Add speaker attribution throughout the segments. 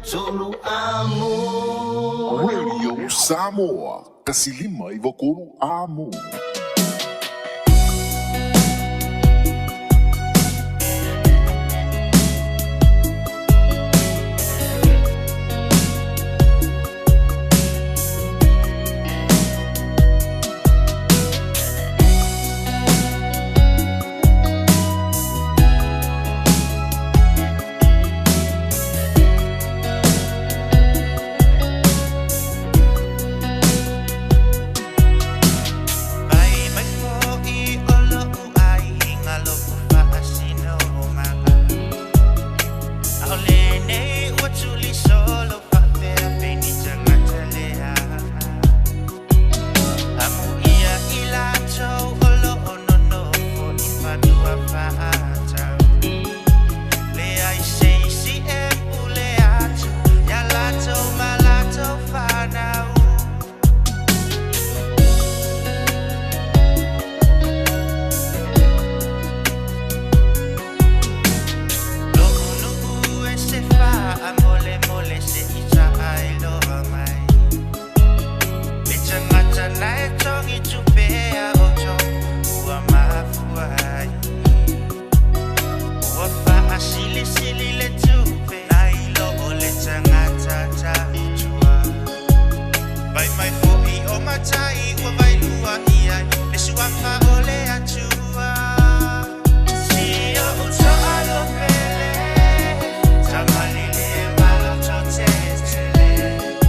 Speaker 1: 93 Amo.
Speaker 2: Radio Samoa, 153 Amo.
Speaker 3: Vai mai fo'i o lo'u aiga lo'u fa'asinomaga. ʻAʻole nei ua tulisolo fa'apea pei ni tagata lea. Amuia i latou o lo'o nonofo i fanua fa'atau. Leai se isi e pule atu iā latou ma latou fanau. Lo'u nu'u e se fa'amolemole se'i ta'ailoa mai. Le tagata na e togi tupea outou ua mafua ai. Ua fa'asilisili le tupe nai lo o le tagata tautua. Vai mai fo'i o matai ua vailua i ai le suafa o le Atua. Si o'u to'alofele, tamalī e maloto tetele.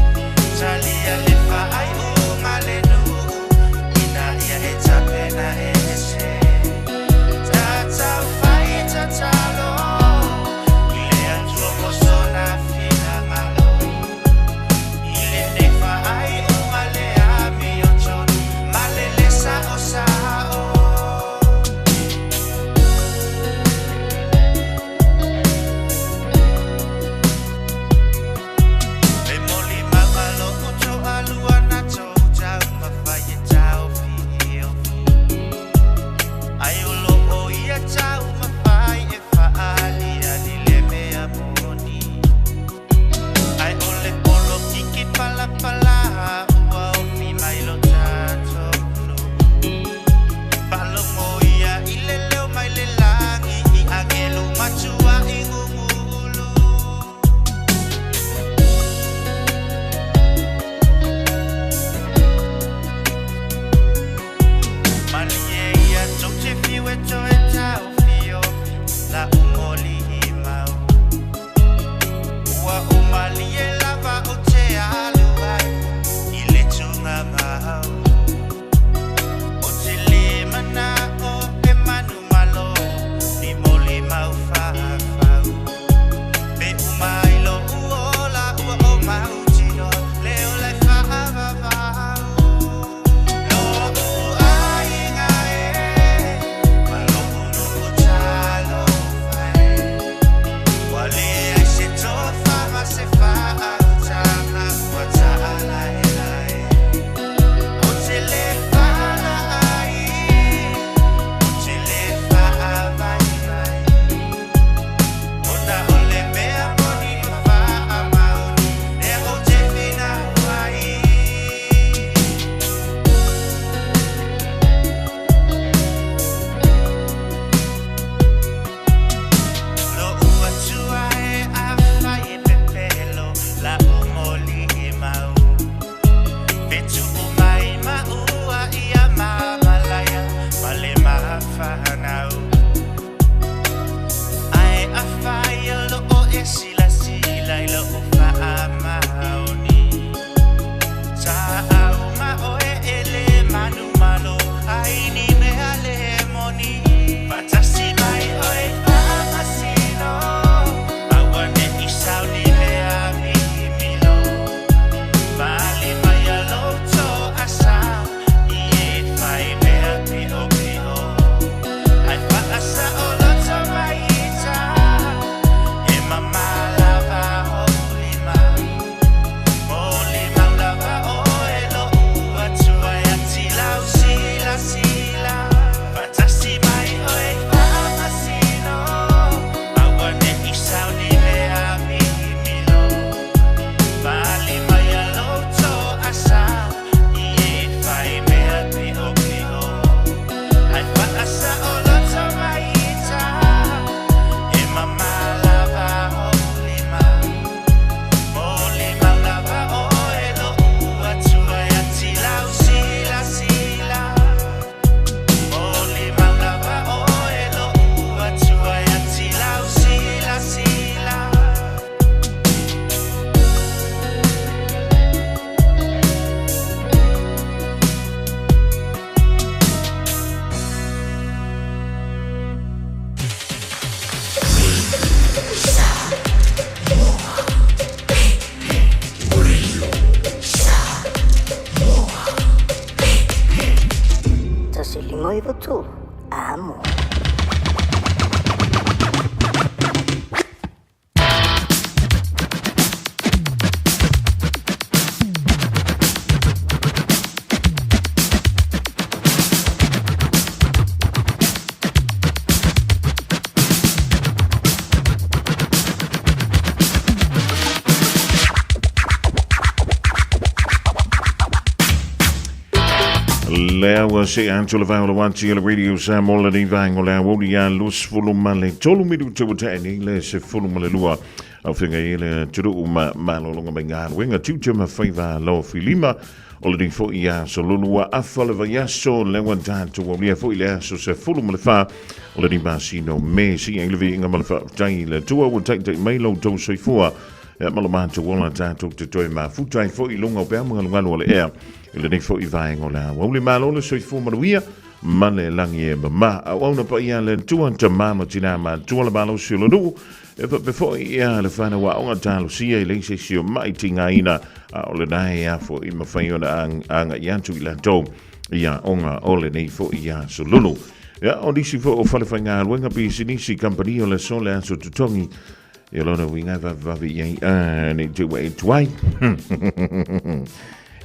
Speaker 1: Level 2, Amo.
Speaker 4: Lea ua se atu le vao le wati le radio sa mo le ni vaengo le auli a lus fulu ma le tolu minuta ua tae nei le se fulu ma le lua au fenga i le turu ma malolonga mai ngā luenga tiute ma whaiva lo filima o le nei foi aso lolua afa le vaiaso le ua tatou aulia foi le aso 14 o le masina o Me. Siia i le viiga ma le faafetai i le Atua ua taitai mai lo outou soifua ia ma lo matou ola tatou te toe mafuta ai foi i luga o peau magalugalu o le ea i lenei foi vaega o le aoauli. Malo le soifua manuia ma le lagi e mama. Auauna paia a le Atua, tama ma tina matua le malosi o le nuu E faapea foi ia le whanau aoga talosia i leai se isi o mai tigaina, a o lena e a foi mafai ona agai atu i latou i aoga o lenei foi aso lulu. Ia, o nisi foi o fale faigaluega pisinisi kamupani o le aso le aso totogi, ia lona uiga e vavevave i ai a nei te ua e tuai.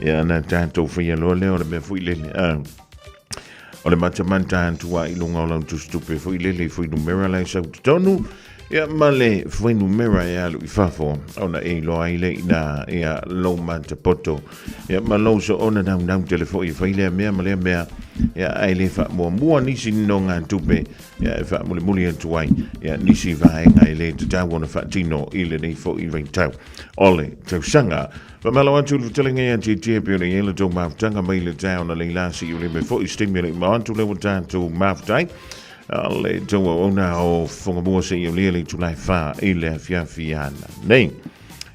Speaker 4: Ia, na tatou faia loa lea o le mea foi lele. O le matamata atu a i luga o lau tusitupe foi lele i fuainumera la e sau totonu, ia ma le fuainumera e alu i fafo, ona e iloa ai le ina ia lou matapoto, ia ma lou soona naunau tele foi e fai lea mea ma lea mea, ia ae le faamuamua nisi nonogatupe, ia e faamulimuli atu ai ia nisi vaega e le tatau ona faatino i lenei foi vaitau o le tausaga. Faamalo atu i le fetalaiga ia Tietie pei ona i ai le tou mafutaga mai le taeao na leila si i lime foi se taimi e le i mao atu lea ua tatou mafuta ai le tou auauna o Fofogamua seia aulia le itula e 4 i le afiafi ana nei.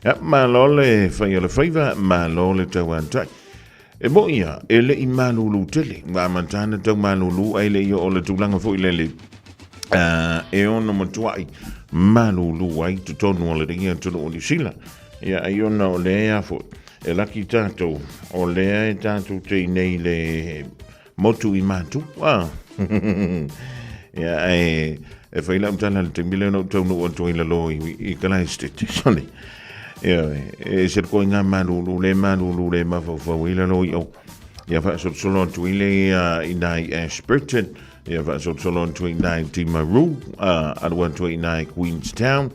Speaker 4: Ia, malo le fai o le faiva, malo le tauatai. E moi ia, e le i malūlū tele, ua amata ana tau malūlū ae le i oo le tulaga foi lele e ono matuai malūlū ai totonu o lenei atunuu o Niu Sila. Ia, ai ona o lea foi, e laki tātou, o lea e tātou te inei le motu i mātu. Ah. Ia, e, e whai lau tala le taimi lea na ou taunuu atu ai lalo i, i Kalaistete. Sorry. Ia, e se koe ngā malūlū, le malūlū, le mafaufau i lalo i au. Ia whaasolosolo atu i le ia i nā i Ashburton, ia whaasolosolo atu i nā i Timaru, alu atu i nā i Queenstown,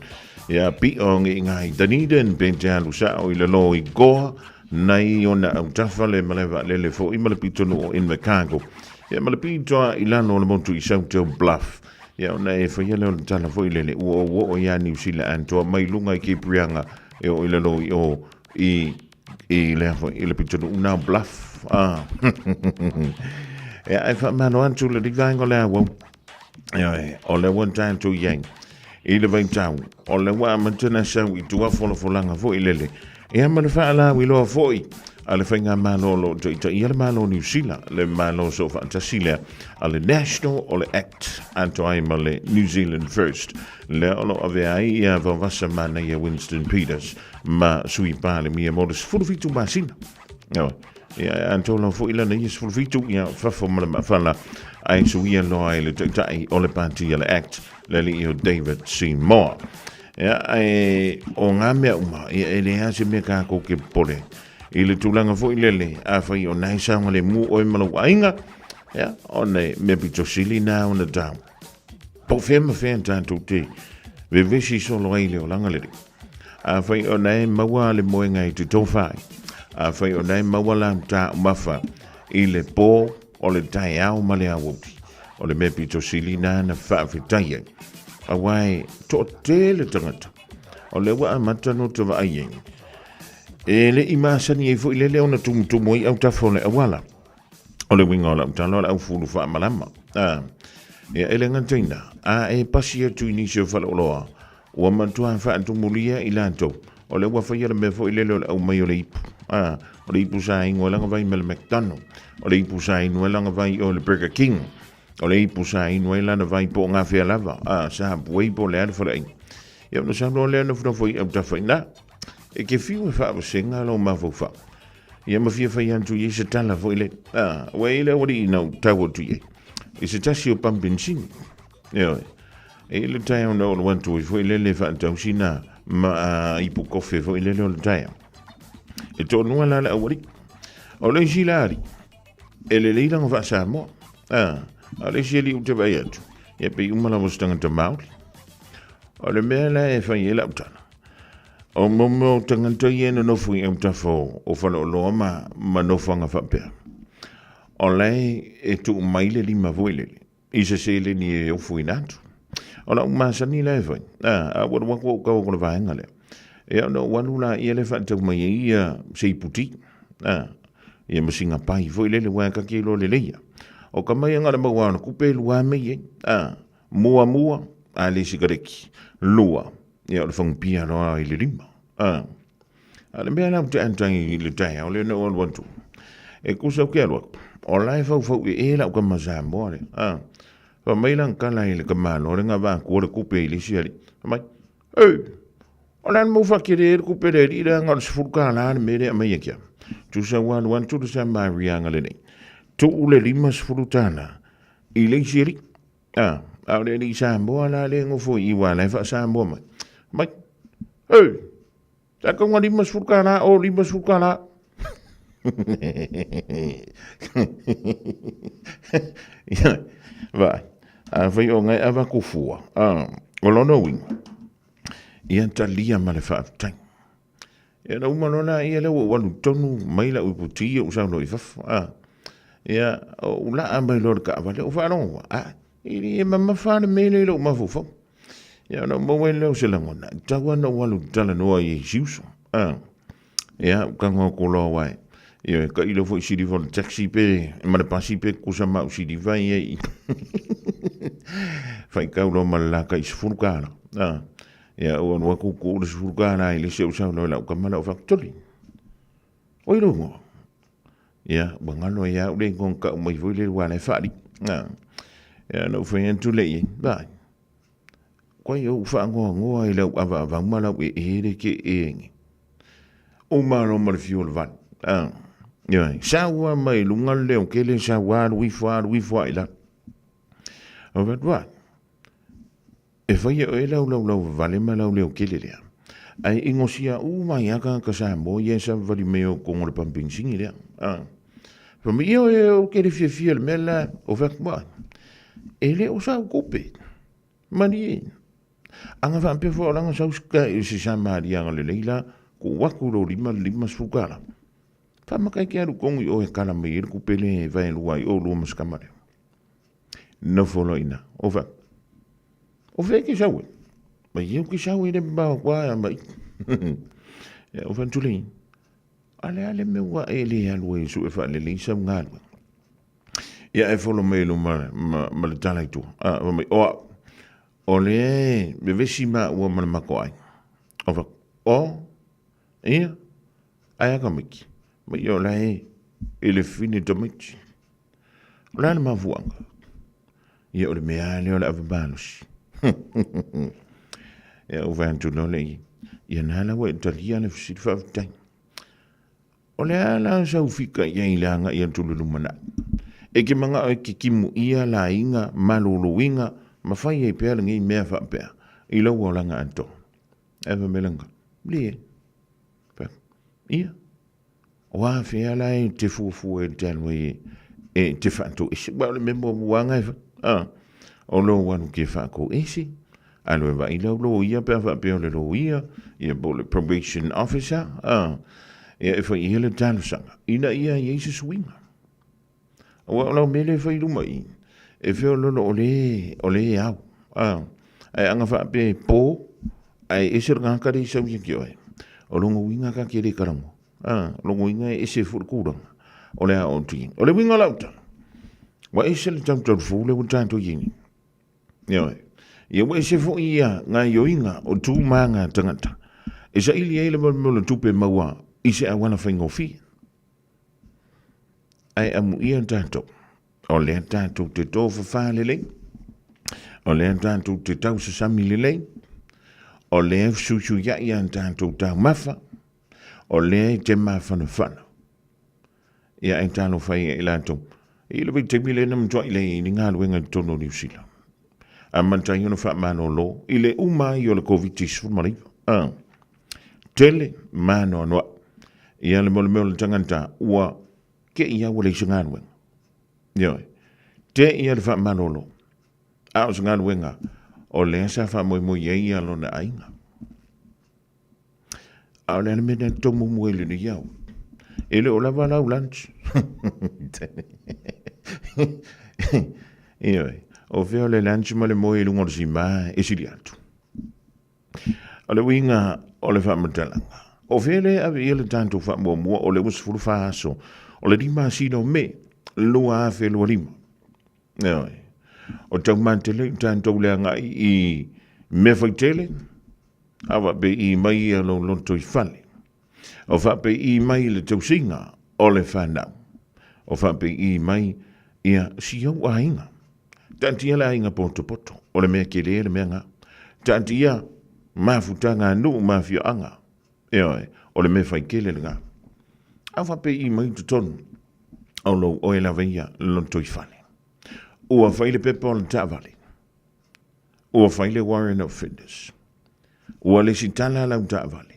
Speaker 4: ia pio ngi ngā i Dunedin, pe te alu sao i lalo i Goa, nei ona autafa le maleva lele foi ma le pitonu o Invercargill. Ia ma le pitoa i lalo o le motu i South Bluff. Ia ona e whaia leo le tala foi lele ua o o ia Niu Sila antoa mai lunga i Kiprianga e o i lalo i o i i lea foi i le pitonu una Bluff. Ah. Ia e whaamalo atu le rivaenga o le awau. Ia e, o le ua tātou i ai. I le vaitau, o le ua amata na sau i tua folafolanga foi lele. Ia ma le faalauiloa foi a le Faigamalo o lo o taitaia le Malo o Niu Sila, le Malo Soofaatasi lea a le National o le Act atoa ai ma le New Zealand First, lea o lo o avea ai ia Vaovasa Manaia Winston Peters ma Sui Palemia mo le 17 masina. Ia, atoa lava foi lana ia 17, ia fafo ma le maafala ae suia loa ai le taitai o le pati a le Act, le alii o David Seymour. Ia, ae o ngā mea uma, ia e leai se mea kākou ke popole. I le tulaga foi lele, afai o nai saogalemu oe ma lou aiga, ia, o le mea pito sili nā ona tau. Po o fea ma fea tātou te vevesi solo ai le olaga lele. Afai o nae maua le moenga i te tōwhai, afai o nae maua lau taumafa i le pō o le taeao ma le aoauli, o le mea pito sili nā na faafetai ai. Aua e toatele tagata, o lea ua amata no te vaai ai. E le i masani ai foi lele ona tumutumu ai autafa o le auala. O le uiga o lau tala o le aufulu faamalama. A, ia e le gata i na, a e pasi atu i nisi o faleoloa, ua matua faatumulia i latou, o lea ua faia le mea foi lele o le aumai o le ipu. A, o le ipu sa inu ai lana vai ma le McDonald, o le ipu sa inu ai lana vai o le Burger King, o le ipu sa inu ai lana vai po o gafea lava, a, sa puei po o le a le faleaiga. Ia ona saunoa lea nofonofo i autafa i ina, e ke fiu e faavasega lou mafaufau. Ia ma fia fai atu i ai se tala foi le, a, ua i ai le aualii na ou tau atu i ai. I se tasi o pamupenisini. Ioe. E i le taeao na ou alu atu ai foi lele e faatau sina ma ipu kofe foi lele o le taeao. E toalua la le aualii. O le isi la alii, e lelei lana faa-Samoa. A, a o le isi alii ou te vaai atu, ia pei uma lava o se tagata Māori. O le mea la e fai ai lau tala, o mo mea o tagata ia e nonofo i autafa o faleoloa ma, ma nofoaga faapea, o la e, e tuu mai le lima foi lele, i se seleni e ofoina atu. O lau masani la e fai, a, a ua alu atu ou tau atu i le vaega lea, ia ona ou alu laia lea faatau mai ai ia se ipu ti, a, ia ma sina pai foi lele aua e ta te iloa lelei lava. O ka mai na o le maua lava o le tupe e lua lava mea e i ai, a, muamua, a le sikareti, lua, ia o le fagupia loa i le lima, a. A o le mea la ou te ata ai i le taeao lea na ou alu atu, e tusa ou te alu atu, o la e faufauee lau tama Samoa lea, a. Fai mai lana tala i le tamaloa lea na avatua le tupe i le isi alii, fai mai, Ei, o le a le mea ua faatele ai le tupe a le alii lea na o le $10 le mea lea e aumai ia te au. Tusa ua alu atu le Samariaga lenei, tuu le $50 i le isi alii. A, a o le alii Samoa la lea e nofo i i aua o la e faa-Samoa mai. Fai mai, Ei, Sa tau na $50 o $50. Ia, vaai, afai o ngai avatu fua, a, o lona uiga, ia talia ma le faafetai. Ia na uma loa la ia lea ua ou alu tonu mai lau iputi ou sau loa i fafo, a. Ia, ou laa mai loa i le taavale, ou faalogo, a, e le mamafa lava le mea lea i lou mafaufau. Ia ona ou maua ai lea o se lagona, e tatau lava ona ou alu ou te talanoa i isi uso. A, ia, ou tago atu loa aua e, ioe, tailo foi i siliva o le taxi pe, ma le pasi pe tutusa ma au siliva ia i faitau loa ma le la tai $10. A, ia, ou alu atu tuu le $10 i le isi ou sau loa i lau tama lea ou fai atu, Tuli, oi lou igoa? Ia, ua galo ai lava au le igoa na tau mai foi lele aua o la e faalii. A, ia, ona ou fai atu lea i ai, vaai, Koe ou faanoanoa i lau avaavau ma lau ee le ke ee nei. O malo ma le fiu o le vale. Ah, ioe, sau lava mai luga le leo tele, sau alu ifo, alu ifo lava i lalo. Ou fai atu, Ai, e fai e oe lau laulau vavale ma lau leo tele lea, ae inosia uma ai lava tagata Samoa ia e savavali mai o totonu o le pamu penisini lea. Ah, fai mai, ioe, ou te le fiafia i le mea lea. Ou fai atu, Ai, e le o sau tupe. Malie. Ana faapea foi o lana sau se Samariaga lelei la, tuu atu i lou lima le $50. Faamata e te alu tonu i o e kala mai ai le tupe lea e vaelua ai oulua ma si tama lea. Nofo loa i ina. Ou fai atu, O fea e te sau ai? Mai ia ou te sau e le mamao atu lava ma i. Ia, ou fai atu lea, A le a le mea ua e le alu ai e sue faalelei sau galuega? Ia e folo mai luma ma, ma le tala i tua. A, fai mai, o au, o lea e vevesi maua ma le matou aiga. Ou fai atu, o, ia, ae a tamaiti? Mai ia o la e, e le fine tamaiti. O le a le mafuaaga? Ia o le mea lava lea o le ave malosi. Ia ou fai atu loa lea i ai, ia na la ua e talia le fesili faafetai. O le a la sau fika i ai i le agai atu i le lumanai? E te manao e te timuia laiga, maluluina, ma fai ai pea lenei mea faapea i lou olaga atoa. Ae fai mai lana, Leai. Fai atu, Ia, o afea la e te fuafua e te alu ai e te faatoese? Aua o le mea muamua lava na e fai, a, o lou alu e te faatoese, alu e vaai lau loia pe a faapea o le loia, ia po o le probation officer, a, ia e fai i ai le talosaga, ina ia i ai se suiga. Aua o lau mea lea e fai i luma i i, e feoloolo o le, o le ao, a, ae ana faapea e po, ae ese le tagata lea e sau ia te oe, o lona uiga ta te le talanoa, a, o lona uiga e ese foi le tulaga o le a oo atu i ai. O le uiga o lau tala, ua ese le talutalufou lea ua tatou i ai nei. Ioe. Ia ua ese foi ia gaoioiga o tu ma aga a tagata e saili ai le mea o le tupe maua i se auala faigofie. Ae amuia tatou, o lea tatou te tofafa lelei, o lea tatou te tausasami lelei, o lea e fesuisuiai a tatou taumafa, o lea e te mafanafana. Ia e talofa ia i latou. E i le vaitaimi lea na matuai leai ai ni galuega i totonu o Niu Sila. Amata ai ona faamalolo i le uma ai o le Koviti-19. A tele ma anoanoai ia le mea o le tagata ua te i lava ua leai se galuega. Ioe. Te i le faamalolo. A o se galuega o lea sa faamoemoe i ai ia lona aiga. A o le a le mea lea na tou muamua i lenei ao? E le o lava lau lunch. Ioe. O fea o le lunch ma le moe i luga o le sima e sili atu. O le uiga o le faamatalaga, o fea lea e ave i ai le tatou faamuamua o le 24 aso o le 5 masina o Me 2025? Ioe. O taumatele i tatou le agai i mea faitele, a faapei mai ia lou loto i fale. O faapei mai le tausiga o le fanau. O faapei mai ia si ou aiga. Taatia le aiga potopoto, o le mea tele le mea na. Taatia mafutaga a nuu ma afioaga, ioe, o le mea faitele lena. A faapei mai totonu o lou oe lava ia lotoifale. Ua fai le pepa o le taavale. Ua fai le warrant of fitness. Ua lesitala lau taavale.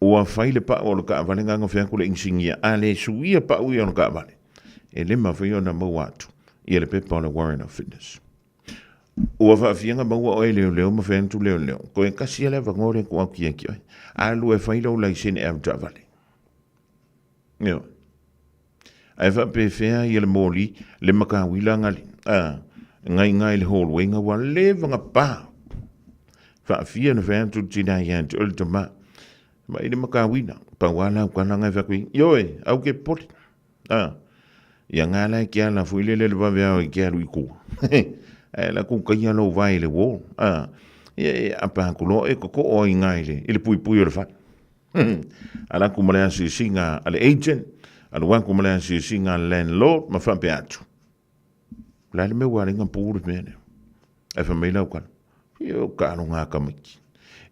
Speaker 4: Ua fai le pau o le taavale na fai atu le inisinia, a le suia pau ia o le taavale, e le mafai ona maua atu ia le pepa o le warrant of fitness. Ua faafiaga maua oe e leoleo ma fai atu leoleo, toe tasi lava le avanoa lea e tuu atu ia te oe, alu e fai lou laisene avetaavale. Ioe. Ae faapefea ia le moli, le matauila ngali, a, ngai ngai le hallway nga ua leva na pa. Faafia na fai atu le tina ia te oe le tama. Ma i le matauila, pau a lau tala ngai fai atu i, ioe, au ke popole. A, ia nga la e ke ala foi lele le vave ao i ke alu i tua. Ae la ku kaia lou vae i le wall. A, ia e apa atu loa e koko ai ngai le, i le puipui o le fale. Ala atu ma le asiasiga a le agent, alu atu ma le asiasiga a le landlord ma faapea atu. O le a le mea ua ala ai ona pu le mea lea? Ae fai mai lau tala, Io ka aloga a tamaiti.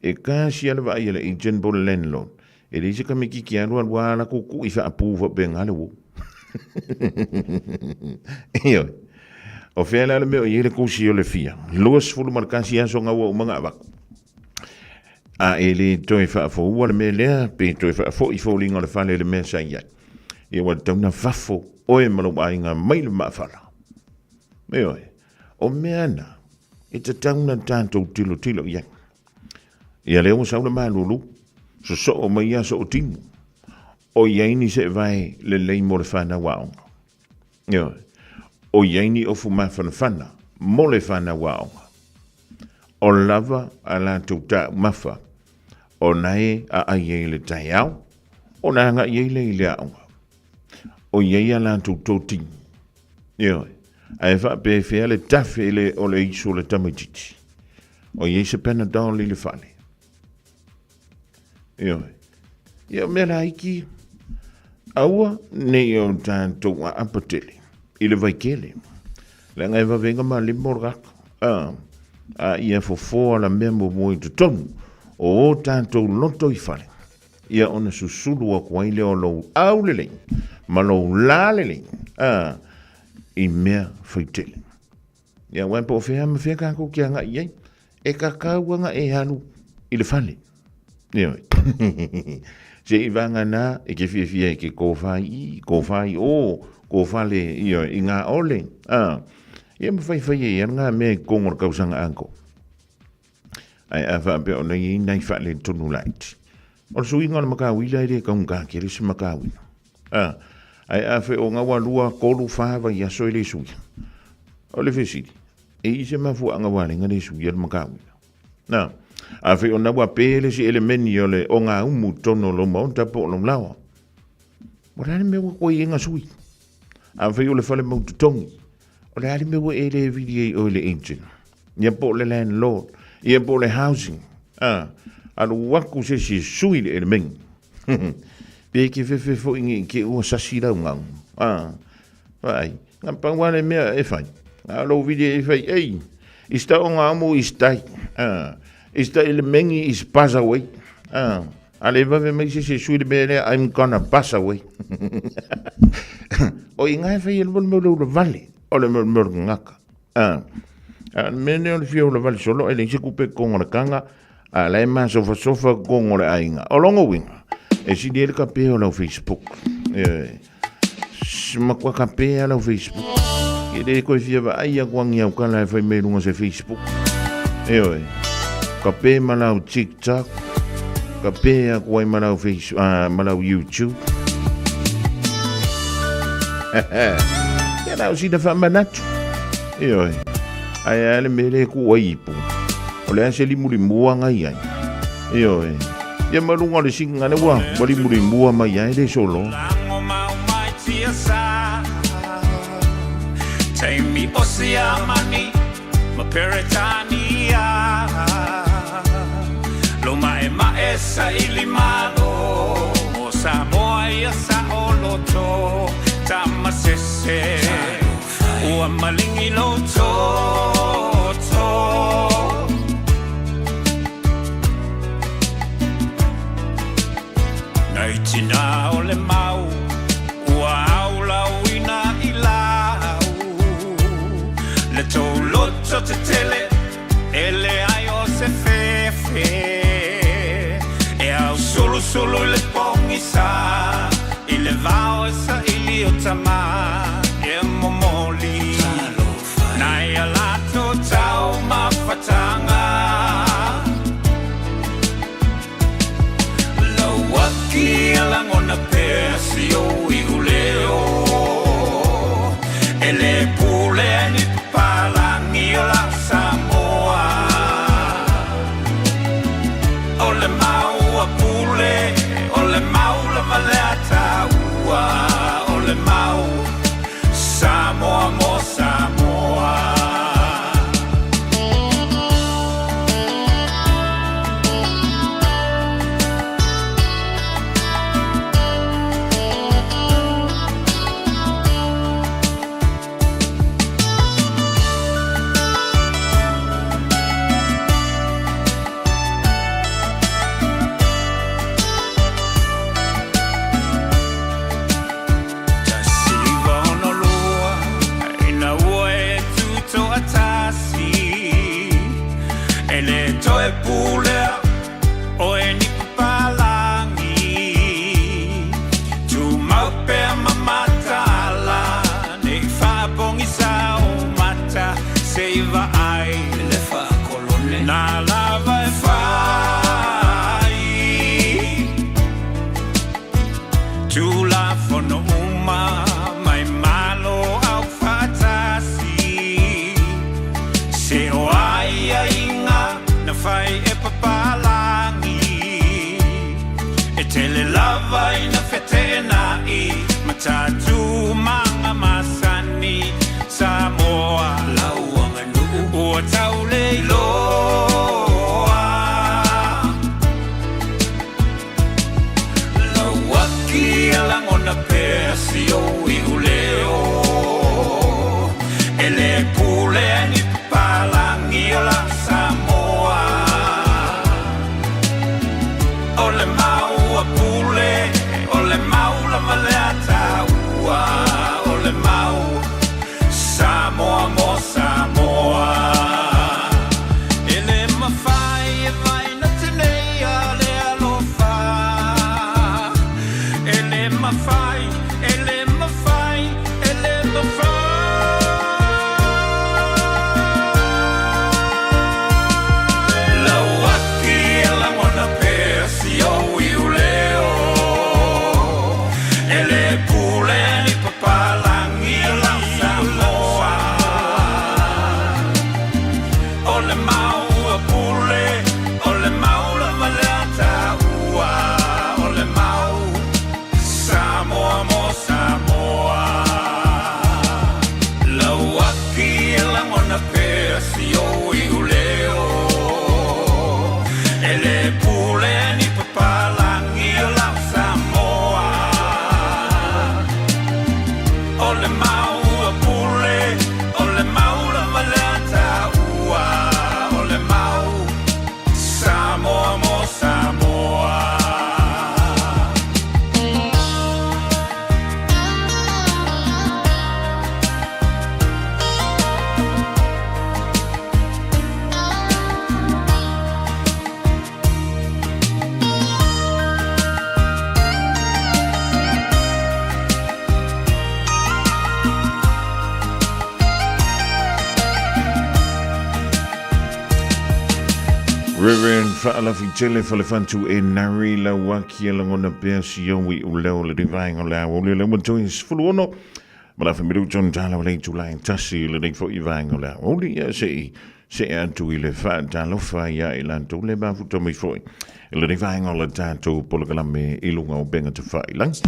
Speaker 4: E kasi lava le vaai a le agent po o le landlord, e leai se tamaitiiti e alu alu lava latou tui faapu faapena le uo. Ioe. O fea la le mea o i ai le tusi o le fia? 21 aso na ua uma ona avatu. A e le toe faafoua le mea lea, pe toe faafoi foliga o le fale i le mea sa i ai, ia ua tatau ona fafo oe ma lou aiga mai le maafala. Ioe, o mea na, e tatau ona tatou tilotilo i ai. Ia lea ua sau le malulu, sosoo mai ia Sootino, o i ai ni seevae lelei mo le fanau aoga. Ioe, o i ai ni ofu mafanafana mo le fanau aoga. O lava a latou taumafa ona e aai ai i le taeao, ona agai ai lea i le aoga. O i ai a latou totini. Ioe, ae faapefea le tafe le o le isu o le tamaitiiti. O i ai se Panadol i le fale. Ioe. Ia o mea laiti ia. Aua ne i o tatou aapa tele i le vaitele. Leaga e vave ai ona malemo le tagata. A, a ia fofoa la mea muamua i totonu o o tatou loto i fale, ia ona susulu atu ai lea o lou aulelei ma lou lalelei, a, i mea faitele. Ia aua po o fea ma fea tatou te agai i ai. E tatau ana e alu i le fale. Ioe. Se i vagana e te fiafia e te tofa i i, tofa i o, tofa le, ioe, i ngā ole. A, ia ma faifai ai ana ngā mea i totonu o le tausaga atoa. Ae a faapea ona i ai nai faaletonu laiti. O le suiga o le matauila e le taugata tele se matauila. A, ae a fai o na ua lua, tolu, fa vaiaso e le suia. O le fesili, e i se mafuaaga ua ala ai ona le suia le matauila? Na, a fai o na ua pe le isi elemeni o le ogaumu i totonu o lou maota po o lou laoa, o le a le mea ua toe i ai na sui? A fai o le fale mau totogi, o le a le mea ua e le vili ai oe i le agent? Ia po o le landlord, ia po o le housing. A, alu atu se isi e sui le elemeni. Pe e te fefe foi nei te ua sasi lau gau. A, vaai, na pau lava le mea e fai. A lou vili e fai, ei, is ta o ngā amu is tai. A, is ta elemeni is pass away. A, A le vave mai se isi e sui le mea lea, I'm gonna pass away. O i ngā e whai e le mea o le ula vale, o le mea o le ngaka. A, a le mea lea o le fia ula vale solo, e le isi kupe kongo le kanga, a la e masofasofa kongo le aiga. O longa uiga, e sili ai le kape o lau Facebook. E, makua kape a lau Facebook. Ke le koe fia vaai aku angi au kala e fai mai lunga se Facebook. E oe, kape ma lau TikTok, kape aku ai ma lau, face, ma lau YouTube. Ia lau sina whaamanatu. E oe, ai a le mele ku ai ipu. O le a se limulimua ngai ai. E oe, ia malunga o le singa le ua, ua limulimua mai ai le solo.
Speaker 3: Lango mau mai tia sa Taimi o Siamani ma Peretania Lo mae mae sa ili malo Mo Samoa ia sa oloto Tamasese Ua malingi lo toto. Nei tina o le mau ua aulauina i lau Le tou loto tetele e leai o se fefe E ausulusulu i le pogisa i le vao e saili o tama e momoli Nai a latou taumafatanga Lauaki e lagona pea si ou iuleo E le pule ai ni papalagi o la Samoa O le mau a pule, o le mau lava le ataua O le mau Samoa mo Samoa. 1962 ina ua e tutoatasi E le toe pulea oe ni papalagi Tumau pea ma mataala nei faapogisa o mata Se i vaai le faakolone nā lava e fai Tulafono uma mai Malo au faatasi Se o aiaiga na fai e papalagi E tele lava ina feteenai ma tatou masani Samoa lau aganuu ua tau le iloa Lauaki e lagona pea si ou iuleo E le pule ai ni papalagi o la Samoa O le mau a pule, o le mau lava le ataua O le mau Samoa mo Samoa E le mafai e vaina tenei a le alofa E le mafai, e le mafai, e le mafai Lauaki e lagona pea si ou iuleo E le pule ni papalagi o lau Samoa O le mau a pule, o le mau lava le ataua O le mau Samoa.
Speaker 4: Reverend Faalafitele Falefantu e nari lauaki e lagona pea si au i uleo le vaenga o le aoauli o le ua toe 16 ma la whamiru tonu tala o le itula e tasi i lenei foi vaenga o le aoauli ia se i se atu i le whaatalofa ia i lantou le mafuta mai foi i lenei vaenga o le tātou polokalame i lunga o benga te whailangi.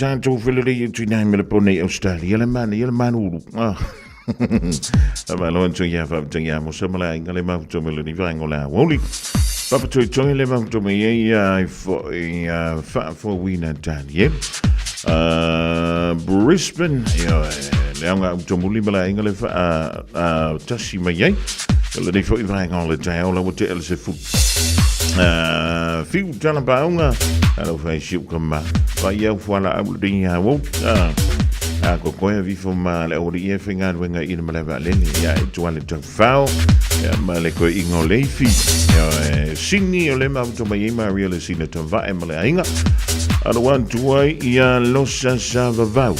Speaker 4: Tātou whilerei e tuinai me le pone i Australia le mana ia le manuru. Ah. A malo atu ia whaafuta ia mo sa mala inga le mafuta me lenei vaenga o le aoauli. Papa toi toi le mafuta mai e ia i fo i whaafo Daniel. Brisbane, ia, le aunga au tomuli mala inga le wha tasi mai ai. Le nei foi vaenga o le taeo la te ele se fu. Fiu tala paunga, alo fai siu ka ma. Fa ia fuala au le ia wo. A ko koe vifo ma le ori e whenga wenga i le maleva lele ia e tuale tau fao ia ma le koe ingo leifi ia e singi o le mafuta mai e Maria le sina tavae ma le ainga alo atu ai ia losa sa vavau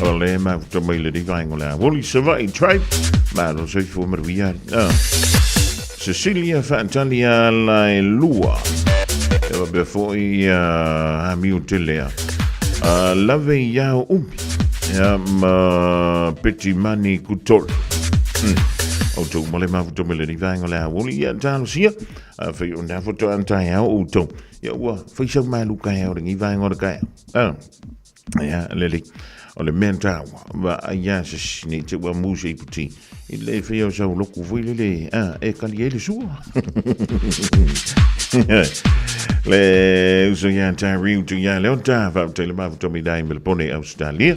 Speaker 4: o le mafuta mai le rivaengo le awoli Savai tribe ma lo soifua maruia Cecilia Faatalia Laelua e wapea foi ia amiu telea lave iao umi ia ma Petimani Kutoli o tou ma le mafuta mai le rivaengo le awoli ia talosia a whai o nā foto an tai au o tau ia ua whaisau malu kai au ringi vaenga o le kai ia lele o le mea tāua wa ia se sini te ua musa i puti i le whai au sau loku foi lele e kali e le sua le uso ia tā riu tu ia leo tā whau te le mafuta mi dai me le pone Australia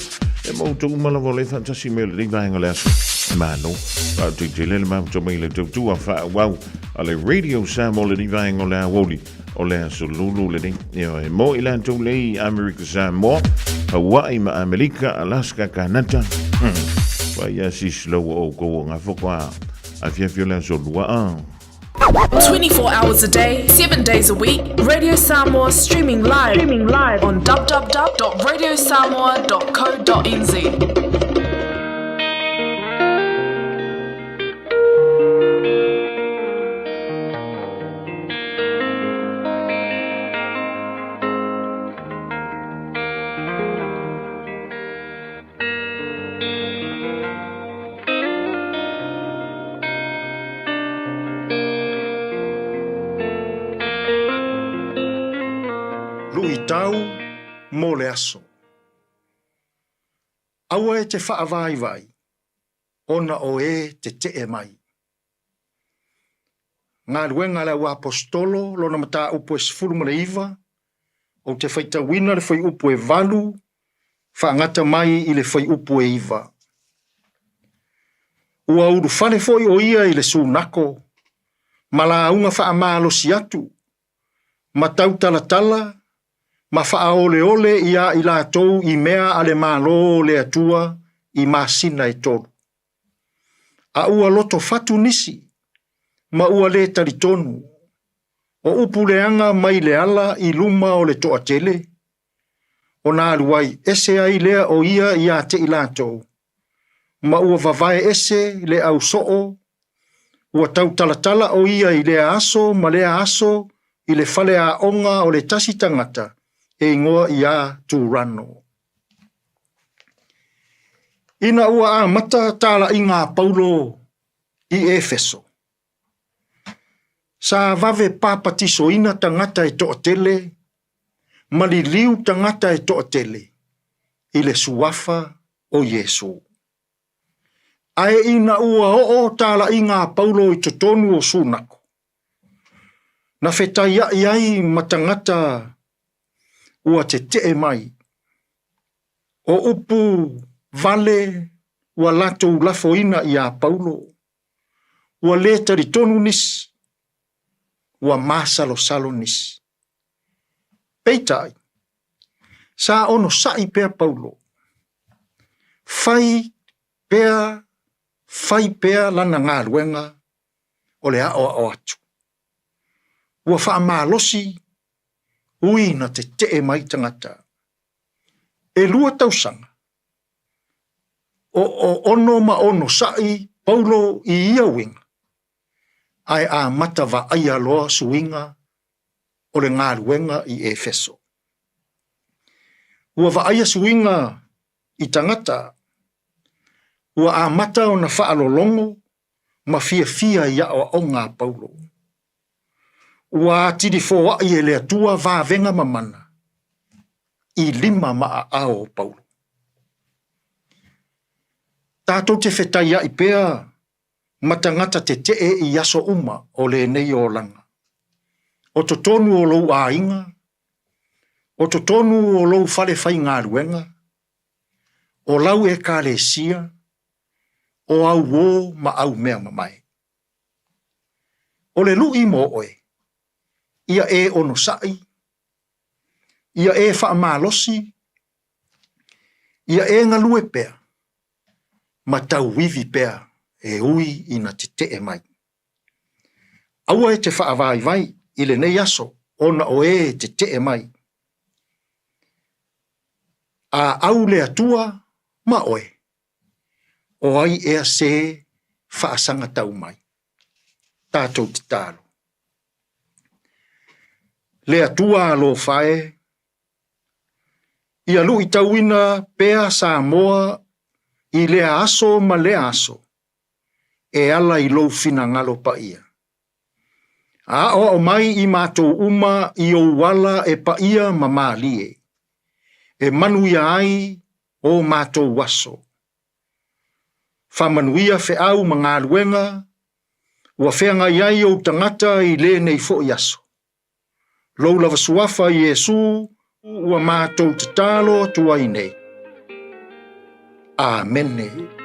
Speaker 4: e mau tō umala vo le whantasi me le rivaenga le aso mano whau te te lele mafuta mai le tautua wha wau a le Radio Samoa le rivaenga o le aoli o le aso lulu lenei. Ia e mo i latou lei Amerika Samoa, Hawaii ma Amerika, Alaska, Kanata. Wa ia sis lo o ko ngā whoko a a fiafia o le aso lua a.
Speaker 5: 24 hours a day, 7 days a week, Radio Samoa streaming live, streaming live on www.radiosamoa.co.nz.
Speaker 6: Luitau mo le aso. Aua e te whaavaivai, ona o e te tee mai. Galuega a le Auaposetolo, lona mataupu e 19, ou te faitauina le fuaiupu e 8, faagata mai i le fuaiupu e 9. Ua ulufale foi o ia i le sunako, ma lauga faamalosi atu, ma tautalatala, ma faaoleole iā i latou i mea a le Malo o le Atua i masina e tolu. A ua loto fatu nisi, ma ua lē talitonu, o upu leaga mai le ala i luma o le toatele, ona alu ai ese ai lea o ia iā te i latou, ma ua vavae ese le au soo, ua tautalatala o ia i lea aso ma lea aso i le fale aoga o le tasi tagata e igoa iā Turano. Ina ua amata talaiga a Paulo i Efeso, sa vave papatisoina tagata e toatele ma liliu tagata e toatele i le suafa o Iesu. Ae ina ua oo talaiga a Paulo i totonu o Sunako, na fetaiai ai ma tagata ua tetee mai, o upu vale ua latou lafoina iā Paulo, ua lē talitonu nisi, ua masalosalo nisi. Peitai, sa onosai pea Paulo, fai pea, fai pea lana galuega o le aʻoaʻo atu. Ua faamalosi ui na tetee mai tagata. ʻElua tausaga, o o ono ma onosaʻi Paulo i ia uiga. ae amata vaaia loa suiga o le galuega i Efeso. Ua vaaia suiga i tagata, ua amata ona faalologo ma fiafia i aoaoga a Paulo. Ua atili foai e le Atua vavega ma mana i lima ma aao o Paulo. Tatou te fetaiaʻi pea ma tagata tetee i aso uma o lenei olaga. O totonu o lou aiga, o totonu o lou fale faigaluega, o lau ekalesia, o au uō ma au mea mamae. O le luʻi mo oe, ia e onosaʻi, ia e faamalosi, ia e galue pea, ma tauivi pea e ui ina tetee mai. Aua e te faavaivai i lenei aso ona o e tetee mai. A au le Atua ma oe, o ai ea se faasagatau mai? Tatou tatalo. Le Atua alofa e, ia luitauina pea Samoa i lea aso ma lea aso e ala i lou finagalo paia. Aoao mai i matou uma i ou ala e paia ma malie, e manuia ai o matou aso. Faamanuia feau ma galuega ua feagai ai ou tagata i lenei foi aso. Lou lava suafa Iesu ua matou tatalo atu ai nei. Amene.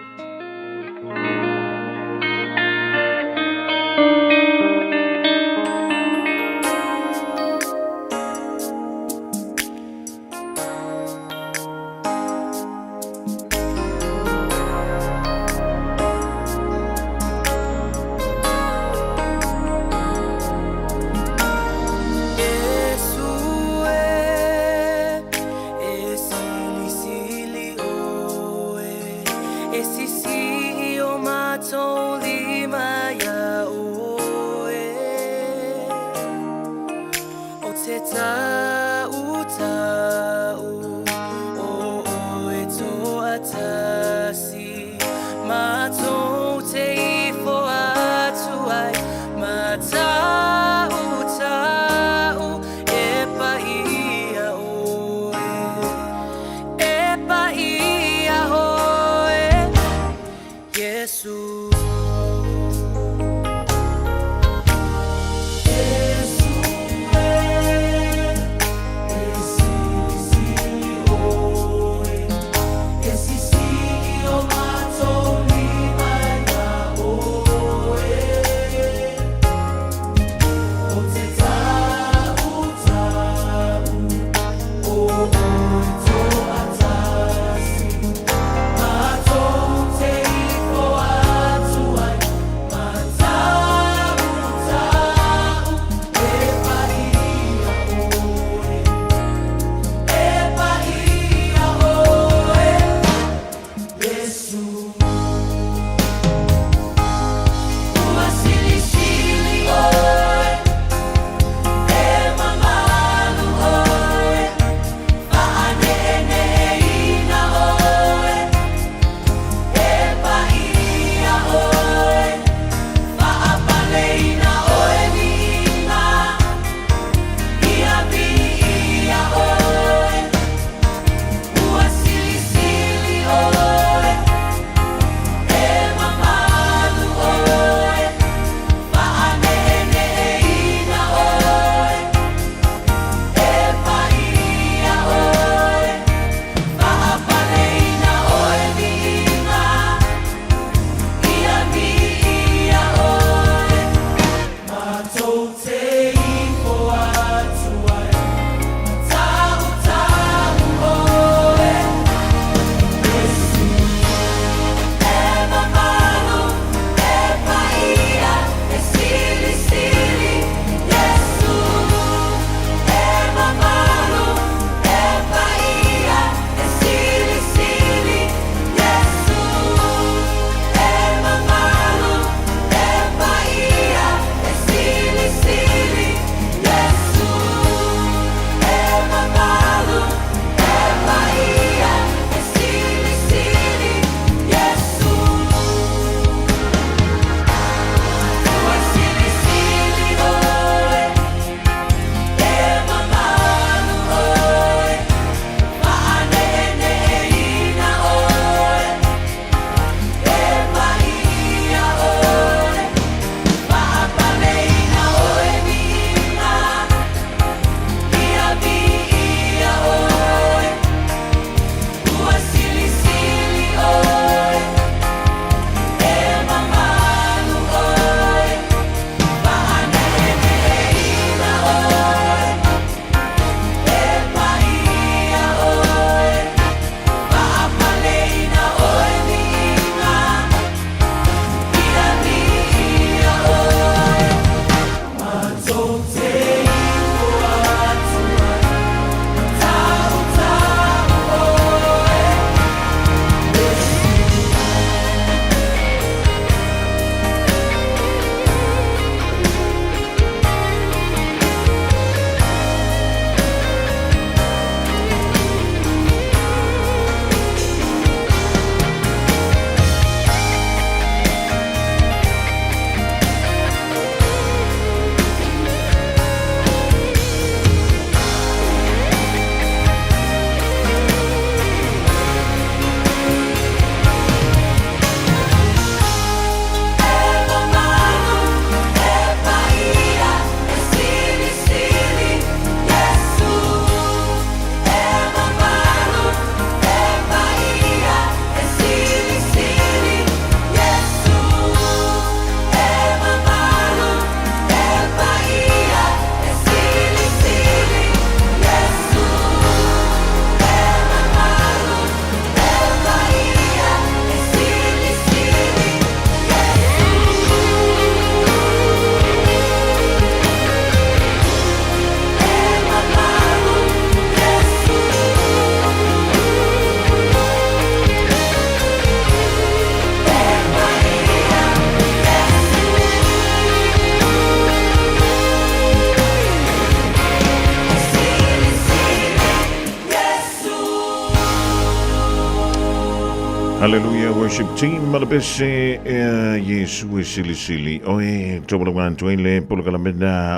Speaker 4: Hallelujah Worship Team ma le pese ea Iesu e silisili oe taualaga atu ai le polokalame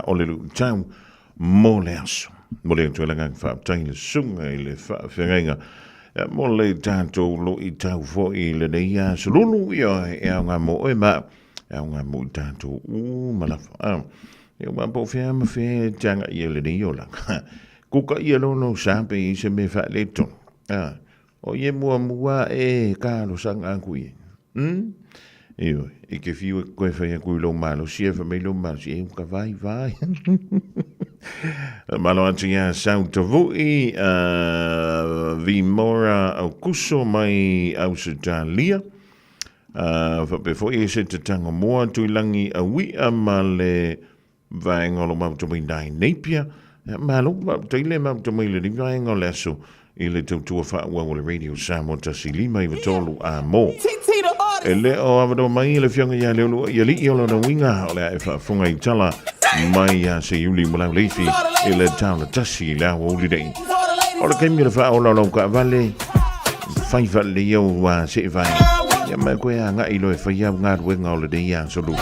Speaker 4: o le luitau mo le aso. Mo le atu ai le agaga faafetai i le susuga i le faafeagaiga mo le tatou luitau foi i lenei aso lulu ia e aoga mo oe ma e aoga mo i tatou uma lava. Ah, ia ua po o fea ma fea e te agai i lenei olaga. Kuka ia lolo sa pe i se mea faaletonu. Ah, O ia muamua e talosaga atu i ai. Umm? Ioe, e te fiu e toe fai atu i lou malosi ae fai mai lou malosi, e uta vaivai. Malo atu ia Sau Tavui, Vimora Aukuso mai Ausetalia. Faapea foi e se tataga moa Tuilagi Auia ma le Vaega o lo matou mai nai Napier. Ia, malo, faafetai le matou mai lenei vaega o le aso i le tautua faaauau a le Radio Samoa 105 93 a mo. E le o avanoa mai le afioga ia Leolua i alii o lona uiga o le a e faafofoga i tala mai ia Seiuli Mulauleifi i le taula tasi i le aoauli nei. O le taimi o le faaola o lau taavale, fai faalelei au seevae, ia ma e toe agai loa e fai au galuega o lenei aso lua.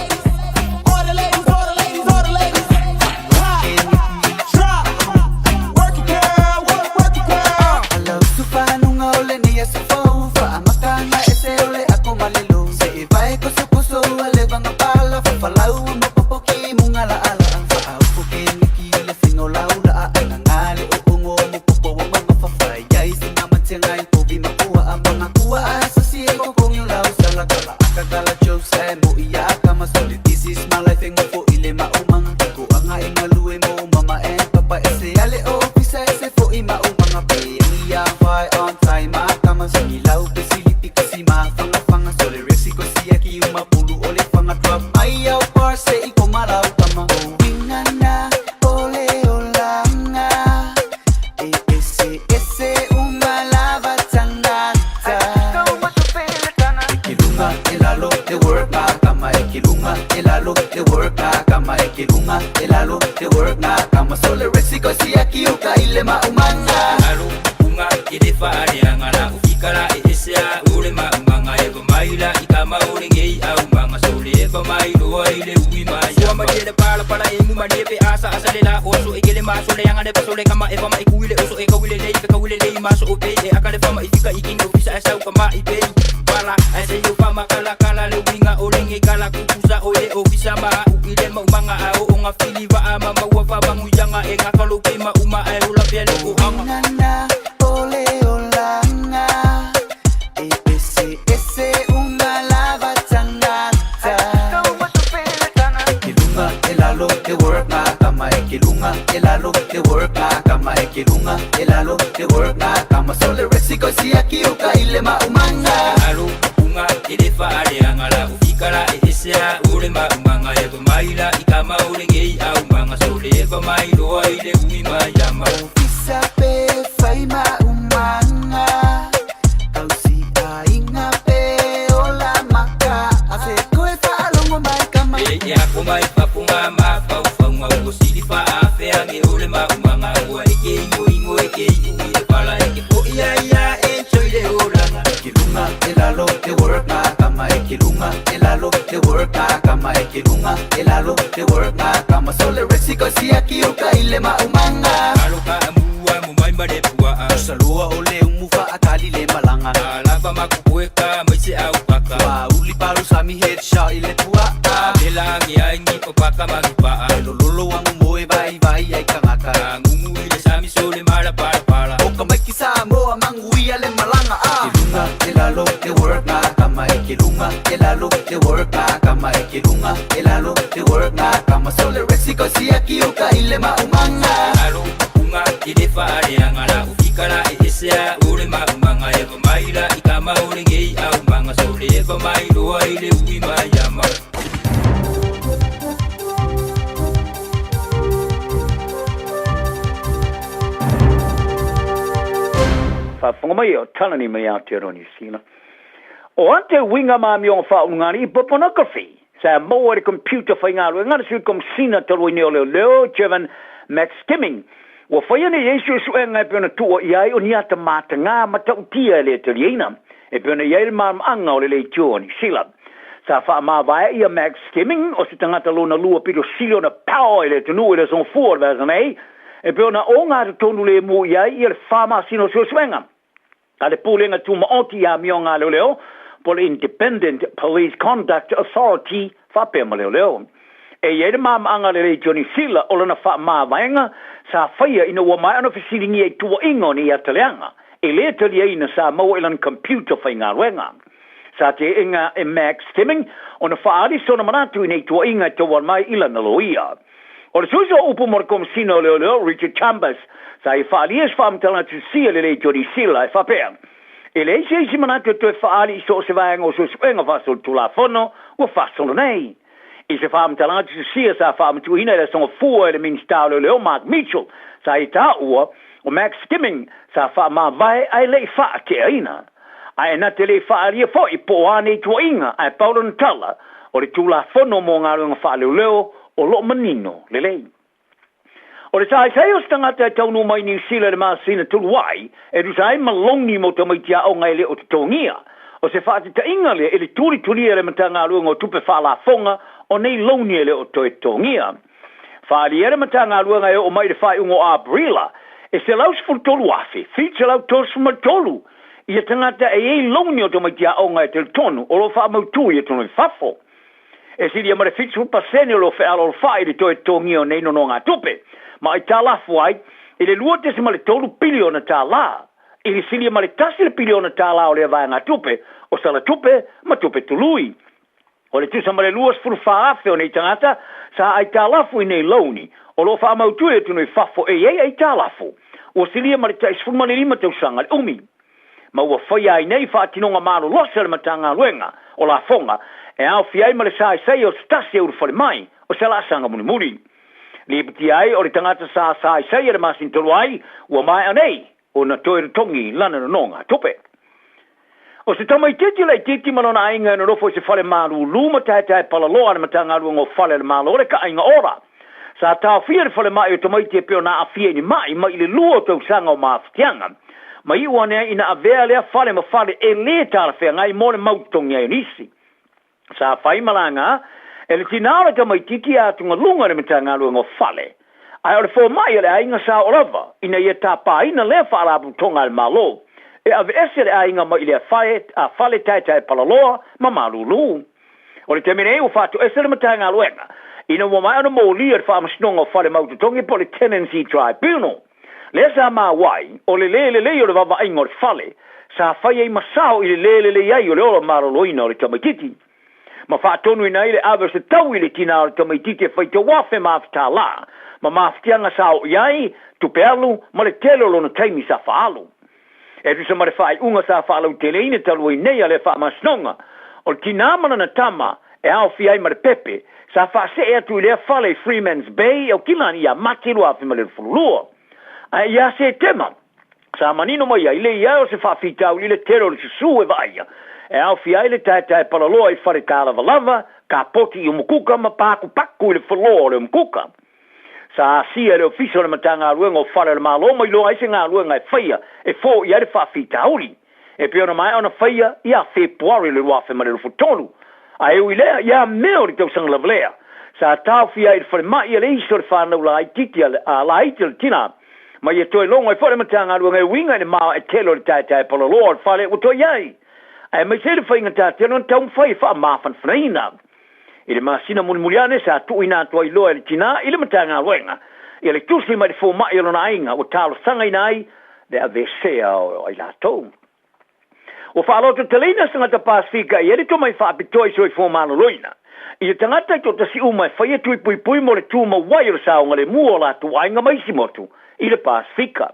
Speaker 7: Faafofoga mai o Talani mai Aotearoa Niu Sila. O a te uiga ma amioga faaulugalii po pornography sa maua i le computer faigaluega a le Sui Komesina talu ai nei o Leoleo Jevan McSkimming ua faia nei ai suesuega e pei ona tuuaia ai o ni ata matagā matautia e le taliaina. E pei ona i ai le malamaanga o le Leitio o Niu Sila. Sa faamavae ia Max Skimming, o se tagata lona lua pito sili ona power i le atunuu i le aso Gafua o le vaiaso nei, e pei ona ogatotonu lemu i ai ia le fa masina o suesuega a le Pulega Tumaoti i Amioga a Leoleo po o le Independent Police Conduct Authority faapea ma leoleo. E i ai le malamaanga a le Leitio Niu Sila o lana faamavaega sa faia ina ua maea ona fesiligia i tuuaiga o nei ataleaga e lē taliaina sa maua i lana computer faigaluega. Sa teena e Max Skimming ona faaali sona manatu i nei tuuaiga e tauala mai i lana loia. O le suiso o upu mo le Komesina o Leoleo, Richard Chambers, sa ia faaalia se faamatalaga tusia i le Leitio Niu Sila e faapea, E leai se isi manatu e toe faaali i so o se vaega o suesuega faasolitulafono ua faasolo nei. I se faamatalaga tusia sa faamatuuina i le Aso Gafua e le Minisita o Leoleo Mark Mitchell, sa ia taua o Max Skimming sa faamavae ae le i faateaina. Ae na te le i faaalia foi po o a nei tuuaiga, ae pau lona tala, o le Tulafono mo Galuega Faaleoleo o lo o manino lelei. O le saisai o se tagata e taunuu mai Niu Sila i le masina talu ai, e tusa ai ma logi mo tamaiti aoga e le o totogia. O se faatetaiga lea i le tulitulia e le Matagaluega o Tupe Faalafoga o nei logi e le o toe totogia. Faaalia le Matagaluega e oo mai i le faaiuga o Aperila, e 113,733 ia tagata e i ai logi o tamaiti aoga e talitonu o lo o faamautu i atunuu i fafo. E silia ma le 70% o lo o fealoalofai i le toe totogia o nei nonogatupe, ma aitalafu ai i le $2.3 piliona tala, i le silia ma le $1 piliona tala o lea vaegatupe o sala tupe ma tupe tului. O le tusa ma le 24,000 o nei tagata sa aitalafu i nei louni o lo o faamautu i atunuu i fafo e i ai aitalafu ua silia ma le tai 15 tausaga le umi. Ma ua faia ai nei faatinoga malolosi a le Matagaluega o Lafoga e aofia ai ma le saisai o se tasi e ulufale mai o se laasaga mulimuli. Lipotia ai o le tagata sa saisai e le masina talu ai ua maea nei ona toe totogi lana nonoga tupe. O se tamaitiiti laitiiti ma lona aiga e nonofo i se fale malūlū ma taetae palaloa a le Matagaluega o Fale a le Malo le Kaaiga Ora. Sa taofia le falemai o tamaiti e pei ona aafia i ni ma'i mai i le lua o tausaga o mafatiaga. Ma iu ane ai ina avea lea fale ma fale e lē talafeagai mo le mau totogi ai o nisi. Sa fai malaga e le tinā o le tamaitiiti a atugaluga i le Matagaluega o Fale, ae o le fomai a le aiga sa oo lava ina ia tapāina lea faalapotopotoga a le Malo e aveese le aiga mai i lea fale taetae palaloa ma malūlū. O le taimi nei ua faatoese le Matagaluega ina ua maea ona molia le Faamasinoga o Fale Mautotogi po o le Tenancy Tribunal. Lea sa maua ai, o le lē lelei o le vaavaaiga o le fale, sa fai ai ma sao i le lē lelei ai o le ola maloloina o le tamaitiiti, ma faatonuina ai le ave o se taui i le tinā o le tamaitiiti e fai tauafe ma afe tālā, ma mafatiaga sa oo i ai, tupe alu, ma le tele o lona taimi sa faaalu. E tusa ma le faaiuga sa faalauteleina talu ai nei a lea faamasinoga, o le tinā ma lana tama e aofia ai ma le pepe, sa faasee atu i lea fale i Freemans Bay i Aukilani ia Mati 2022. Ae ia Setema, sa manino mai ai le i ai o se faafitauli i le tele o le susū e vaaia, e aofia ai le taetae palaloa i fale tālavalava, kapoti i Umukuka ma pakupaku i le floor o le Umukuka. Sa asia e le Ofisa o le Matagaluega o Fale o le Malo ma iloa ai se galuega e faia e foia ai le faafitauli e pei ona maea ona faia ia Fepuari o le 2023. Ae ui lea, ia Mea o le tausaga lava lea, sa taofia ai i le falemai a le isi o le fanau laitiiti a laiti o le tina, ma ia toe logo ai foi le Matagaluega e uiga i le maoae tele o le taetae palaloa o le fale ua toe i ai, aemaise ai le faigata tele ona taumafai e faamafanafanaina. I le masina mulimuli ane sa tuuina atu ai loa e le tinā i le Matagaluega ia le tusi mai le fomai o lona aiga ua talosagaina ai le aveesea o i latou. Ua faalototeleina se tagata Pasefika e i ai le tomai faapitoa i soifua maloloina i le tagata i toatasi uma e faia tui puipui mo le tumau ai o le saogalemu o latou aiga ma isi motu i le Pasefika.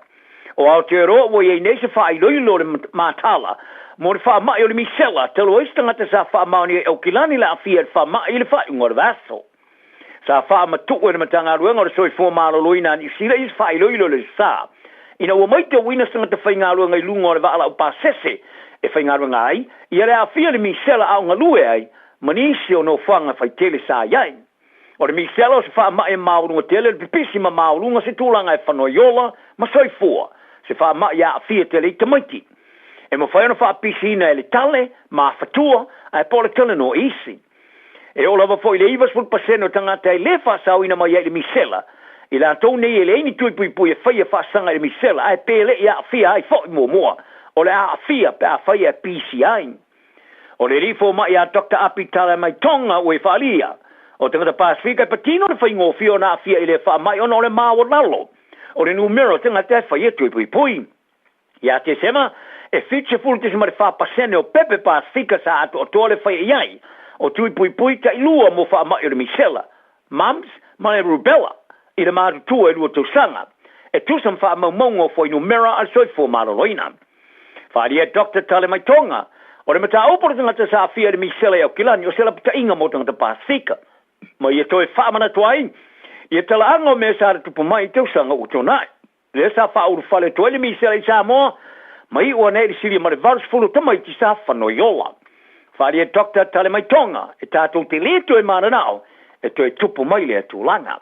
Speaker 7: O Aotearoa ua i ai nei se faailoilo o le matala mo le faamai o le misela talu ai se tagata sa faamaonia i Aukilani le aafia i le faamai i le faaiuga o le vaiaso. Sa faamatuu e le Matagaluega o le Soifua Maloloina a Niu Sila i se faailoilo i le sa ina ua maitauina se tagata faigaluega i luga o le vaa laupasese e faigaluega ai ia le aafia i le misela a o galue ai ma nisi o nofoaga faitele sa i ai. O le misela o se faamai e maualuga tele le pipisi ma maualuga se tulaga e fanoai ola ma soifua, se faamai e aafia tele i tamaiti. E mafai ona faapisiina e le tale ma afatua, ae po o le talanoa isi. E oo lava foi i le 90% o tagata e le faasaoina mai ai i le misela, i latou nei e leai ni tui puipui e faia faasaga i le misela ae pe le i aafia ai foi muamua, o le a aafia pe afai e pisi ai. O le alii fomai a Doctor Api Talamaitoga ua i faaalia, o tagata Pasefika e patino le faigofie ona aafia i lea faamai ona o le maualalo o le numera o tagata e faia tui puipui. Ia Tesema, e 70.4 pasene o pepe Pasefika sa atoatoa le faia i ai o tui puipui tailua mo faamai o le misela, mumps, ma le rubella i le matutua e lua tausaga, e tusa ma faamaumauga o fuainumera a le Soifua Maloloina. Faaalia e Doctor Talemaitoga, o le mataupu o le tagata sa aafia i le misela i Aukilani o se lapataiga mo tagata Pasefika, ma ia toe faamanatu ai ia talaaga o mea sa tutupu mai i tausaga ua tuanai. Lea sa faaulufale atu ai le misela i Samoa, ma iu ane ai le silia ma le 80 o tamaiti sa fanoiola. Faaalia Doctor Talemaitoga, e tatou te le toe mananao e toe tupu mai lea tulaga.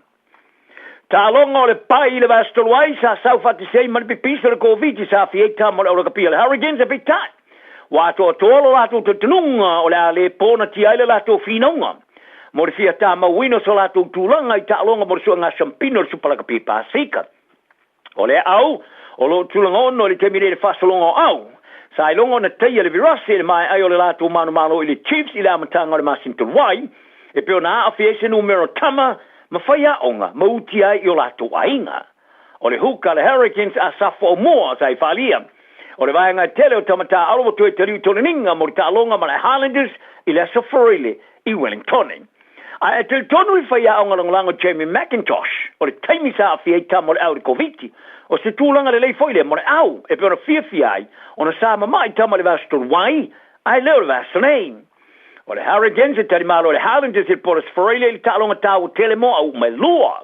Speaker 7: Taaloga o le pai i le vaiaso talu ai, sa sau faatasi ai ma le pipisi o le Koviti sa aafia ai tama o le aulakapia a le Hurricanes, ae peitai, ua atoatoa lo latou talitonuga o le a le ponatia ai le latou finauga mo le fia tamauina o so latou tulaga i taaloga mo le suega siampina o le Supa Lakapi Pasefika. O lea au, o lo o tulaga ono i le taimi nei i le faasologa o au. Sa iloga ona taia le virasi i le maea ai o le latou manumalo i le Chiefs i le amataga o le masina talu ai, e pei ona aafia ai se numera o tama ma faiaoga ma utia ai i o latou aiga. O le hook a le Hurricanes a Safo Aumua sa i faaalia. O le vaega e tele o tama taaalo ua toe taliu i toleniga mo le taaloga ma le Highlanders i le Aso Faraile i Wellingtone. Ae e talitonu le faiaoga lagolago Jamie McIntosh, o le taimi sa aafia ai tama o le au i le Koviti, o se tulaga lelei foi lea mo le au, e pei ona fiafia ai ona sa mama'i tama i le vaiaso talu ai, ae le o le vaiaso nei. O le Hurricanes e talimalo i le Highlanders i le Port Australia i le taaloga taua tele mo au uma e lua.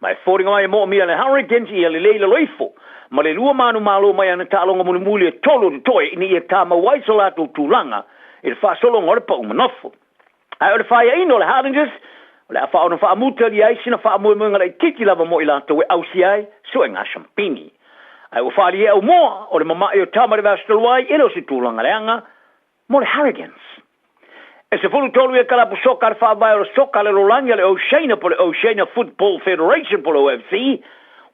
Speaker 7: Ma e foliga mai e moomia le Hurricanes ia lelei lalo ifo ma le lua manumalo mai ana taaloga mulimuli e tolu o totoe ina ia tamau ai so latou tulaga i le faasologa o le pau manofo. Ae o le faiaina o le Hardingers, o le a faaono faamutalia ai sina faamoemoega laitiiti lava mo i latou e ausia ai suega siampini. Ae ua faaalia e aumoa, o le mama'i o tama i le vaiaso talu ai, e le o se tulaga leaga mo le Hurricanes. E 13 ia kalapu soka a le faavae o le soka a le lalolagi a le Oceania po o le Oceania Football Federation po o le OFC,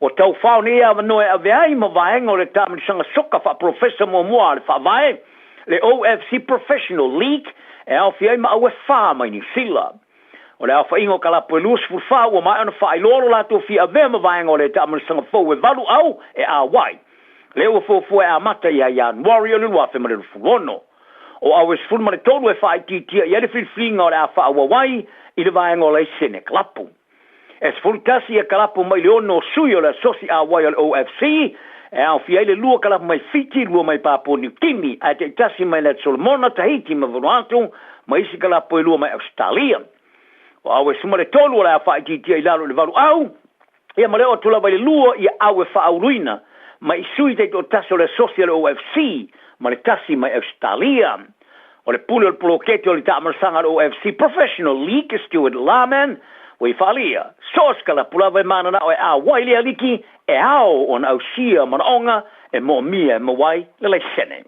Speaker 7: ua taufao nei avanoa e ave ai ma vaega o le taamilosaga soka faapolofesa muamua a le faavae, le OFC Professional League e aofia ai ma au e fa mai Niu Sila. O le aofaiga o kalapu e 24 ua maea ona faailoa lo latou fia avea ma vaega o le taamilosaga fou e valu au e auai. Lea ua fuafua e amata ia Ianuari o le 2026. O au e 13 e faaitiitia i ai le filifiliga o le a faaauau ai i le vaega o laisene kalapu. E 11 ia kalapu mai le ono o sui o le Asosi Auai o le OFC, e aofia ai le lua kalapu mai Fiti, lua mai Papua Niu Kini, ae taitasi mai le Solomona, Tahiti ma Vanuatu, ma isi kalapu e lua mai Ausetalia. O au e 13 o le a faaitiitia i lalo i le valu au, ia ma le oo atu lava i le lua ia au e faauluina mai i sui taitoatasi o le Asosi a le OFC ma le tasi mai Ausetalia. O le pule o le poloketi o le taamalosaga a le OFC Professional League Stuart Larman ua i faaalia, so o se kalapu lava e mananao e auai lea liki e ao ona ausia manaoga e moomia e maua ai le laisene.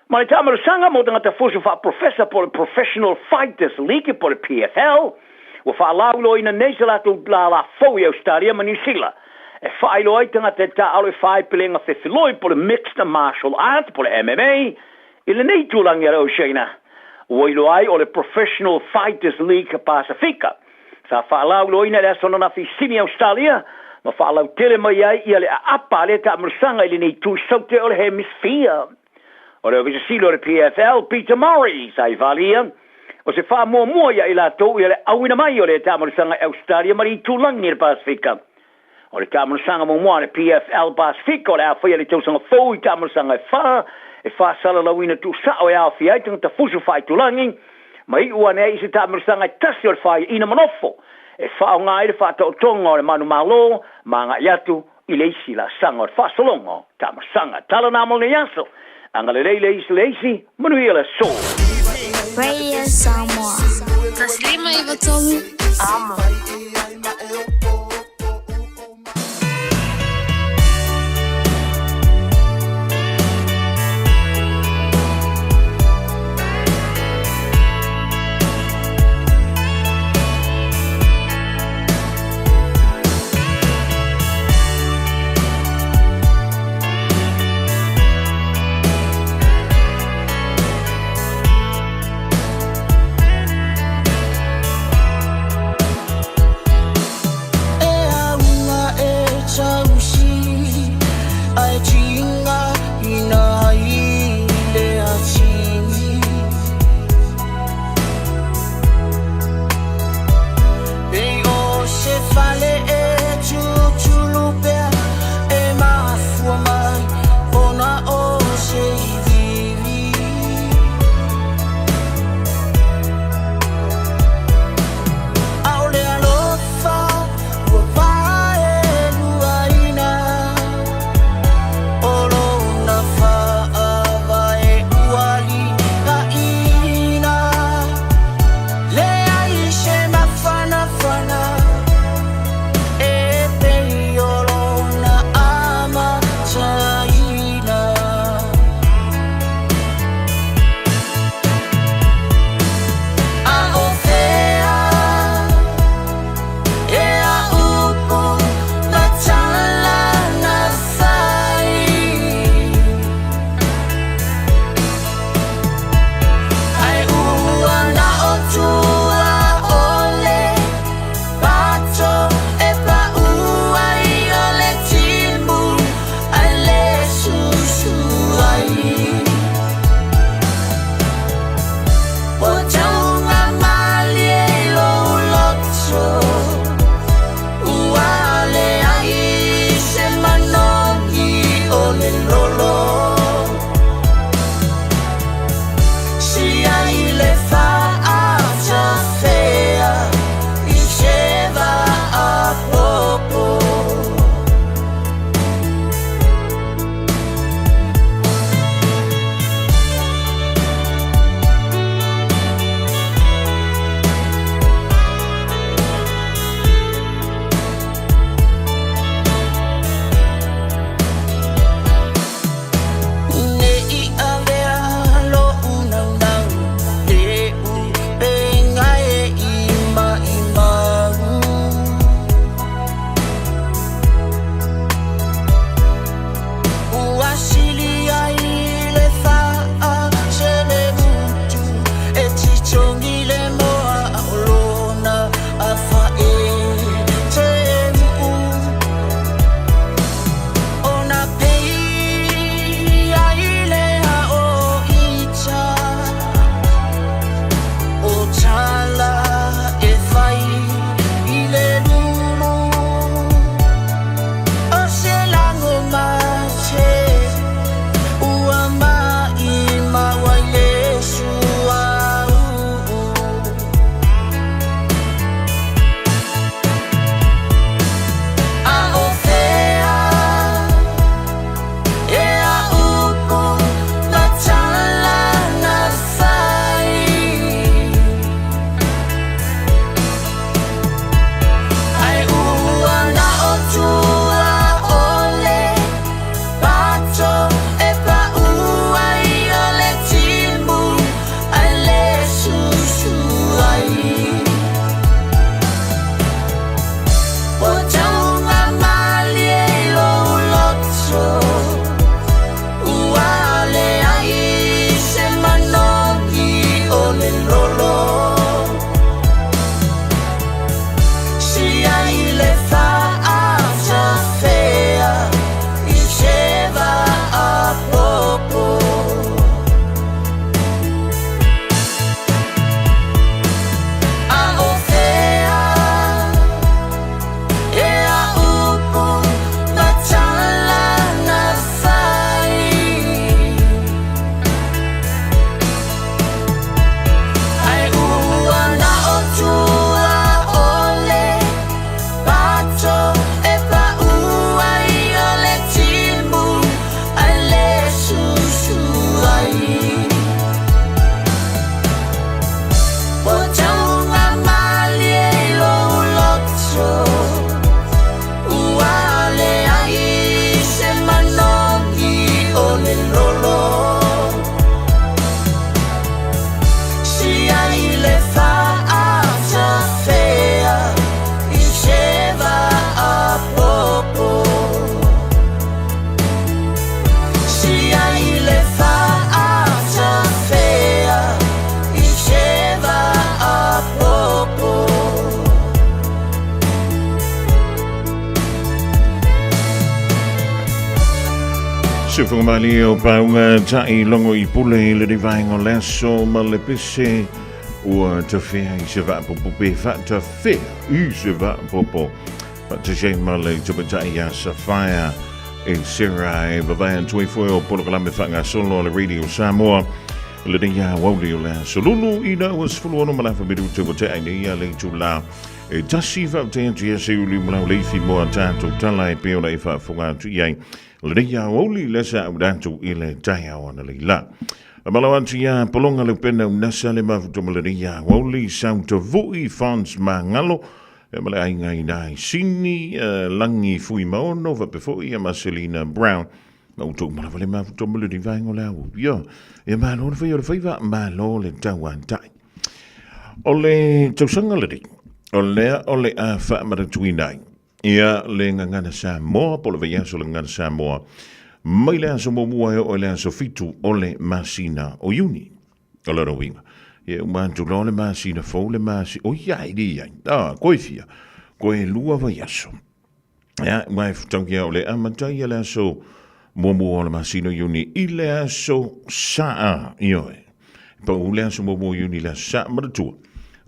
Speaker 7: Ma le taamalosaga mo tagata fusu faaprofesa po o le Professional Fighters League po o le PFL, ua faalauiloaina nei se latou lālā fou i Ausetalia ma Niu Sila e faailoa ai tagata e taaalo e fā i pelega fefeloi po o le Mixed Martial Arts po o le MMA I lenei itulagi a le Oceania, ua iloa ai o le Professional Fighters League Pasefika, sa faalauiloaina i le aso ananafi i Sydney, Ausetalia, ma faalautele mai ai ia le aapa a lea taamalosaga i lenei itu saute o le Hemisphere. O le Ofisa Sili o le PFL, Peter Murray, sa i faaalia, o se faamuamua ia i latou ia le auina mai o lea taamalosaga i Ausetalia ma le itulagi i le Pasefika. O le taamalosaga muamua a le PFL Pasefika o le a faia i le tausaga fou i taamalosaga e fa, e faasalalauina tuusao e aofia ai tagata fusu faaitulagi, ma iu ane ai i se taamalosaga e tasi o le faiaina manofo e faaaoga ai le faataotoga o le manumalo ma agai atu i le isi laasaga o le faasologa o taamalosaga. Tala na mo lenei aso. Agalelei le isi le isi, manuia le aso.
Speaker 8: Radio Samoa. 153 Amo.
Speaker 4: Se whakamali o paunga ta'i longo i pule i le vaenga o le aso ma le pese ua tawhea i se vaapopo pe whaatawhea i se vaapopo. Whaatase ma le tumatai ia Sapphire e Sarah e vavae atu ai foi o polokalame whaangasolo o le Radio Samoa le nei a wauli o le aso lulu i na ua 16 ma lafa minutu ua tea i nei ia le itula e tasi whaute atu ia se uli malau leifi mo a tātou tala e pei ona e faafofoga atu i ai le nei a wauli le sa au rātou i le taiao ana lei la. A malo atu ia polonga le upena unasa le mafuta ma le nei a wauli sautavui fons mangalo e ma le aiga i nai sini langi fui maono faapea foi ia Marcelina Brown ma outou uma lava le mafuta ma le nei vaega o le au. Ia, ia malo le fai o le faiva, malo le tauatai. O le tausaga lenei, o lea o le a faamanatuina ai ia le Gagana Samoa po o le vaiaso o le Gagana Samoa mai le aso muamua e oo i le aso 7 o le masina o Iuni. O lona uiga, ia uma atu loa le masina fou le masina, oi ai li ai, ah, koe fia, koe lua vaiaso. Ia, ua e futaukia o le amata ia le aso muamua o le masina o Iuni i le aso Saa, ioe. Pau le aso muamua o Iuni i le aso Saa, manatua,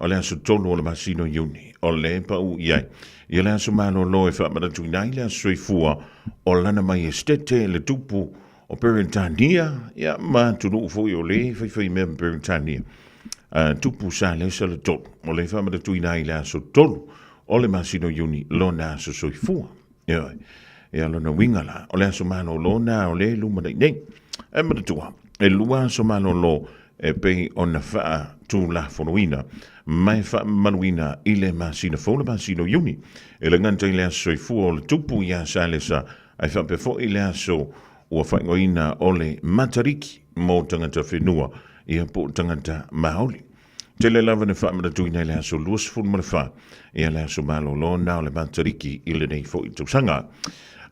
Speaker 4: o le aso 3 o le masina o Iuni, o le pau i ai. Ia le aso malolo e faamanatuina ai le aso soifua o lana maiestete le tupu o Peretania, ia ma atunuu foi o le faifai mea ma Peretania. Tupu sa lesa le tolu, o le faamanatuina ai le aso 3 o le masina o Iuni lona aso soifua. Ioe. Ia lona uiga la, o le aso malolo na o le lumanai nei. E manatua, e lua aso malolo e pei ona faatulafonoina ma e faamamaluina i le masina fou le masina o Iuni. E le gata i le aso soifua o le tupu ia Salesa, ae faapea foi le aso ua faaigoaina o le Matariki mo tagata whenua, ia po o tagata Māori. Tele lava na faamanatuina i le aso 24 ia le aso malolo na o le Matariki i lenei foi tausaga.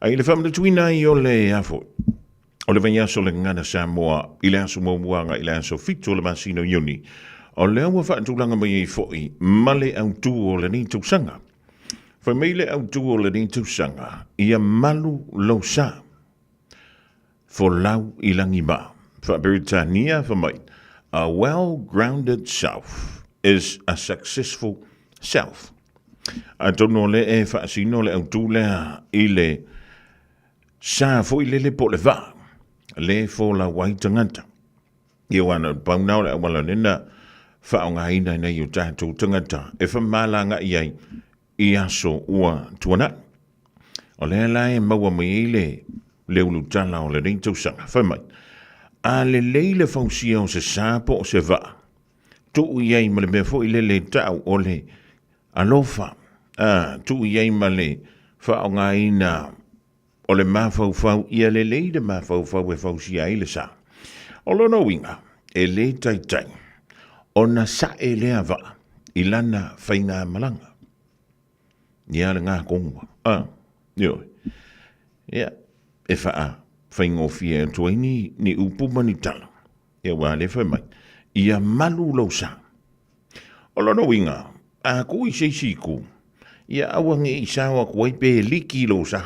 Speaker 4: Ai i le faamanatuina ai o le a foi, o le vaiaso o le Gagana Samoa i le aso muamua agai i le aso 7 o le masina o Iuni, o lea ua faatulaga mai ai foi ma le autū o lenei tausaga. Fai mai le autū o lenei tausaga, ia malu lou sa. Folau i lagi ma. Faa-Peretania fa mai, A well-grounded self is a successful self. Atonu o lea e faasino le autū lea i le sa foi lele po o le vaa, le folau ai tagata. Ia aua na o le pau na o le auala lena faaaogaina e nai o tatou tagata e famalagai ai i aso ua tuanai. O lea la e maua mai ai le le ulutala o lenei tausaga. Fai mai, a lelei le fausia o se sa po o se vaa, tuu i ai ma le mea foi lele e tau o le alofa, a, tuu i ai ma le faaaogaina o le mafaufau, ia lelei le mafaufau e fausia ai le sa. O lona uiga, e lē taitai ona sae lea vaa i lana faigamalaga. Ia le gakogua, a, ioe. Ia, e faafaigofie atu ai ni, ni upu ma ni tala. Ia aua lea fai mai, ia malu lou sa. O lona uiga, a kū i se isi itu, ia aua ne i sao atu ai pe liki lou sa.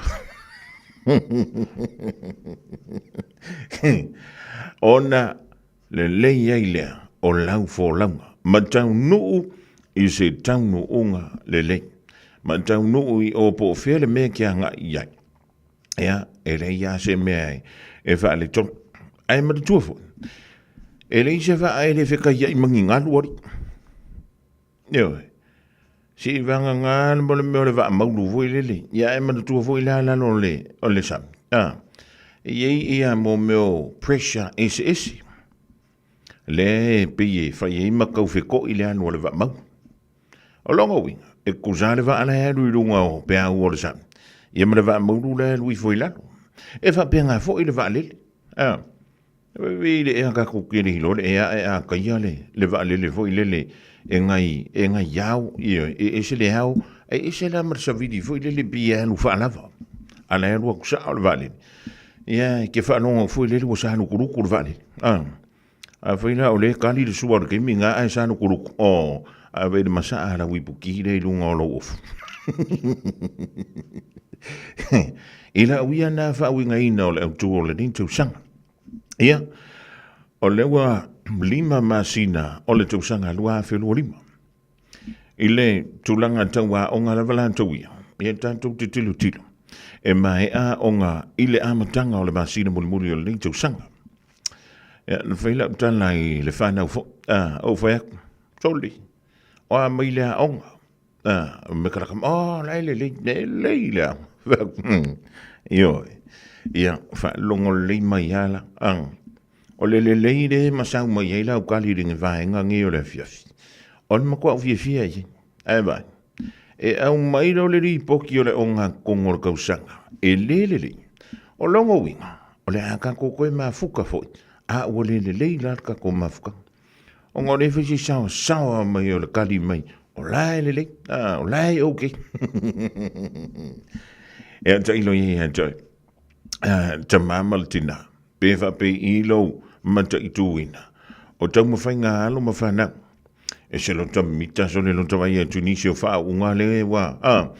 Speaker 4: Ona lelei ai lea o lau folauga, ma taunuu i se taunuuga lelei, ma taunuu i o po o fea le mea e te agai i ai. Ia, e leai lava se mea e faaletonu. Ae manatua foi, e leai se vaa e le fekaiai ma ni galu alii. Ioe. Se i vagana le mo le mea o le vaa maulu foi lele. Ia ae manatua foi la lalo o le, o le sami. A, e i ai ia mo mea o pressure eseese. Lea e pei e fai ai ma tau feto'i le alu a le vaa maulu. O lona uiga, e tutusa lava le vaa la e alu i luga o peau o le sami, ia ma le vaa maulu la e alu ifo i lalo. E faapena foi le vaalele. A, e le ea tatou te le iloa le ea ae a taia le, le vaalele foi lele e nai, e nai ao, ia, e ese le ao, ae ese la ma le savili foi lele pei e alu faalava. A la e alu atu sao le vaalele. Ia, e te faalogo foi lele ua salukuluku le vaalele. A. Afai la o lea e kali le sua o le taimi lena ae sa lukuluku, oh, a vaai i le masaa a lau ipuki lea i luga o lou ofu. I lau ia na faauigaina o le autu o lenei tausaga. Ia, o lea ua 5 masina o le tausaga 2025. I le tulaga tau aoga lava latou ia, ia tatou te tilotilo e maea aoga i le amataga o le masina mulimuli o lenei tausaga. Ia, na fai lau tala i le whanau fo, ou fai atu, soli, o a mai le aoga, me kalaka, oh, la e lelei, e lelei le aoga. Ioe, ia, faalogo lelei mai ala, O le lelei le ma sau mai ai lau kali i le vaega nei o le afiafi, o le matuā ou fiafia i ai. Ae vaai, e aumai loa le lipoti o le ogatotonu o le tausaga, e le lelei. O lona uiga, o le a tatou toe mafuta foi, a ua le lelei la le tatou mafutaga. Ona o lea e fai se saosaoa mai o le kali mai, o la e lelei, o la e okay. E tailo i ai ia te oe, tama ma le tina. Pe faapei i lou mataituina o taumafaiga a alo ma fanau. E se lota mita so le lota vai atu nisi o faauuga le ua a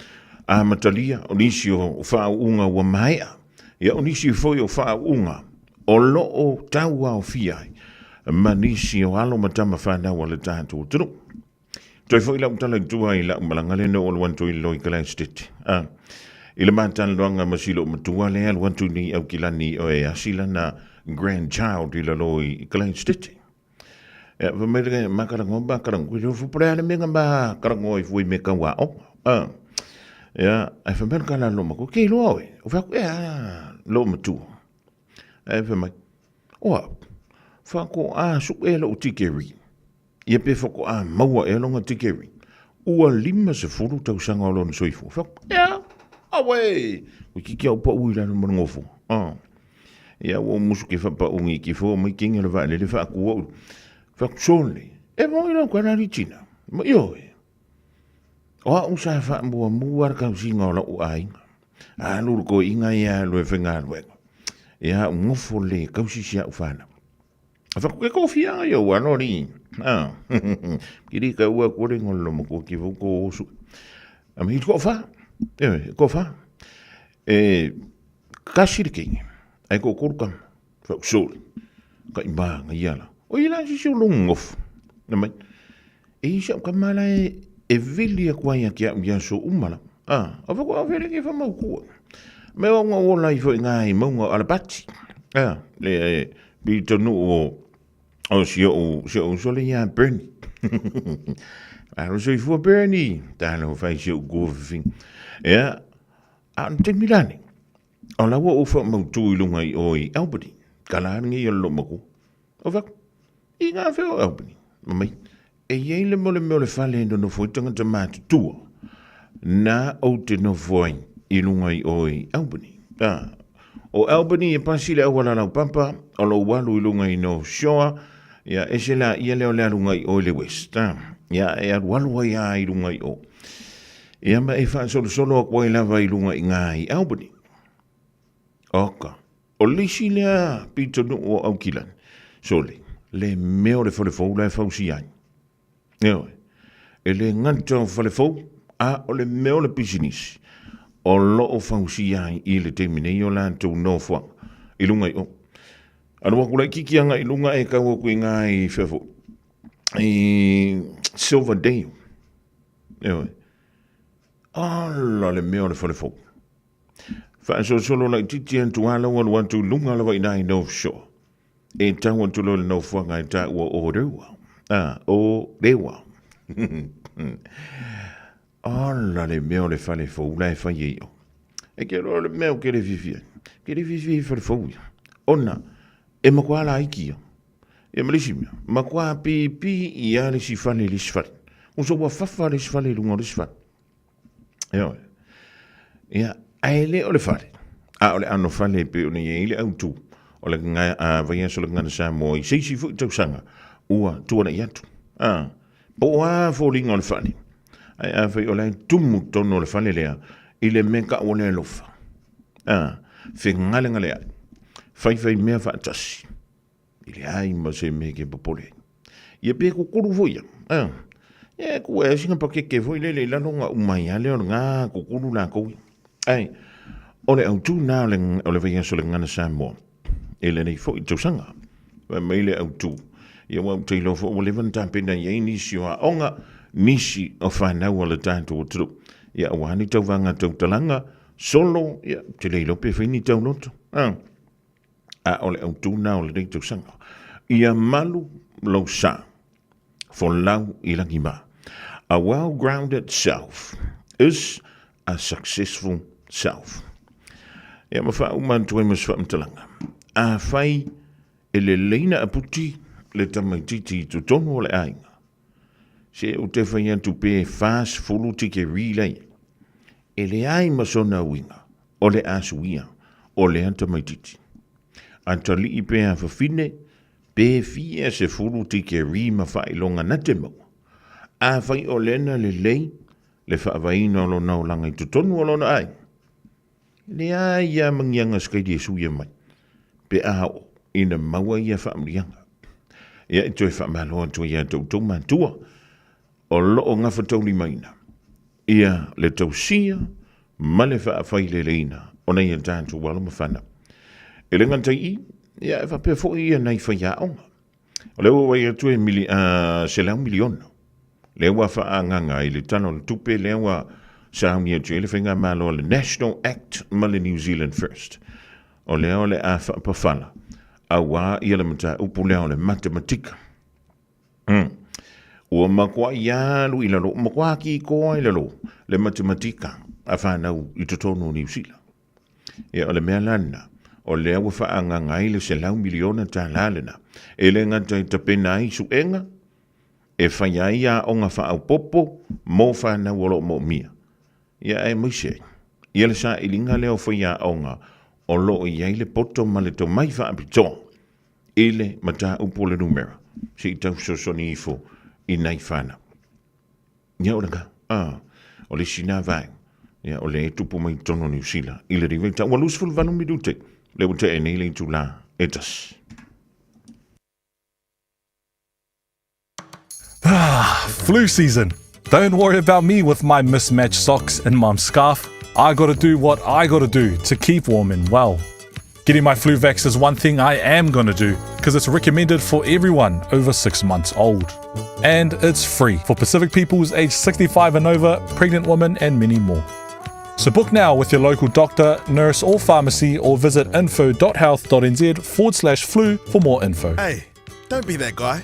Speaker 4: amatalia, o nisi o faauuga ua maea, ia o nisi foi o faauuga o lo o tauaofia ai ma nisi o alo ma tama fanau a le tatou atunuu. Toe foi lau tala i tua i lau malaga lea na ou alu atu i lalo i Kalaestete. A, i le matalanoaga ma si lou matua lea alu atu nei i Aukilani o e asi lana grandchild i lalo i Kalaestete. Ia, fai mai le ma kalangoa ma kalangoa, i le pule ale mea ma kalangoa i fui me kau aoga. A, ia, ai fai mai le kala lou matua, ke iloa oe? O fai atu, e a, lou matua. Ae fai mai, o au, faatoa suʻe lou tikeri. Ia pe faatoa maua ea lona tikeri. Ua 50 tausaga o lona soifua. Fai atu, ea, auē, ua itiiti au pau i lalo ma le nofo. Ah. Ia ua ou musu ke whapaungi ki fo mai kinga le vaalele whaaku au. Fai atu, sole, e mo i lau kala li tina. Ma ioe. O au sa whaamuamua le kausinga o lau aiga. Alu le koiinga ia alu e whaigaluega. Ia au ngofo le kausi si au whanau. A whaku ke kōwhia ai au anō ri. Ah. Kiri ka ua kore ngol lo mako ki vau ko osu. A me ko wha. E ko wha. E kasi le kingi. Ai ko koru kama. Whaku soli. Ka i maanga i ala. O i la sisi o longu ngofu. Na mai. E i au kama la e e vili aku ai a ki au ia so umala. Ah, a whaku au where ke whamau kua. Me o ngā ola i fo i ngā i maunga o Alapati. Ah, le e, pi tonu o o si o si o sole ia Bernie. Alo soifua Bernie. Talo fai si o gofi. Ia, a o te milani. O la ua ou faamautu i luga i o i Albany, ka la lenei o le loomatua. O fai atu, I ngā whea o Albany? Ma mai, e i ai le mo le mea o le fale e nonofo ai tagata matutua, nā ou te nofo ai i luga i o i Albany. A, o Albany e pasi le auala laupapa, o lou alu i luga i North Shore, ia ese la ia lea o le aluga i o i le West. A, ia e alualu ai a i luga i o. Ia ma e faasolosolo atu ai lava i luga i ngā i Albany. Oka, o le isi lea pitonuu o Aukilani, sole, le mea o le fale fou la e fausia ai. Ioe, e le gata o fale fou, a o le mea o le pisinisi, o lo o fausia ai i le taimi nei o latou nofoaga i luga i o. Alu atu laitiiti agai i luga e tau atu i ngā i whea foi, i Silverdale. Ioe. Ala le mea o le fale fou. Faasolosolo laitiiti atu lava lau alu atu i luga lava i ina i North Shore. E tau atu loa i le nofoaga e taua o Rewa. Ah, o Rewa. Ala le mea o le fale fou la e fai ai o. E ke loa le mea o ke le fiafia. Ke le fiafia i fale fou ia. Ona, e matua laiti ia. Ia ma le isi mea, matua pipii lava le isi fale i le isi fale. Uso ua fafa le isi fale i luga o le isi fale. Ioe. Ia, ae le o le fale, a o le ʻano fale e pei ona i ai le autu o le vaiaso o le Gagana Samoa i se isi foi tausaga ua tuanai atu. A, po o a foliga o le fale, ae afai o la e tumu totonu o le fale lea i le mea taua le alofa. A, fegalegaleai, faifai mea faatasi. I leai ma se mea e ke popole ai. Ia pe kukulu foi ia. A. Ia, ku e sina pakeke foi lele i lalo nga umai a lea o le ngā kukulu lākou. Ai, o le autū nā o le, o le vaiaso le Gagana Samoa, e lenei foi tausaga. Fai mai le autū, ia ua ou te iloa foi ua leva ona tapena i ai nisi o aoga, nisi o fanau a le tatou atunuu. Ia aua ni tauvaga tautalaga, solo, ia, ou te le iloa pe fai ni tauloto. Ah. A o le autū nā o lenei tausaga. Ia malu lou sa. Folau i lagi ma. A well-grounded self is a successful self. Ia ma faauma atu ai ma se faamatalaga. Afai e lelei na aputi le tamaitiiti i totonu o le aiga, se ou te fai atu pe 40 tikeri lai, e leai ma sona uiga o le a suia o lea tamaitiiti. A talii pe a fafine, Pe fia 10 tikeri ma faailoga na te maua, afai o lena lelei le faavaina o lona olaga i totonu o lona aiga, e leai lava magiaga sikaili e suia mai pe a oo ina maua ia faamanuiaga. Ia e toe faamalo atu ai ia te outou matua o lo o gafataulimaina ia le tausia ma le faafaileleina o nai a tatou alo ma fanau. E le gata i i, ia e faapea foi ia nai faiaoga. O lea ua vaai atu e mili, $100 miliona. Lea ua faaagaga ai le Tala o le Tupe lea ua sauni atu ai le Faigamalo a le National Act ma le New Zealand First. O lea o le a faapafala auā ia le mataupu lea o le matematika. Ua matuai alu i lalo, ua matua kikoa i lalo le matematika a fanau i totonu o Niu Sila. Ia, o le mea la lena, o lea ua faaagaga ai le $100 miliona lena, e le gata i tapena ai suega, e fai ai aoga faaopoopo mo fanau o lo o moomia. Ia, aemaise ai, ia le sailiga lea o faiaoga o lo o i ai le poto ma le tomai faapitoa i le mataupu o le numera, se i tau fesoasoani ifo i nai fanau. Ia o lena, a, o le isi na vaega, ia o lea e tupu mai totonu o Niu Sila i lenei vaitau. Ua 28 minute lea ua tea nei le itulā e 1.
Speaker 9: Flu season. Don't worry about me with my mismatched socks and mum's scarf. I gotta do what I gotta do to keep warm and well. Getting my flu vax is one thing I am gonna do because it's recommended for everyone over 6 months old. And it's free for Pacific peoples aged 65 and over, pregnant women, and many more. So book now with your local doctor, nurse, or pharmacy, or visit info.health.nz/flu for more info.
Speaker 10: Hey, don't be that guy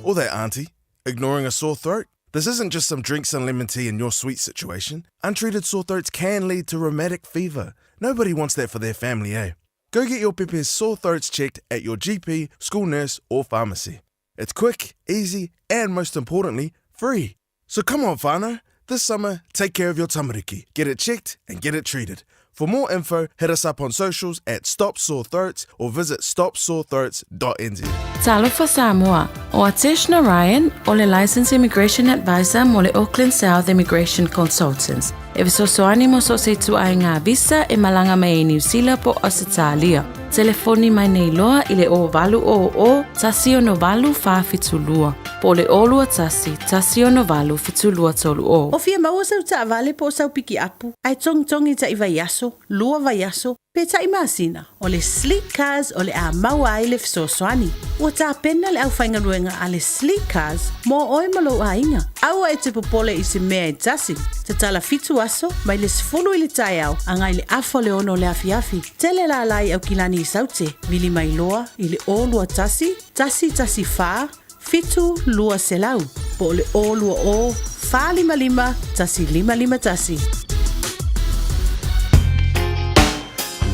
Speaker 10: or that auntie ignoring a sore throat. This isn't just some drinks and lemon tea in your sweet situation. Untreated sore throats can lead to rheumatic fever. Nobody wants that for their family, eh? Go get your pepe's sore throats checked at your GP, school nurse, or pharmacy. It's quick, easy, and most importantly, free. So come on, whānau. This summer, take care of your tamariki. Get it checked and get it treated. For more info, hit us up on socials at Stop Sore Throats or visit stopsorethroats.nz.
Speaker 11: Talofa Samoa, o Atesh Narayan, o le Licensed Immigration Advisor mo le Auckland South Immigration Consultants. E fesoasoani mo so o se ituaiga visa e malaga mai ai Niu Sila po o Ausetalia. Telefoni mai nei loa i le 0800 168 472 po o le 021 168 7230.
Speaker 12: O fia maua sau taavale po o sau pikiapu, ae togitogi ta'i vaiaso, lua vaiaso, pe ta'i masina, o le Sleek Cars o le a maua ai le fesoasoani. Ua tapena le aufaigaluega a le Sleek Cars mo oe ma lou aiga. Aua e te popole i se mea e tasi. Tatala 7 aso, mai le 10 i le taeao agai le 5:30 o le afiafi. Tele lala i Aukilani i Saute, vili mai loa i le 021 114 7 200 po o le 020 455 1551.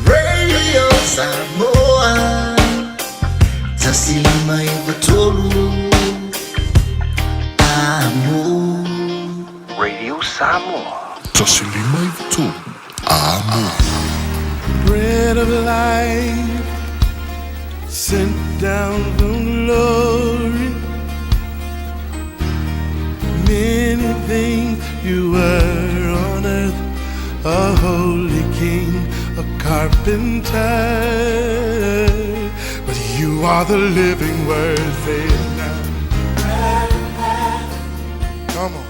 Speaker 1: Radio Samoa 153 Amo.
Speaker 13: Radio Samoa.
Speaker 2: 153 Amo.
Speaker 14: Bread of life sent down from glory. Many things you were on earth, a holy king, a carpenter. But you are the living word, say it now. Come on.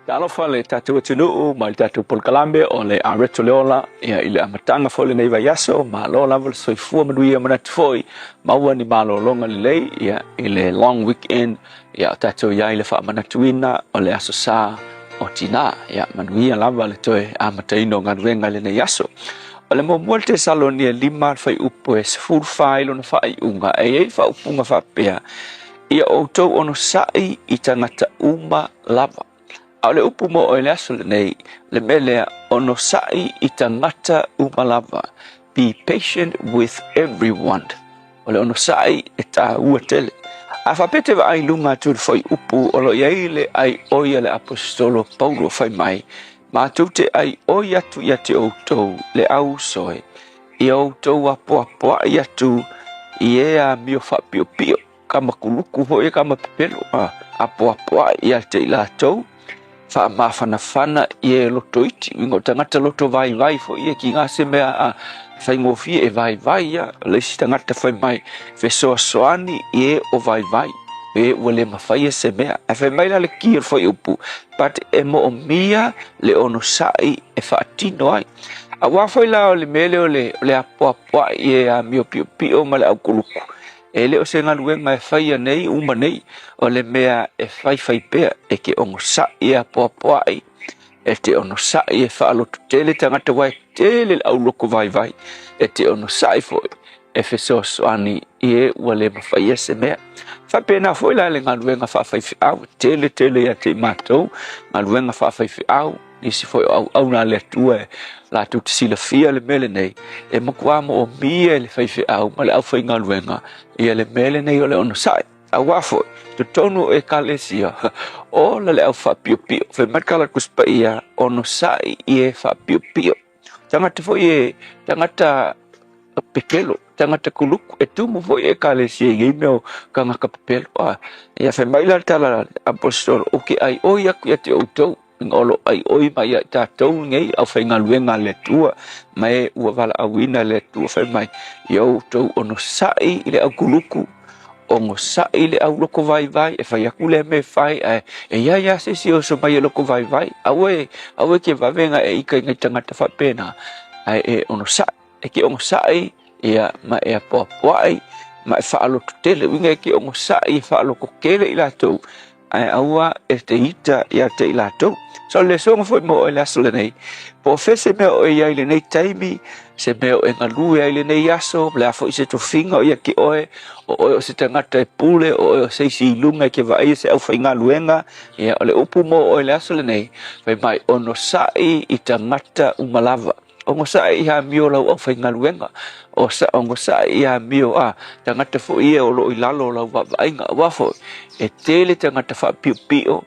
Speaker 15: Talofa le tatou atunuu ma le tatou polokalame o le Areto le Ola ia i le amataga foi o lenei vaiaso, malo lava le soifua manuia manatu foi maua ni malologa lelei ia i le long weekend ia o tatou i ai le faamanatuina o le Aso Sa o Tinā. Ia manuia lava le toe amataina o galuega i lenei aso. O le muamua le Tesalonia 5 le fuaiupu e 14 i lona faaiuga, e i ai le faaupuga faapea, Ia outou onosai i tagata uma lava. A o le upu mo oe i le aso lenei, le mea lea, onosai i tagata uma lava. Be patient with everyone. O le onosai e tāua tele. A faapea te vaai i luga atu i le fuaiupu o lo o i ai le aioi a le Aposetolo Paulo fai mai, Matou te aioi atu ia te outou le au uso e, ia outou apoapoai atu i e amio faapiopio, kama kuluku foi e kama pepelo, a apoapoai ia te i latou, faamafanafana i e loto iti, uiga o tagata loto vaivai foi e ki ga se mea a faigofie e vaivai ia, o le isi tagata fai mai fesoasoani i e o vaivai, e ua le mafaia se mea. Ae fai mai la le ki o le fuaiupu, but e moomia le onosai e faatino ai. Aua foi la o le mea lea o le, o le apoapoai e amio piopio ma le aukuluku, E le o se galuega e faia nei uma nei, o le mea e faifai pea, e ke onosai e apoapoai, e te onosai e faalototele tagata aua e tele le auloko vaivai, e te onosai foi e fesoasoani i e ua le mafaia se mea. Faapena foi la le galuega faafaifeau, e tele tele ia te i matou galuega faafaifeau, nisi foi o auauna a le Atua e latou te silafia le mea lenei, e matua moomia e le faifeau ma le aufaigaluega ia le mea lenei o le onosai. Aua foi, totonu o ekalesia, ola le au faapiopio, fai mai le tala Tusi Paia, onosai i e faapiopio. Tagata foi e, tagata pepelo, tagata kuluku, e tumu foi i ekalesia i nei mea o tagata pepelo. A, ia fai mai la le tala a le aposetolo, ou te aioi atu ia te outou, ina o lo o aioi mai ia i tatou nei aufaigaluega a le Atua, ma e ua valaauina e le Atua, fai mai, ia outou onosai i le aukuluku, onosai i le auloko vaivai, e fai atu lea mea e fai, ae e i ai lava se isi e oso mai e loko vaivai, aua e, aua e te vave ona e ika i nai tagata faapena, ae e onosai, e te onosai, ia, ma e apoapoai, ma e faalototele, uiga e te onosai e faalototele i latou, ae aua e te ita ia te i latou. So le lesoga foi mo oe le aso lenei, po o fea se mea o e i ai i lenei taimi, se mea o e galue ai i lenei aso, o le a foi se tofiga o ia ki oe, o oe o se tagata e pule, o oe o se isi i luga e te vaaia se aufaigaluega, ia o le upu mo oe le aso lenei, fai mai, onosai i tagata uma lava. Onosai i amio lau aufaigaluega, onosai i amio a tagata foi ia o lo o i lalo o lau vaavaaiga, aua foi e tele tagata faapiopio,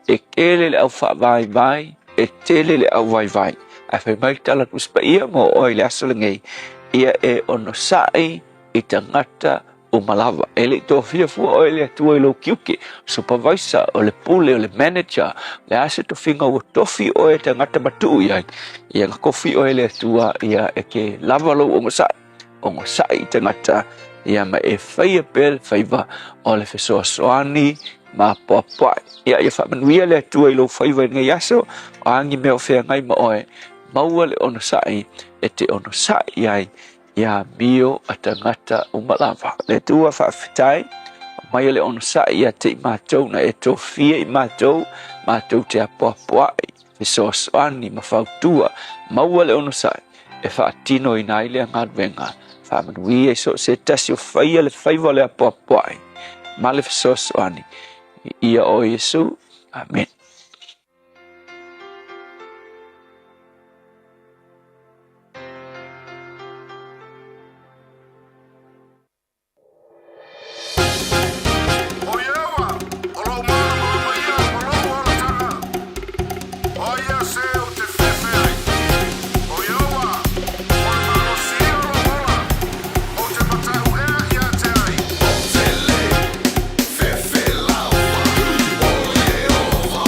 Speaker 15: e tele le au faavaivai, e tele le au vaivai. Ae fai mai le tala Tusi Paia mo oe i le aso lenei, ia e onosai i tagata uma lava. E le i tofia fua oe e le Atua i lou tiute, supervisor, o le pule, o le manager, le a se tofiga ua tofi oe e tagata matuu i ai, ia na tofi oe e le Atua ia e te lava lou onosai, onosai i tagata, ia ma e faia pea le faiva o le fesoasoani ma apoapoai. Ia, ia faamanuia le Atua i lou faiva i lenei aso, o a ni mea o feagai ma oe, maua le onosai e te onosai i ai Ia amio a tagata uma lava. Le Atua faafetai, aumaia le onosai ia te i matou na e tofia i matou, matou te apoapoai, fesoasoani ma fautua, maua le onosai e faatinoina ai lea galuega. Faamanuia i so o se tasi o faia le faiva o le apoapoai ma le fesoasoani. Ia oe Iesu. Amen.
Speaker 2: O Ieova, o lou malamalama ia ma lou olataga, o ai ia se ou te fefe ai? O Ieova, o le malosi ia o lou ola, ou te mataʻu ea ia te ai? Ou te le fefe lava, o Ieova.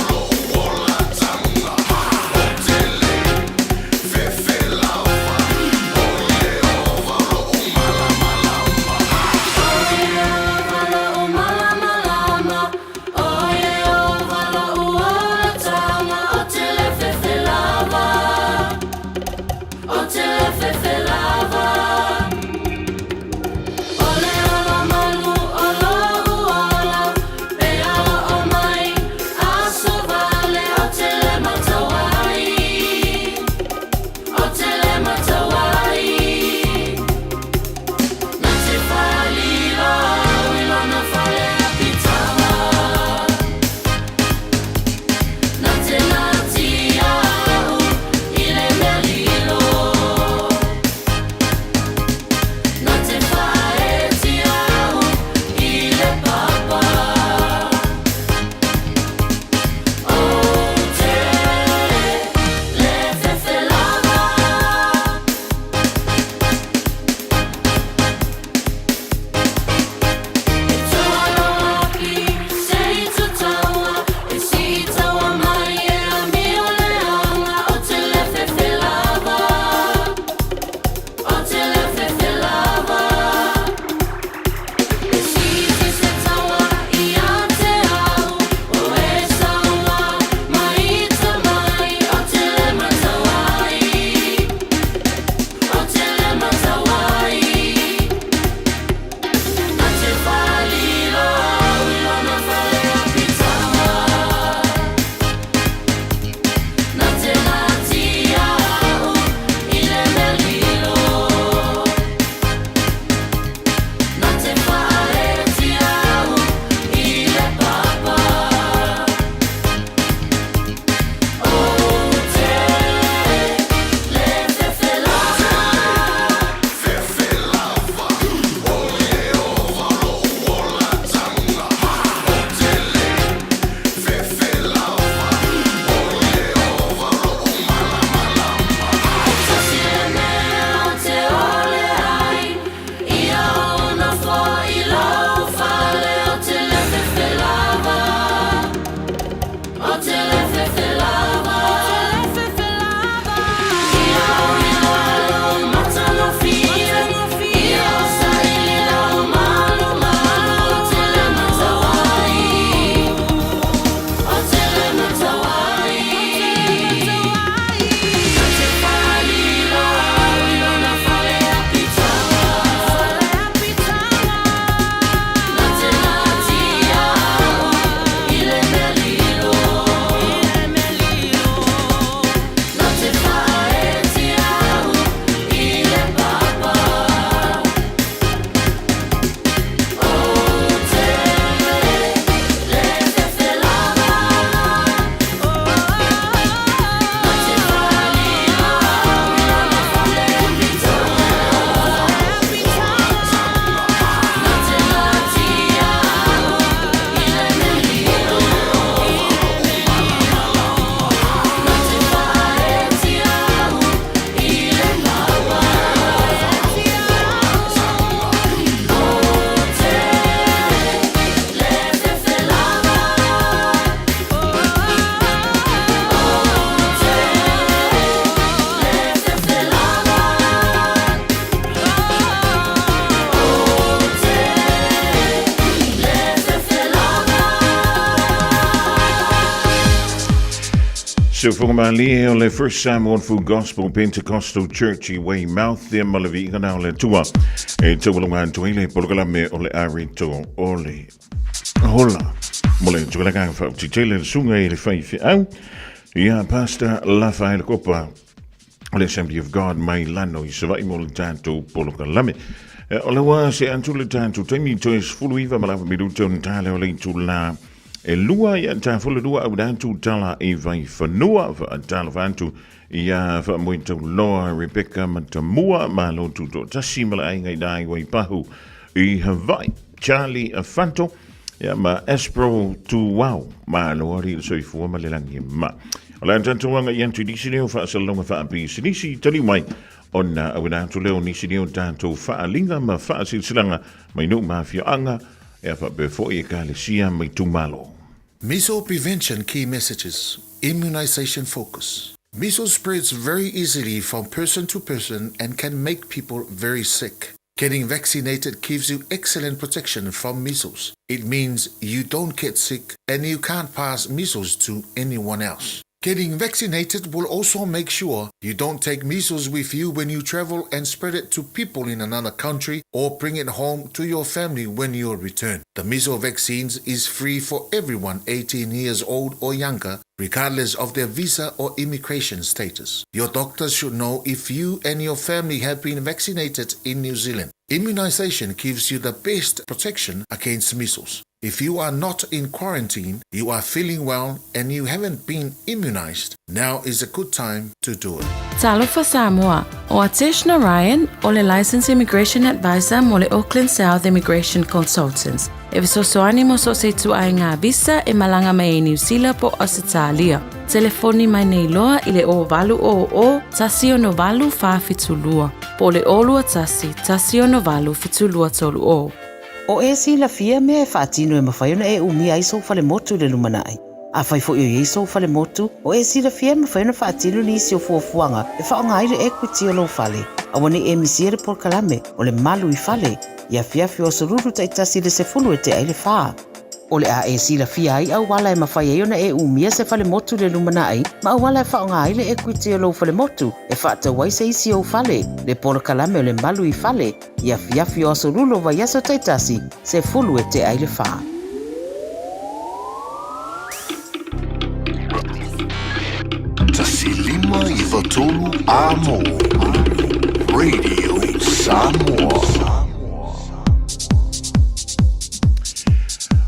Speaker 4: Sofoga malie o le First Samoan Full Gospel Pentecostal Church i Weymouth ia ma le viiga na o le Atua e taualoga atu ai le polokalame o le Areto o le Hola. Mo le tualaga whautitele le sunga i le whai whiau. Ia Pastor Lafaele Kopa o le Assembly of God mai lano i Savaii mo le tātou polokalame. O le wā se atu le tātou taimi toe 19 ma lava minuta o tale o le itula e lua ia tā fole lua au atu tala i vai whanua wha tala whantu ia wha moe tau loa Rebecca Matamua ma lo tuto tasi ma la ainga i dai wai pahu i Hawaii Charlie Afanto ia ma Aspro Tuau ma lo ari le soifua ma le lagi ma. O le antantuanga i antu nisi leo whaasalonga whaapisinisi tali mai ona awena atu leo nisi leo tātou whaalinga ma whaasilsilanga mai nuu mafiaanga e whaapea foi e kalesia mai tumalo.
Speaker 16: Measles prevention key messages, immunization focus. Measles spreads very easily from person to person and can make people very sick. Getting vaccinated gives you excellent protection from measles. It means you don't get sick and you can't pass measles to anyone else. Getting vaccinated will also make sure you don't take measles with you when you travel and spread it to people in another country or bring it home to your family when you return. The measles vaccines is free for everyone 18 years old or younger, regardless of their visa or immigration status. Your doctor should know if you and your family have been vaccinated in New Zealand. Immunization gives you the best protection against measles. If you are not in quarantine, you are feeling well, and you haven't been immunized, now is a good time to do it.
Speaker 11: Talofa Samoa, o Atesh Narayan o le Licensed Immigration Advisor mo le Auckland South Immigration Consultants. E fesoasoani mo so o se ituaiga visa e malaga mai ai Niu Sila po o Ausetalia. Telefoni mai nei loa i le 0800 168 472 po o le 021 168 7230.
Speaker 17: O e silafia mea e faatino e mafai ona e umia ai sou falemotu i le lumanai. Afai foi o i ai sou falemotu, o e silafia e mafai ona faatino nisi o fuafuaga e faaaoga ai le equity o lou fale. Aua ne i e misia le polokalame o le Malu i Fale i afiafi o aso Lulu taitasi i le 10 e tea i le 4. O le a e silafia ai auala e mafai ai ona e umia se falemotu i le lumanai ma auala e faaaoga ai le equity o lou falemotu e faatau ai se isi ou fale, le polokalame o le Malu i Fale i afiafi o aso Lulu o vaiaso taitasi, 10 e tea i le 4.
Speaker 2: 153 Amo Radio Samoa.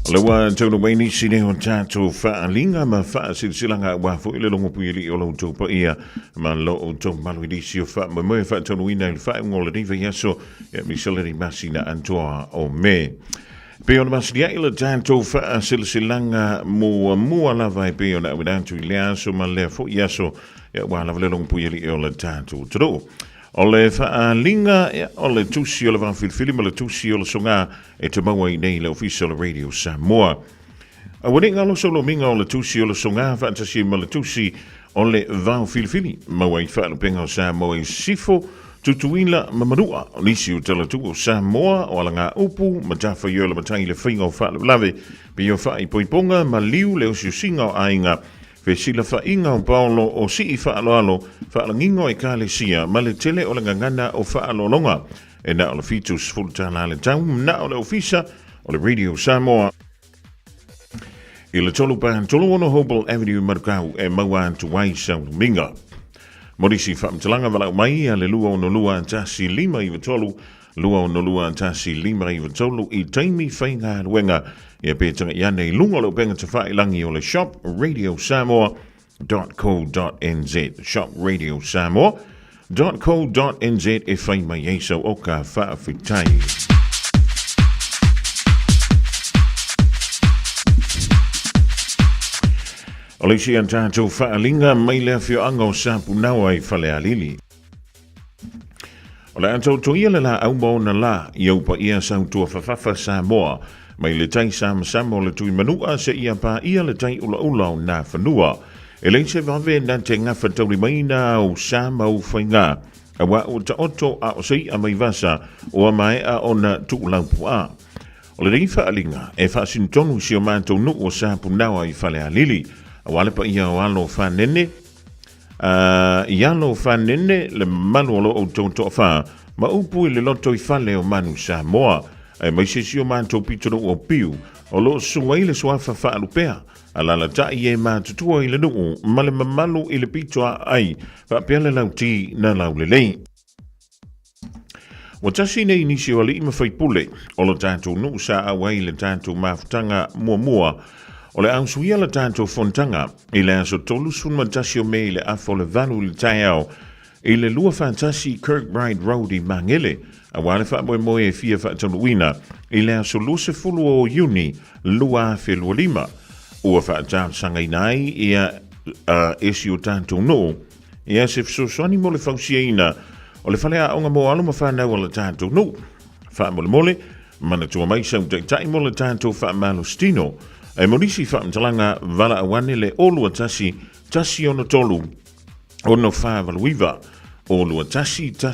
Speaker 4: O le ua taunu mai nisi nei o tātou whaaliga ma whaasilasilaga aua foi le logo puialii o lo outou paia ma lo outou malu i nisi o faamoemoe faataunuuina i le faaiuga o lenei vaiaso ia misalani masina atoa o Me. Pei ona masilia'i le tatou faasilasilaga muamua lava e pei ona auina atu i lea aso ma lea foi aso ia aua lava le logo puialii o le tatou atunuu. O le faaaliga ia o le tusi o le vaafilifili ma le tusi o le sogā e te maua i nei le Ofisa o le Radio Samoa. Aua nei galo sau lomiga o le tusi o le sogā faatasi ma le tusi o le vaofilifili maua i faalupega o Samoa i Sisifo, Tutuila ma Manua. O nisi o talatuu o Samoa o alagaupu, matafaioi o le matai i le faiga o faalavelave, pei o faaipoipoga, maliu, le osiosiga o aiga, fesilafaiga o paolo o sii faaaloalo, faalagiga o ekalesia ma le tele o le gagana o faaaloaloga. E na o le $70 le tau, na o le ofisa o le Radio Samoa i le 3 pa 36 Hobel Avenue, Manukau e maua atu ai sau lumiga. Mo nisi faamatalaga valaau mai a le 262 1593 262 1593 i taimi faigaluega ia pe taga'i ane i luga o le upega tafailagi o le shop radio samoa .co.nz shop radio samoa .co.nz e fai mai ai sau oka faafetai. O le isi a tatou faaaliga mai le afioaga o Sapunaoa i Falealili. O le a tautoia le laau ma ona lā i ou paia sautua fafafa Samoa, mai le tai samasama o le tui manua seia paia le tai ulaula o nā fanua. E leai se vave na te gafa taulimaina au sa ma ou faigā, auā ua taoto a o se i'a mai vasa ua maea ona tuulaupuaa. O lenei faaaliga e faasino tonu i si o matou nuu o Sapunaoa i Falealili, auā le paia o alo fanene, I alo fanene le mamalu o lo outou toafā ma upu i le loto i fale o Manu Samoa, aemaise si o matou pitonuu o Piu, o lo o susu ai le suafa faalupea, alalatai e matutua i le nuu ma le mamalu i le pito aai faapea le lauti na laulelei. Ua tasi nei nisi o alii ma faipule o lo tatou nuu sa auai i le tatou mafutaga muamua o le ausuia la tatou fonotaga i le aso 31 o Me i le afa o le 8 i le taeao i le 21 Kirkbride Road i Magele, aua le faamoemoe e fia faataunuuina i le aso 20 o Iuni 2025. Ua faatalasagaina ai ia e si o tatou nuu ia se fesoasoani mo le fausiaina o le faleaoga mo alo ma fanau a le tatou nuu. Faamolemole, manatua mai sau taitai mo le tatou faamalositino. E mo nisi faamatalaga valaau ane le 021 163 6489, 021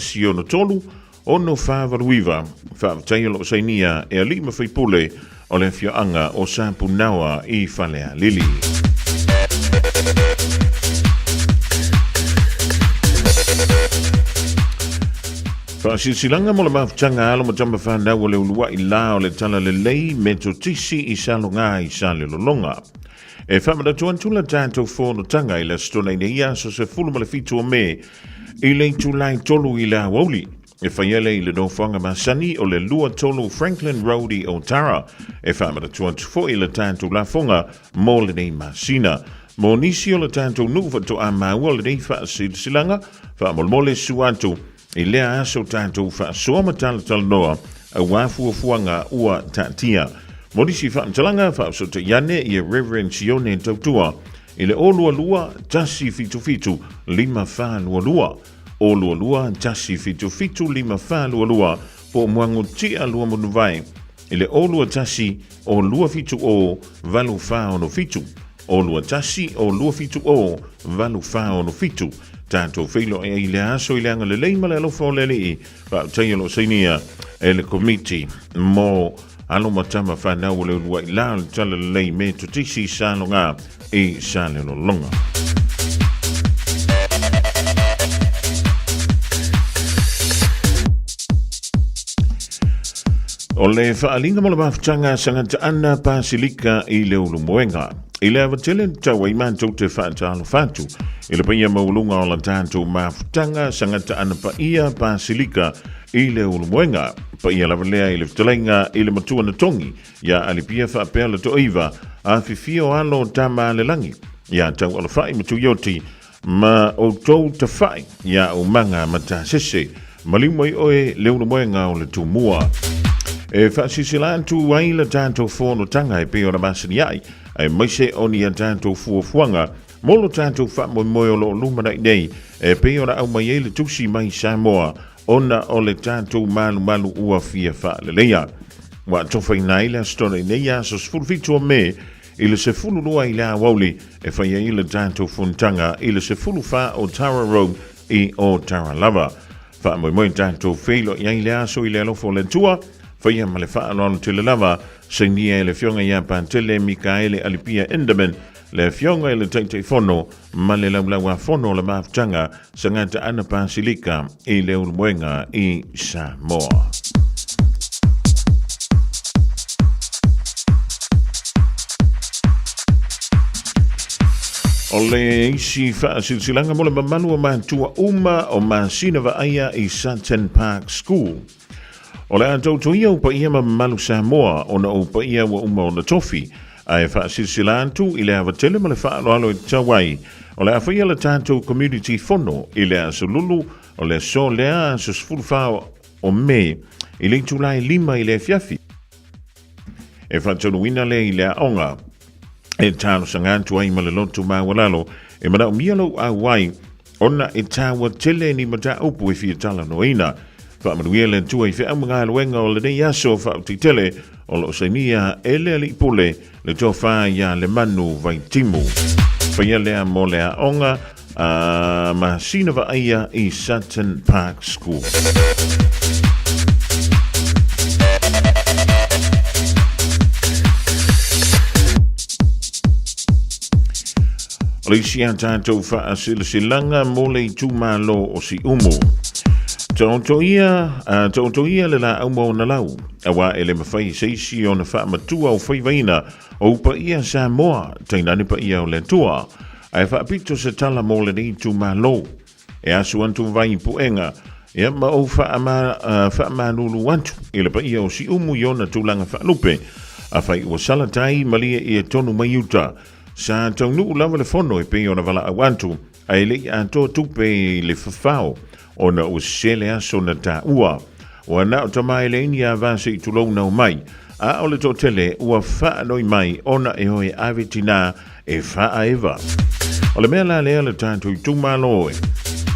Speaker 4: 163 6489. Faafetai o lo o sainia e alii ma faipule o le afioaga o Sapunaoa i Falealili. Faasilasilaga mo le mafutaga alo ma tama fanau o le uluai la o le Talalelei Metotisi i Saloga i Salelologa. E faamanatu atu la tatou fonotaga i le Aso Toonai nei aso 17 o Me i le itula e 3 i le aoauli. E fai ale i le nofoaga masani o le 23 Franklin Road i Otara. E faamanatu atu foi le tatou lafoga mo lenei masina. Mo nisi o le tatou nuu faatoa maua lenei faasilasilaga, faamolemole susu atu i lea aso tatou faasoa ma talatalanoa aua fuafuaga ua taatia. Mo nisi faamatalaga, faasotai ane ia Reverend Sione Tautua i le 022 177 5422, 022 177 5422, po o Muagutia Luamunuvae i le 021 270 8467, 021 270 8467. Tatou feiloai ai i le aso i le agalelei ma le alofa o le Alii, faafetai o lo o sainia e le Komiti mo alo ma tama fanau o le uluai la o le Talalelei Metotisi Saloga i Salelologa. O le faaaliga mo le mafutaga Sagataana Pasilika i le Ulumoega. I le ava tele na tau ai matou te faatalofa atu i le paia maualuga o la tatou mafutaga Sagataana Paia Pasilika i le Ulumoega. Paia lava lea i le fetalaiga i le matua na togi iā Alipia faapea le Toiva, afifio alo o Tama a le Lagi, iā Taualafai ma Tuioti, ma outou tafai iā Umaga ma Tasese, maliu mai oe le Ulumoega o le Tumua. E faasilasila atu ai le tatou fonotaga e pei ona masani ai, aemaise o ni a tatou fuafuaga mo lo tatou faamoemoe o lo o lumanai nei e pei ona aumai ai le tusi mai Samoa ona o le tatou malumalu ua fia faaleleia. Ua atofaina ai le Aso Toonai nei aso 17 o Me i le 12 i le aoauli e fai ai le tatou fonotaga i le 14 o Tara Road i Otara lava. Faamoemoe tatou feiloai ai le aso i le alofa o le Atua, faia ma le faaaloalo tele lava, sainia e le Afioga ia Patele Mikaele Alipia Enderman, le Afioga i le Taitaifono ma le Laulau-a-Fono o le Mafutaga Sagata Ana Pasilika i le Ulumoega i Samoa. O le isi faasilasilaga mo le mamalu o matua uma o masina vaaia i Sutton Park School. O le a tautuia o paia ma mamalu Samoa ona o paia ua uma ona tofi, ae faasilasila atu i le ava tele ma le faaaloalo e tatau ai. O le a faia le tatou community fono i le aso Lulu o le aso lea aso 14 o Me i le itula e 5 i le afiafi. E faataunuuina lea i le aoga e talosaga atu ai ma le loto maualalo e manaomia lou auai ona e taua tele ni mataupu e fia talanoaina. Faamanuia le Atua i feau ma galuega o lenei aso faautitele o lo o sainia e le Alii Pule le tofa ia Lemanu Vaitimu. Faia lea mo le aoga a masina vaaia i Sutton Park School. O le isi a tatou faasilasilaga mo le itumalo o Siumu. Taoto ia, taoto ia le laau ma ona lau, auā e le mafai e se isi ona faamatua o faivaina o paia Samoa, tainane paia o le Atua. Ae faapito se tala mo lenei itumalo. E asu atu vai i puega, ia ma ou faamalulu atu i le paia o Siumu i ona tulaga faalupe. Afai ua sala tai, malie ia tonu mai uta. Sa taunuu lava le fono e pei ona valaau atu, ae le i atoa tupe i le fafao, ona ua sese le aso na taua. Ua na o Tamaeleini a va se i tulou nau mai, a o le toatele ua faanoi mai ona e hoe ave tinā e faaeva. O le mea la lea le tatou itumalo e,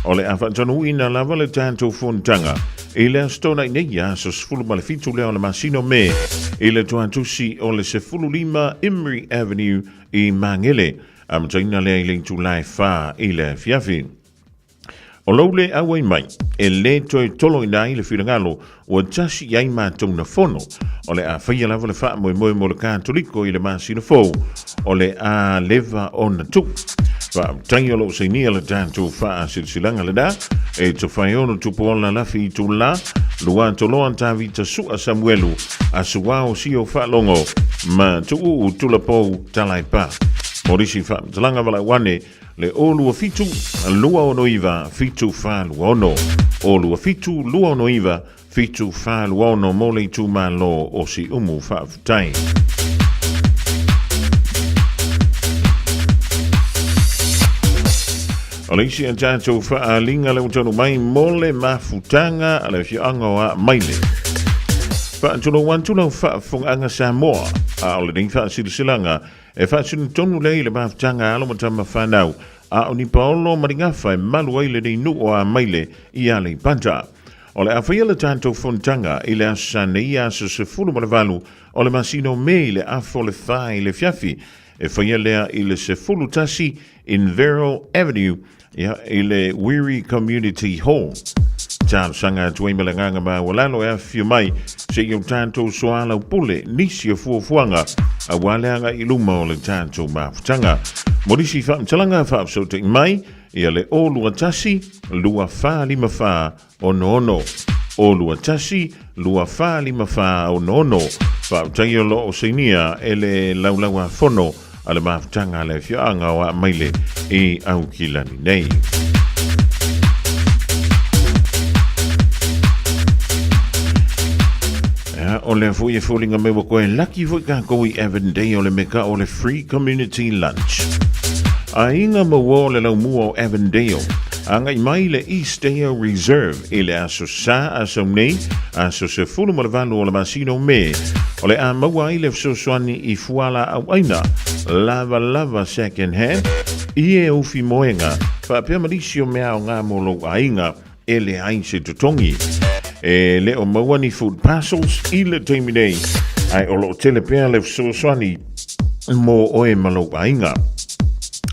Speaker 4: o le a faatanuuina lava le tatou fonotaga i le Aso Toonai nei, aso 17 lea o le masina o Me, i le toatusi o le 15 Imrie Avenue i Magele, amataina lea i le itula e 4 i le afiafi. O lou le auai mai, e lē toe toloina ai le finagalo ua tasi i ai matou na fono. O le a faia lava le faamoemoe mo le Katoliko i le masina fou, o le a leva ona tuu. Faafetai o loo sainia le tatou faasilasilaga lena e Tofaeono Tupuola Lafi Itula, Luatoloa Tavita Sua Samuelu, Asuao Sio Faalogo ma Tuuu Tulapou Talaipa. Mo nisi faamatalaga valaau ane Le 27 269 746. 27 269 746 mo le itumalo o Siumu. Faafetai. O le isi a tatou faaaliga le ua taunuu mai mo le mafutaga a le afioaga o Aamaile. Faatulou atu lau faafofogaaga Samoa, a o lenei faasilasilaga E faasino tonu lea i le mafutaga a alo ma tama fanau, a o ni paolo ma ni gafa e malu ai lenei nuu o Amaile i Aleipata. O le a faia le tatou fonotaga i le aso Sa nei aso 18 o le masina o Me i le afa o le fa i le afiafi. E faia lea i le 11 Inverell Avenue, ia, i le Wiri Community Hall. Talosaga atu ai ma le agaga maualalo e afifio mai se i o tatou soalaupule nisi o fuafuaga aua le agai i luma o le tatou mafutaga. Mo nisi faamatalaga faafesootai mai ia le 021 2454 66. 021 2454 66. Faafetai o lo o sainia e le Laulau-a-Fono a le mafutaga a le afioaga o Aamaile i Aukilani nei. Ia, o lea foi e foliga mai ua koe laki foi kākou i Avondale o le meka o le Free Community Lunch. Aiga maua o le laumua o Avondale, agai mai le Eastdale Reserve i le aso Sa aso nei, aso 18 o le masina o Me, o le a maua ai le fesoasoani i fualaau aina, lavalava second hand, ie ufi moega, faapea ma nisi o mea aoga mo lou aiga e leai se totogi. E le o maua ni food parcels i le taimi nei, ae o lo o tele pea le fesoasoani mo oe ma lou aiga.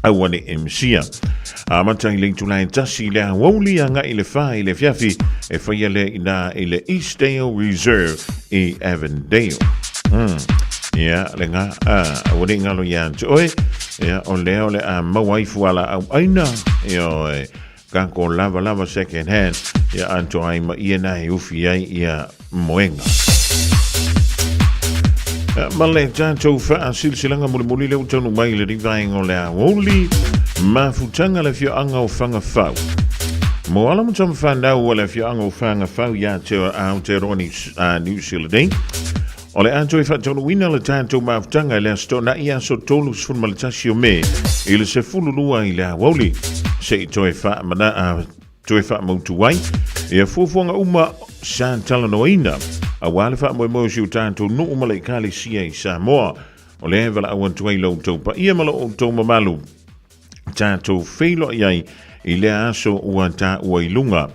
Speaker 4: Aua ne i misia. Amata i le itula e tasi i le aoauli agai i le whā i le afiafi e whaia lea inā i le Eastdale Reserve i Avondale. Ia, le ngā, a, aua ne i ngalo ia te oe, ia, o lea o le a maua ai fuala au aina, ia oe, ka ko lava lava second hand, ia anto ai ma ia nā e ufi ai ia moenga. Ma le tatou faasilasilaga mulimuli lea ua taunuu mai i lenei vaega o le aoauli, mafutaga le afioaga o Fagafau. Mo alo ma tama fanau a le afioaga o Fagafau ia te Aotearoa New Zealand nei, o le a toe faataunuuina le tatou mafutaga i le Aso Toonai aso 31 o Me i le 12 i le aoauli, se i toe faamana, Toe faamautu ai ia fuafuaga uma sa talanoaina aua le faamoemoe o si o tatou nuu ma le Ekalesia i Samoa. O lea e valaau atu ai lo outou paia ma lo outou mamalu tatou feiloai ai i lea aso ua taua i luga.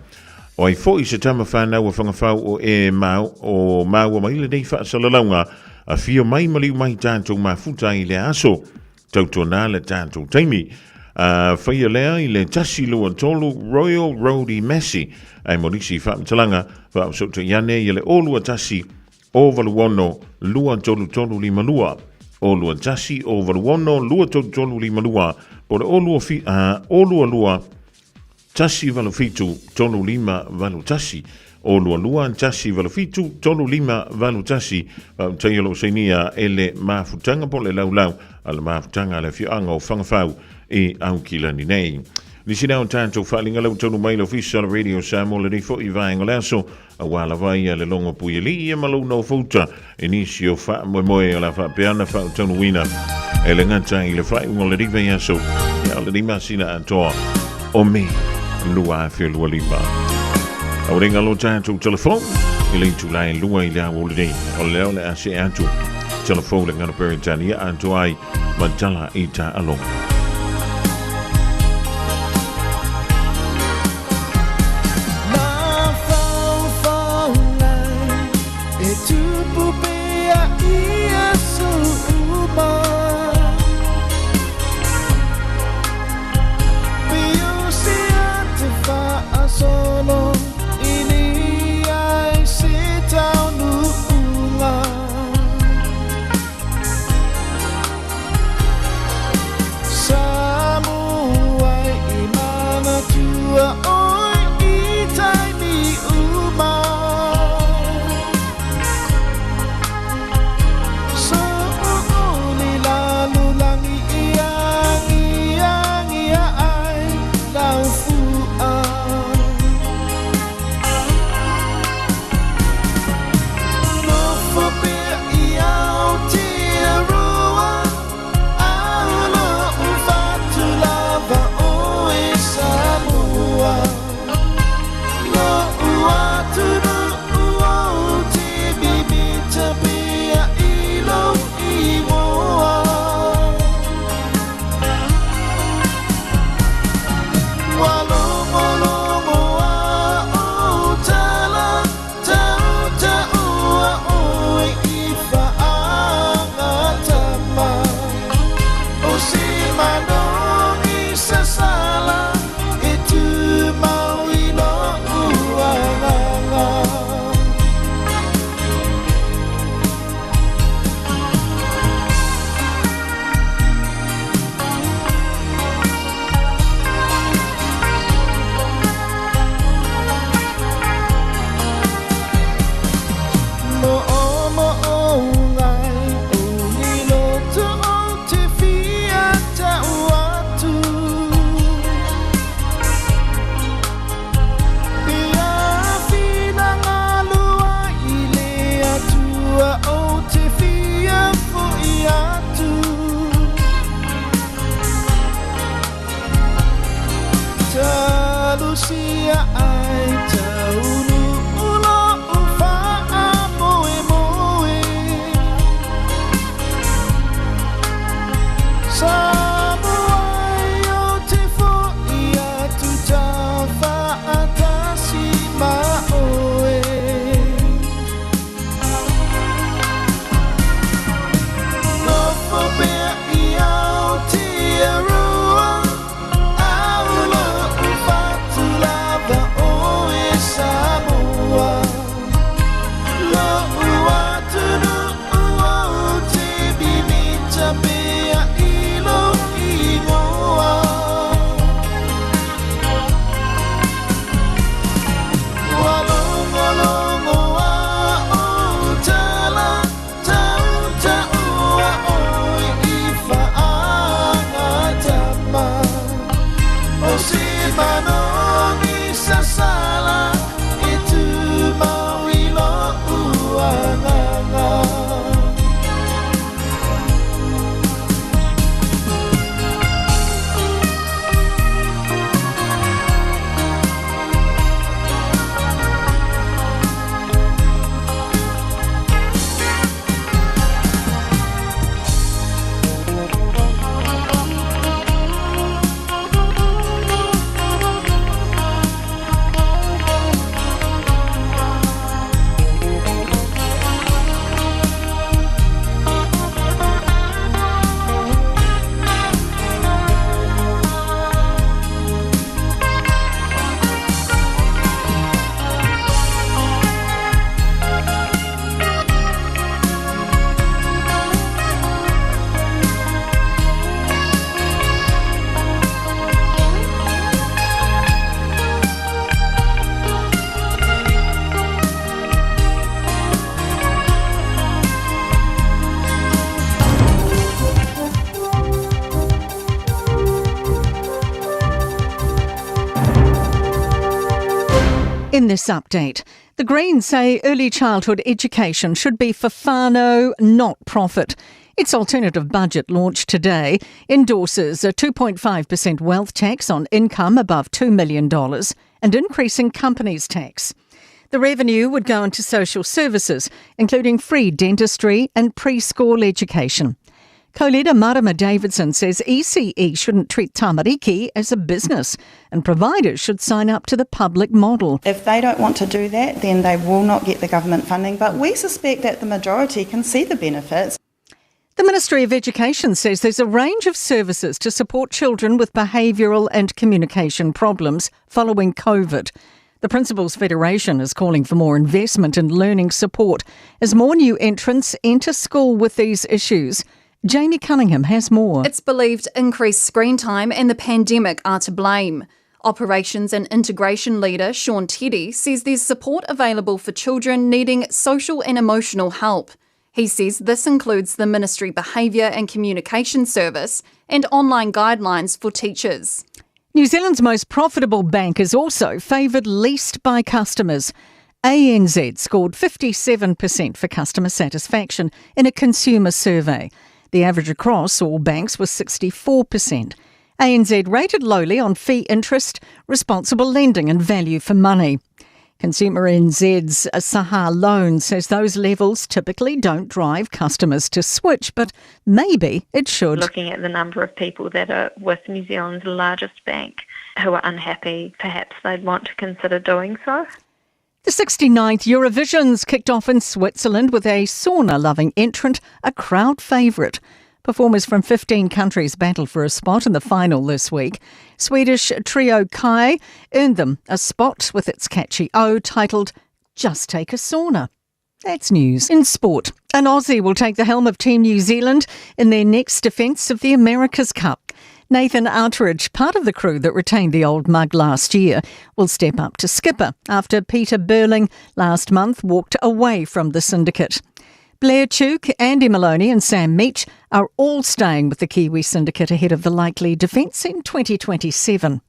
Speaker 4: O ai foi se tama fanau a Fagafau o e mau, o maua mai lenei faasalalauga, afio mai ma liu mai tatou mafuta ai i lea aso. Tautuana le tatou taimi. A faia lea i le 123 Royal Road i Massey, ae mo nisi faamatalaga, faaosootai ane ia le 021 086 23352. 0 21 086 233 52, po le 0 22 187 35 81, 0 22 187 35 81. Fa'amatai o lo'o sainia e le mafutaga po le laulau a le mafutaga a le afio'aga o Fagafau i Aukilani nei. Nisi lea o tatou faaaliga lau taunu mai le ofisa o le Radio Samoa lenei fo'i vaega o le aso, auā lava ia le logo puialii ia ma lou nofouta i nisi o faamoemoe o le a faapea ona faautaunuina e le gata i le faaiuga o lenei vaiaso, ia o lenei masina atoa o Me 2025. Aulega lo tatou telefoni i le itula e 2 i le aoauli nei, o lea o le a see atu telefoni le gana Peretania atoa ai ma tala i taaloga.
Speaker 14: E tupu pea i aso uma. Piusia te whaasolo i ni ai se taunuunga.
Speaker 18: In this update, the Greens say early childhood education should be for whānau, not profit. Its alternative budget launched today endorses a 2.5% wealth tax on income above $2 million and increasing companies tax. The revenue would go into social services, including free dentistry and preschool education. Co-leader Marama Davidson says ECE shouldn't treat tamariki as a business and providers should sign up to the public model.
Speaker 19: If they don't want to do that, then they will not get the government funding. But we suspect that the majority can see the benefits.
Speaker 18: The Ministry of Education says there's a range of services to support children with behavioural and communication problems following COVID. The Principals Federation is calling for more investment in learning support as more new entrants enter school with these issues. Jamie Cunningham has more.
Speaker 20: It's believed increased screen time and the pandemic are to blame. Operations and integration leader Sean Teddy says there's support available for children needing social and emotional help. He says this includes the Ministry Behaviour and Communication Service and online guidelines for teachers.
Speaker 18: New Zealand's most profitable bank is also favoured least by customers. ANZ scored 57% for customer satisfaction in a consumer survey. The average across all banks was 64%. ANZ rated lowly on fee interest, responsible lending and value for money. Consumer NZ's Sahar Loan says those levels typically don't drive customers to switch, but maybe it should.
Speaker 21: Looking at the number of people that are with New Zealand's largest bank who are unhappy, perhaps they'd want to consider doing so.
Speaker 18: The 69th Eurovision's kicked off in Switzerland with a sauna-loving entrant, a crowd favourite. Performers from 15 countries battled for a spot in the final this week. Swedish trio Kai earned them a spot with its catchy O titled Just Take a Sauna. That's news. In sport, an Aussie will take the helm of Team New Zealand in their next defence of the America's Cup. Nathan Outteridge, part of the crew that retained the old mug last year, will step up to skipper after Peter Burling last month walked away from the syndicate. Blair Tuke, Andy Maloney and Sam Meech are all staying with the Kiwi syndicate ahead of the likely defence in 2027.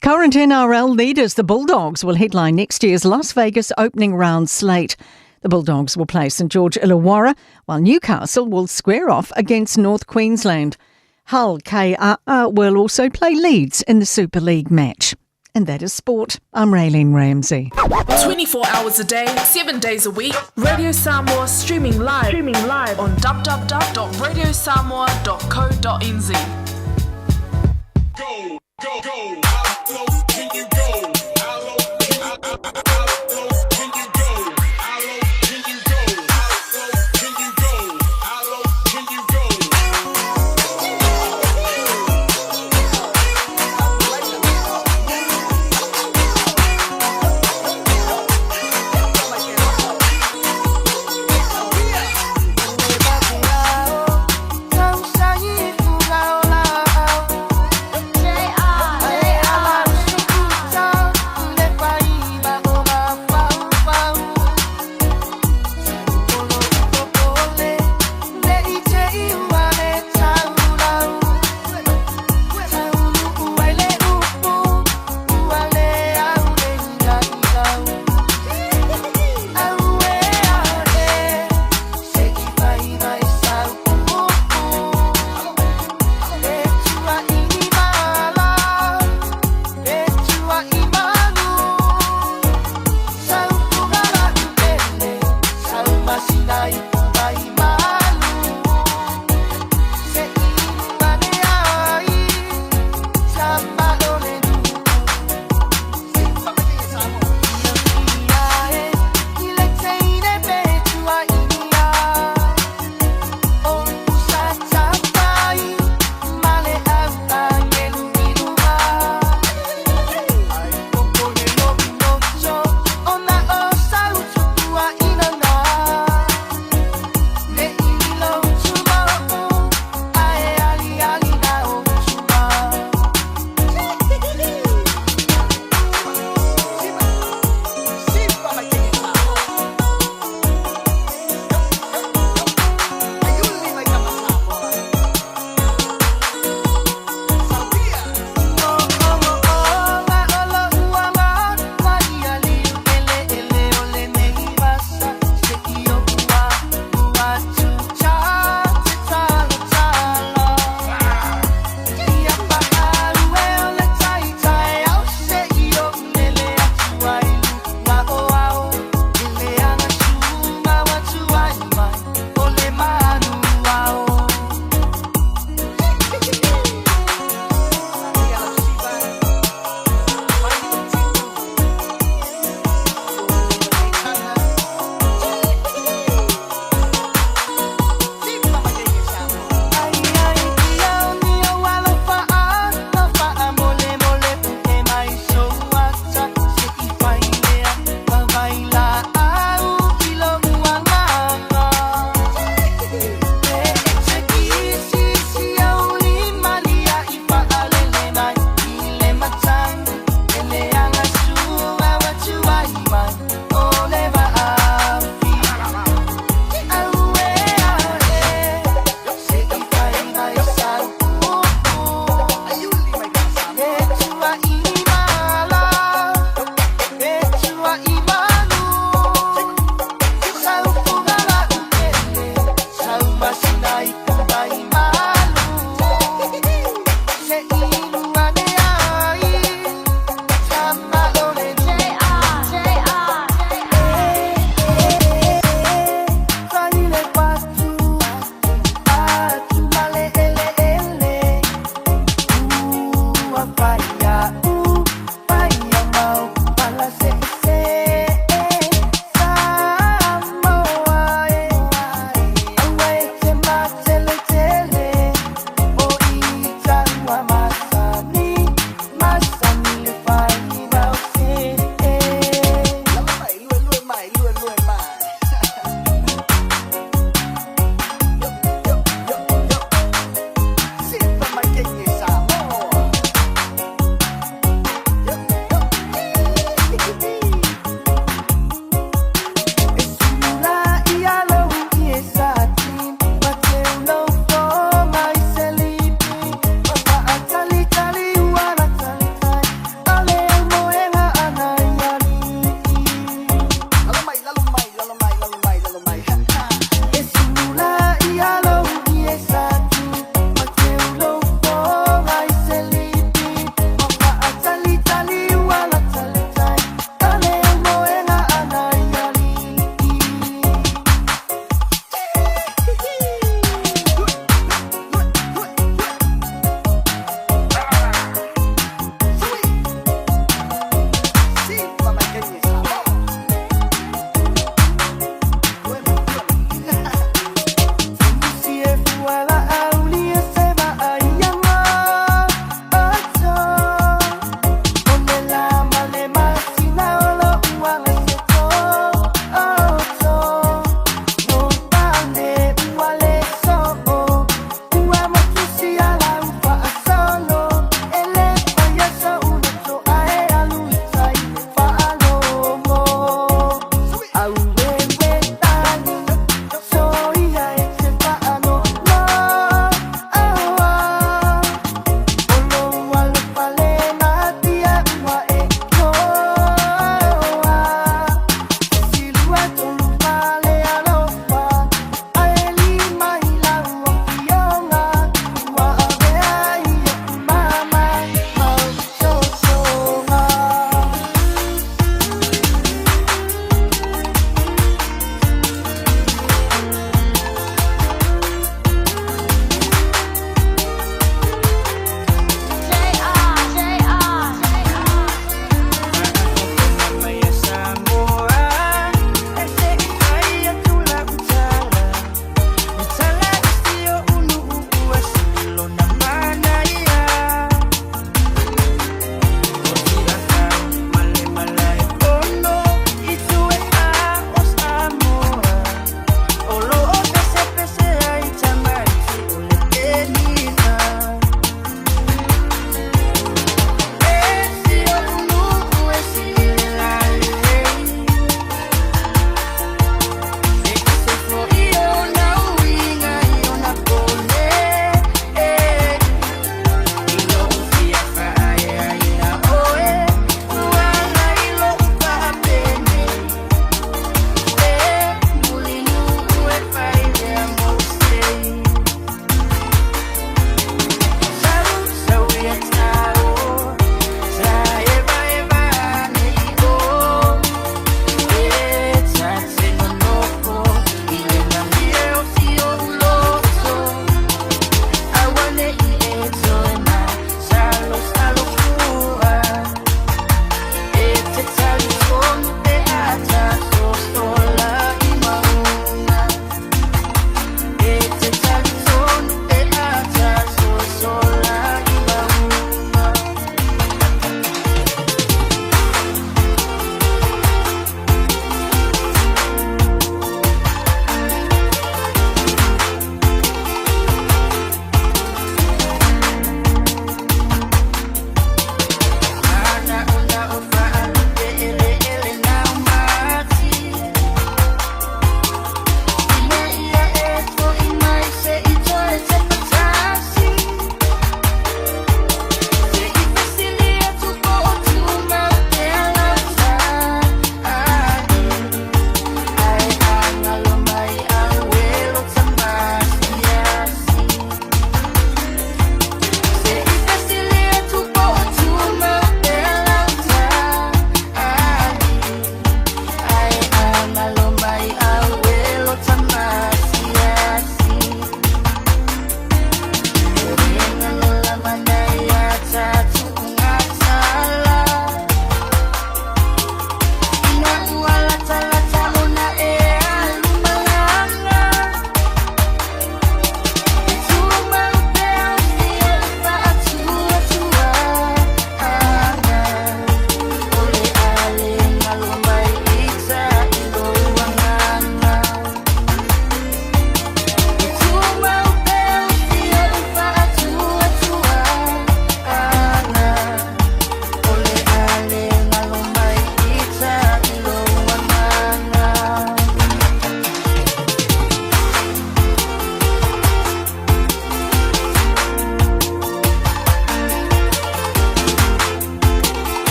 Speaker 18: Current NRL leaders, the Bulldogs, will headline next year's Las Vegas opening round slate. The Bulldogs will play St George Illawarra, while Newcastle will square off against North Queensland. Hull KRR will also play Leeds in the Super League match. And that is sport. I'm Raylene Ramsey.
Speaker 5: 24 hours a day, 7 days a week. Radio Samoa streaming live, on www.radiosamoa.co.nz.
Speaker 2: Go, go, go. How low can you go? How low can you, how low can you go? How low can you go? How low can you go? How low can you go?
Speaker 22: J-R, J-R.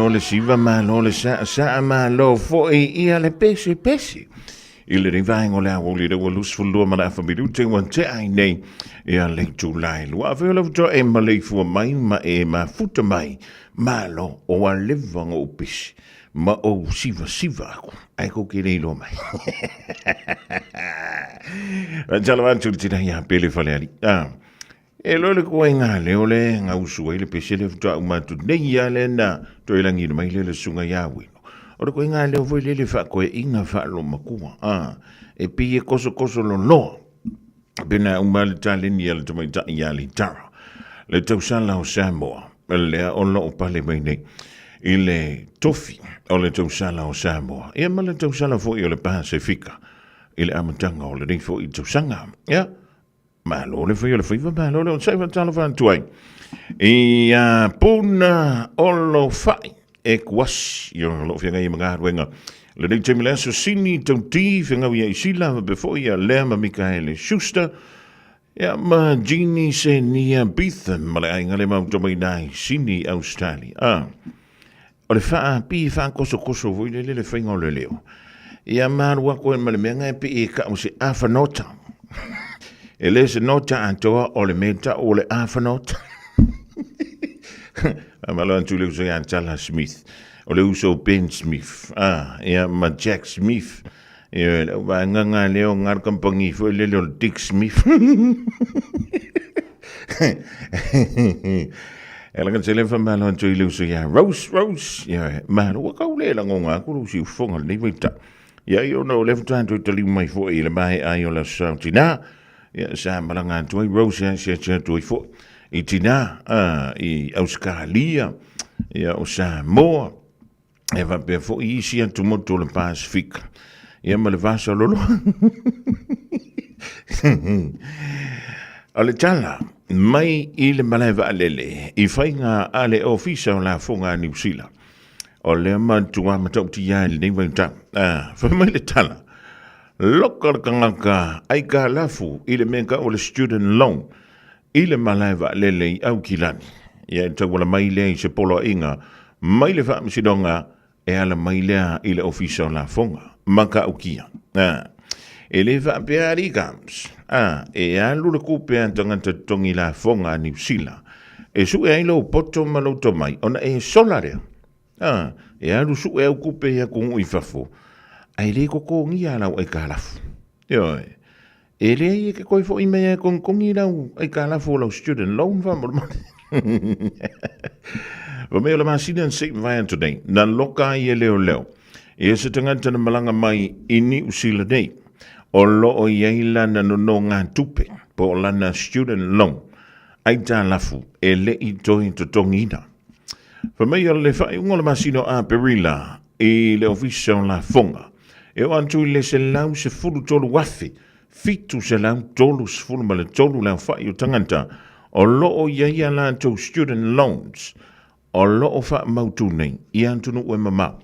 Speaker 4: Malo le siva, malo le saʻasaʻa, malo foʻi ia le pesepese. I lenei vaega o le aoauli lea ua 22 ma le afa minute ua tea ai nei ia le itula e lua. Afai o le faatoa e maleifua mai ma e mafuta mai, malo o a leva ona ou pese ma ou sivasiva aku, ae kou ke le iloa mai. Faatalofa atu i le tina ia Pele Falealii. Ah. E loa le koe ngā leo le ngā usu ai le pese le futua uma atu nei ia le na toe langi mai le le sunga ia wino. O le koe ngā leo foi le le wha koe inga wha lo makua. Ah, e pi e koso koso lo loa. Pena uma le taleni ia le tamaita ia le tara. Le tausala o Samoa. Lea o loo pale mai nei. I le tofi o le tausala o Samoa. Ia ma le tausala foi o le Pasifika. I le amataga o lenei foi tausaga. Ia, Malo le fai o le faiva, malo le onosai faatalofa atu ai. I a Puna Olofai e kuasi i o loo feagai ma galuega. Lenei taimi le aso Sini Tauti feagau ia Isila faapea foi ia Lea ma Mikaele Schuster ia ma Jeannie Senia Beetham ma le aiga le mauta mai na i Sini, Australia. Ah. O le faapi faakosokoso foi lele le faiga o le leo. Ia malu aku ai ma le mea ngai pe e kau se afa nota. E le se nota atoa o le mea tau o le afa nota. A malo atu le uso ia Tala Smith. O le uso Ben Smith. Ah, ia ma Jack Smith. Ia, le au vaega ngā leo ngā kampangi foi lele o le Dick Smith. E langa tele fa malo atu i le uso ia Rose, Rose. Ia, malo ua kau le langonga aku lo si ufonga lenei vaita. Ia, i ona o le futa atu i taliu mai foi i le mahe ai o le aso tina. Ia, sa malanga atu ai Rose ia sia sia atu ai foi. I tina, i Australia, ia o Samoa. E faapea foi isi atumotu o le Pasifika. Ia ma le vasa loloa. O le tala mai i le malae vaalele i faiga a le Ofisa o Lafoga a Niu Sila. O lea matua matautia ai lenei vaitau. Ah, fai mai le tala. Loka le tagata aikalafu i le mea tau o le student loan i le malae vaalele i Aukilani. Ia e tauala mai lea i se poloaiga mai le Faamasinoga e ala mai lea i le Ofisa o Lafoga ma Kaukia. A, e le faapea alii Gams, a, e alu le kupe a tagata totogi lafoga a Niu Sila e sue ai lou poto ma lou tomai ona e sola lea. A, e alu sue au kupe i atunuu i fafo, ae le totogia lau aitalafu. Ioe. E leai e ke koe foʻi mai e kogikogi lau aitalafu o lau student loan faamolemole. Fa mai o le masina na sei mavae atu nei, na loka ai e leoleo ia se tagata na malaga mai i Niu Sila nei, o loo i ai lana nonogatupe po o lana student loan aitalafu e leʻi toe totogiina. Fa mai o le faaiuga o le masina o Aperila i le Ofisa o Lafoga, e oo atu i le 113,733 le aofai o tagata o lo o i ai a latou student loans o lo o faamautu nei i atunuu e mamao.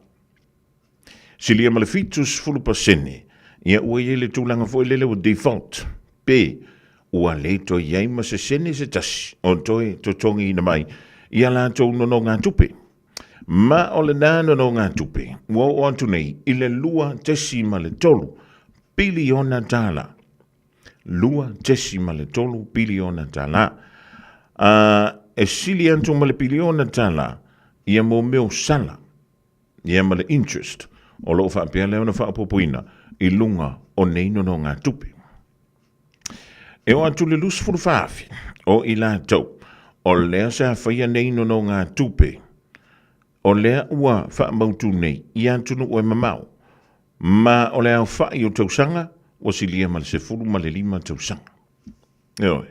Speaker 4: Silia ma le 70% ia ua i ai le tulaga foi lele ua default, pe ua le toe i ai ma se sene se tasi o toe totogiina mai i a latou nonogatupe. Ma o lenā nonogatupe ua oo atu nei i le $2.3 piliona tālā. $2.3 piliona tālā. A, e sili atu ma le piliona tālā ia mō mea o sala, ia ma le interest o lo o faapea lea ona faaopoopoina i luga o nei nonogatupe. E oo atu le 24,000 o i latou o lea sa faia nei nonogatupe, o lea ua faamautu nei i atunuu e mamao, ma o le aofai o tausaga ua silia ma le 15 tausaga. Ioe.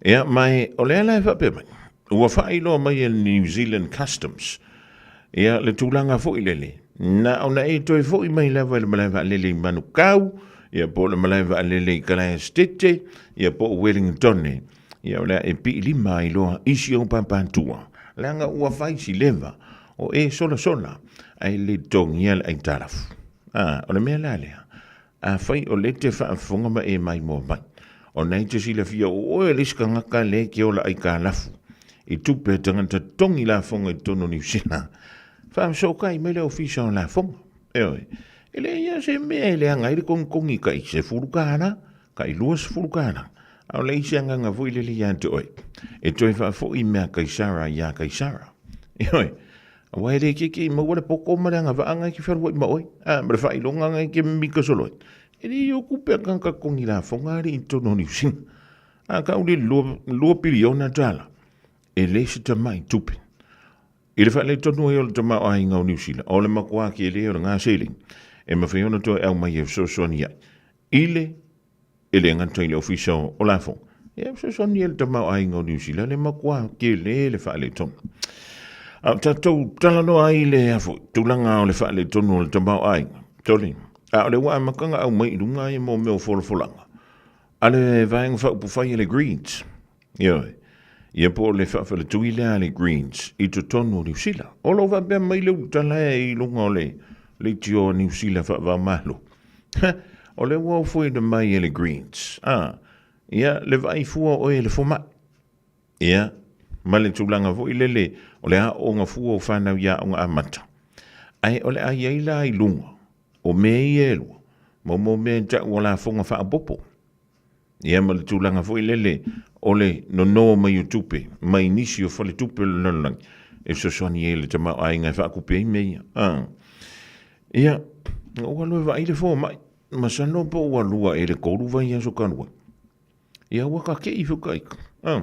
Speaker 4: Ia, ma e, o lea la e faapea mai, ua faailoa mai e le New Zealand Customs, ia, le tulaga foi lele, na ona e toe foi mai lava i le malae vaalele i Manukau, ia, po o le malae vaalele i Kalaestete, ia, po o Wellingtone, ia, o le a e piilima ai loa i si ou pāpātua, leaga ua fai si leva o e solasola, ae le totogia le aitalafu. A, o le mea la lea, Afai o lea e te faafofoga ma e maimoa mai, ona e te silafia o oe le isi tagata lea e te ola aikalafu i tupe a tagata totogi lafoga i totonu o Niu Sila. Faafesootai mai le Ofisa o Lafoga. Ioe. E leai lava se mea e leaga ai le togitogi tai $10, tai $20. A o le isi agaga foi lele ia te oe, e toe faafoi mea a Kaisara iā Kaisara. Ioe. Aua e le itiiti i maua le poto ma le agavaa na e te fealuai ma oe, a, ma le faailoga na e te mimita solo ai. E le i o tupe a tagata totogi lafoga alii i totonu o Niu Sila. A tau le $2 piliona, e le se tamai tupe. I le faaletonu ai o le tamaoaiga o Niu Sila, o le matua tele o lena seleni e mafai ona toe aumai e fesoasoani ai i le e le gata i le Ofisa o Lafoga, e fesoasoani ai le tamaoaiga o Niu Sila le matua tele le faaletonu. A o tatou talanoa ai le afo tulaga o le faaletonu o le tamaoaiga, tole, a o le ua amata ona aumai i luga ia mo mea o folafolaga a le Vaega Faaupufai a le Greens. Ioe. Ia po o le faafaletui lea a le Greens i totonu o Niu Sila. O lo o faapea mai le ulutala e i luga o le leitio a Niu Sila faava-o-Malo. O lea ua ofoina mai e le Greens. A, ia, le vaai fua o oe e le fomai. Ia, ma le tulaga foi lele o le aooga fua o fanau i aoga amata. Ae o le a i ai la i luga o mea ia e lua, mo mea e tau o lafoga faaopoopo. Ia ma le tulaga foi lele o le nono mai o tupe mai nisi o faletupe o le lalolagi e fesoasoani ai i le tamaoaiga e faatupe ai mea ia. A. Ia, na ou alu e vaai le fomai, masalo po ua lua ea i le tolu vaiaso talu ai. Ia ua kakei feutaika. A.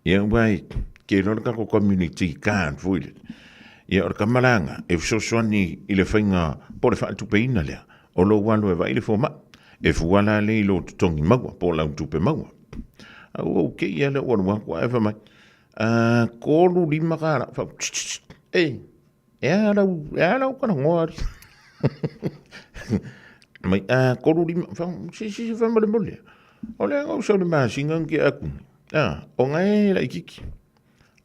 Speaker 4: Ia aua e tele o le tatou community card foi lele. Ia o le kamalaga e fesoasoani i le faiga po o le faatupeina lea o lou alu e vaai le fomai. E fua la lea i lou totogi maua po o lau tupe maua. A ua ou kei lava lea ua alu atu ae fai mai, a, $35. Fai atu, e, e a lau, e a lau talanoa alii? Mai, a, 35, fai, si, si, si, faamolemole. O lea na ou sau i le masina na tea atu nei, a, o na e laitiiti.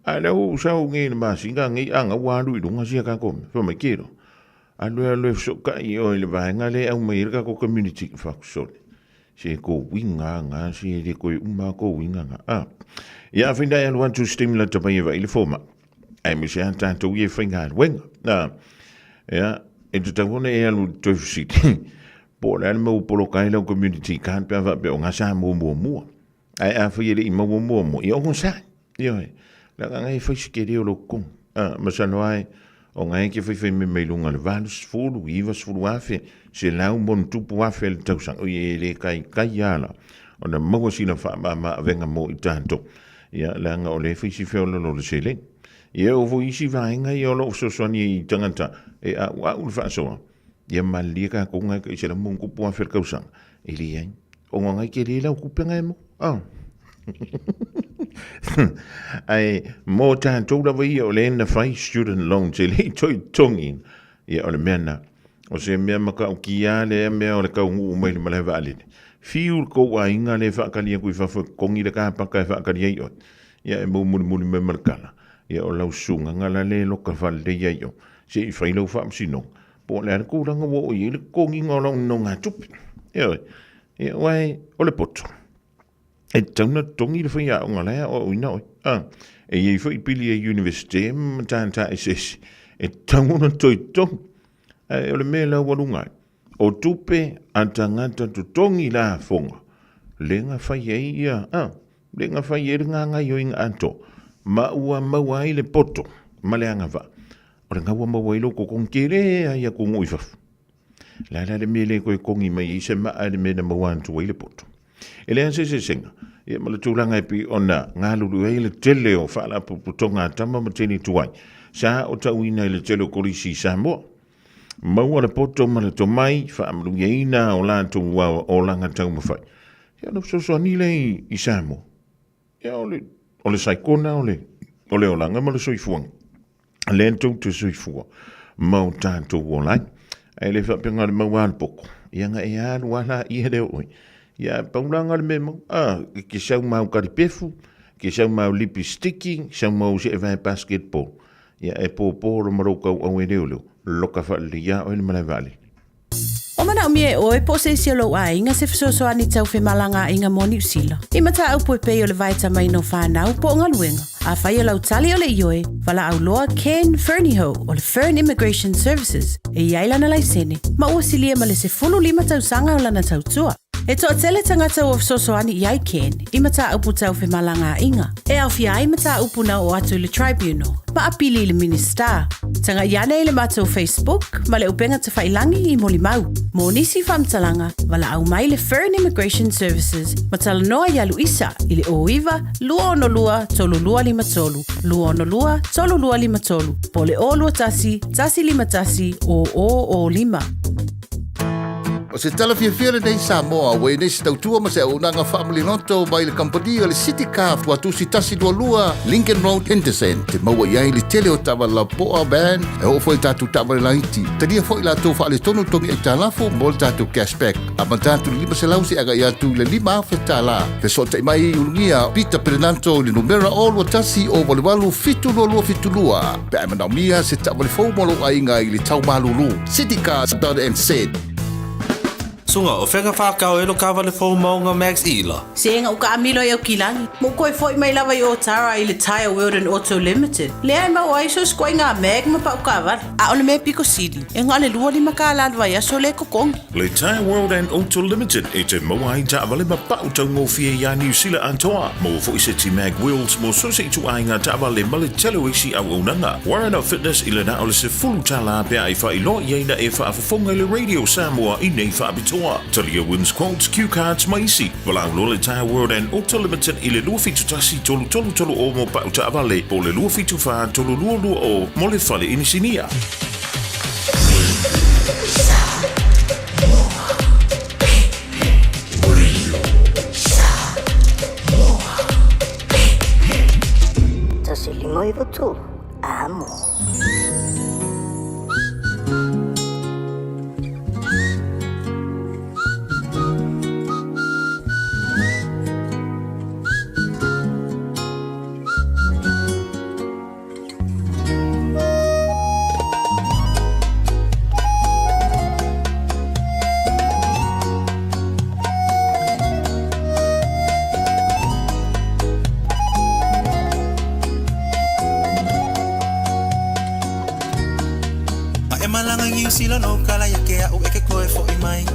Speaker 4: A o lea ua ou sau nei i le masina nei, a na ua alu i luga sia tatou mea. Fai mai, tino, alu e alu e fesootai oe i le vaega lea e aumai ai le tatou community. Ou fai atu, sole, se tou uiga lava na, se e le toe uma lava tou uiga na. A, ia afai la e alu atu i se taimi lata mai e vaai le fomai, aemaise lava tatou ia e faigaluega. A, ia, e tatau ona e alu i le toe fesili, Po o le a le mea ua poloka ai lau community card pe a faapea o ga sa maua muamua. Ae afai e le i maua muamua, ia onosai. Ioe. Leaga ngai e fai se tele o lou totogi. A, masalo lava o ngai e te faifai mea mai luga o le 80, 90 afe, 100+ afe le tausaga. Oi, e le taitai lava la ona maua sina faamama avega mo i tatou. Ia, leaga o lea e fai si feololo o le seleni. Ia, e oo foi i isi vaega ia o lo o fesoasoani i tagata e a'ua'u le faasoa. Ia malilie tatou nai tai $100+ le tausaga, e leai. Ona nai tele lau tupe nai mo. Ah. Ae mo tatou lava ia o lea na fai student loans e le i toe totogi. Ia o le mea na. O se mea matautia lea mea o le taunuu mai le malae vaalele. Fiu le tou aiga lea e faatali atu i fafo e totogi le kapaka e faatali ai oe. Ia e mumulimuli mai ma le tala. Ia o lau susuga la lea e loka faalelei ai oe. Se i fai lau faamasinoga, po o le a le tulaga ua oo i ai le totogiina o lau nonogatupe. Ioe, ia aua o le poto, e tatau ona totogi le faiaoga la e aoaoina oe. A, e i ai foi pili a Iunivesite ma matata eseese e tatau ona toe totogi. Ae o le mea e laualuga ai, o tupe a tagata totogi lafoga lea na fai ai ia, a, lea na fai ai le gagaioiga atoa ma ua maua ai le poto ma le agavaa O lena ua maua ai lou totogi tele lava i atunuu i fafo. O le a la le mea e le toe togi mai ai se maa i le mea na maua atu ai le poto? E leai se eseesega ia ma le tulaga e pei ona galulue ai le tele o faalapotopotoga a tama ma teine tuai sa otauina i le tele o kolisi i Samoa. Maua le poto ma le tomai, faamanuiaina o latou olaga taumafai. Ia ona fesoasoani lea i Samoa. Ia o le, o le saikona o le, o le olaga ma le soifuaga. Lea tou te soifua ma o tatou ola ai. Ae le faapea na o le maua lava le poto, ia na e alu lava laia lea o oe. Ia pau la na o le mea e maua, a, e te sau ma au kalipefu, e te sau ma au lipistiki, sau ma au seevae basketball. Ia e pōpō lo ma lou tauau e leoleo, loka faalelei ia oe le malae vaalele.
Speaker 12: O manaʻomia e ʻoe po o se isi o lou aiga se fesoasoani tau femalagaaiga mo Niu Sila. I mataupu e pei o le vaetamaina o fanau po o galuega. Afai o lau tali o le ioe, valaau loa Ken Fernihough o le Fern Immigration Services e i ai lana laisene, ma ua silia ma le 15 tausaga o lana tautua. E toatele tagata ua fesoasoani i ai Ken i mataupu tau femalagaaiga, e aofia ai mataupu na oo atu i le Tribunal ma apili i le Minisita. Tagai ane i le matou Facebook ma le upega tafailangi i molimau. Mo nisi faamatalaga, valaau mai le Fern Immigration Services ma talanoa iā Luisa i le 09 262 3253, 262 3253, po o le 021 151 0005.
Speaker 16: O se tala fiafia lenei Samoa, ua i nei se tautua ma se auaunaga faamalinoto mai le kamupani o le City Car Tuatusi 122 Lincoln Road, Henderson. Te maua i ai le tele o taavale lapoa, van, e oo foi i tatou taavale laiti. Talia foi latou faaletonu togi aitalafu mo le tatou cashback. Amata atu i le 500 seia agai atu i le 5,000 tala. Fesootai mai i Ulugia Peter Perenanto i le numera 021 088 722 pe a e manaomia se taavale fou mo lou aiga i le tau malulu. Citycars.nz.
Speaker 3: Suga, o fea whakao e lo kawale fou maunga Max Ila.
Speaker 12: Se ua kaamilo i Aukilani. Ma ou toe foi mai lava i Otara i le Tyre World and Auto Limited. Lea e maua ai so o se ituaiga mag ma pau taavale. A o le mea pito sili, e na o le 25 kālā le vaiaso lea e totogi.
Speaker 4: Le Tyre World and Auto Limited e te maua ai taavale ma pau taugofie iā Niu Sila atoa. Maua foi seti mag wheels mo so o se ituaiga taavale ma le tele o isi auaunaga. Warren Fitness i le na o le 10 tālā pe a e faailoa i ai na e faafofoga i le Radio Samoa i nei faapitoa. Talia wins quotes, cue cards ma isi. Valaau loa le Tyre World and Auto Limited i le 271 333 o mo pau taavale po o le 274 322 mo le fale inisinia.
Speaker 22: 153, Amo.
Speaker 14: A e malaga i Niu Sila no kala ia ke au e ke koe fo'i mai.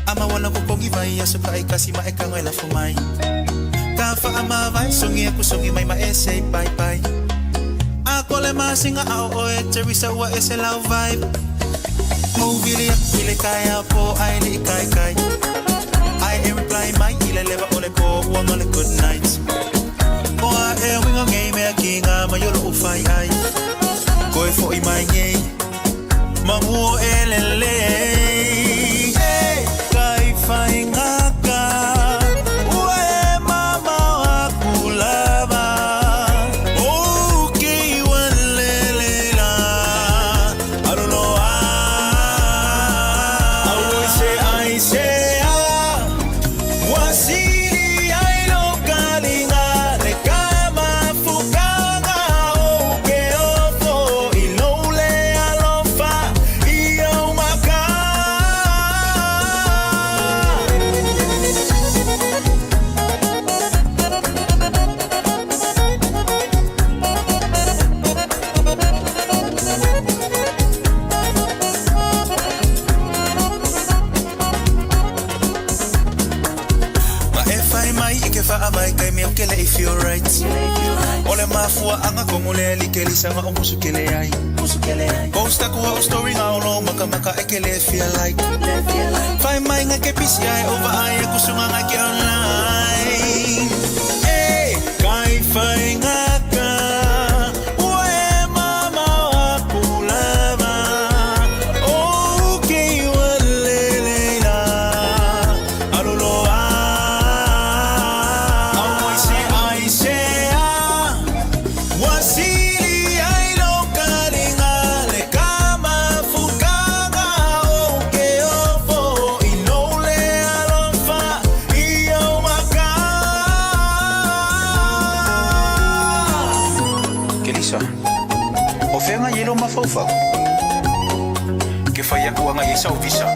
Speaker 14: A maua lau kokogi vaiaso ta'itasi ma e tago e lafo mai. Ka fa'amavae sogi aku sogi mai ma e say bye bye. A ko le masinga ao oe Teresa ua ese lau vibe. Ou vili aku i le taeao pō ae le'i taitai. Ae e reply mai i le leva o le pō ua gale good night. O a ea uiga nei mea kiga mai o lo'u fai ai. Koe fo'i mai nei. Manu o e lelei. E kai faigaka. Ua e mamao aku lava. O ke ua lelei la. Alu loa. Auoi se ai se a. Ua sili ai lo kaliga le ka mafukaga o ke ofo i lou le alofa i ou maka. Ma e fai mai i ke faavae kai mea o ke le'i feel right. O le mafuaʻaga komo lea like lisaga o musu kele ai. Post aku a'u story ga o lou makamaka e ke le feel like. Fai mai ga ke pisi ai o vaai aku suga ga ke online. E kai faigaka. Ua e mamao aku lava. O ke ua lelei la. Alu loa. Auoi se ai se a. Ua sili ai lo kaliga le ka mafukaga o ke ofo i lou le alofa i ou maka.
Speaker 23: Kelisa, o fea gai e lou mafaufau? Ke
Speaker 14: fai aku anga i sau visa.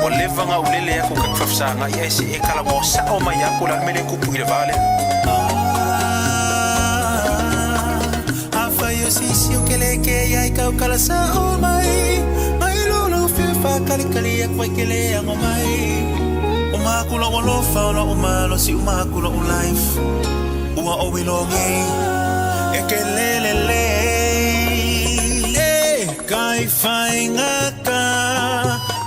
Speaker 14: Ua leva ga ulele aku ka faafesagai ae se e talanoa sao mai aku le a le mea lea e tupu i le va lea. Afai o se isi o ke le ke ai kau kala sao mai mai lo lo fia whakalikali aku ai ke le ango mai O maku lo alofa o lo malo si o maku lo life Ua o wilongi e ke lele le E kai whainga ka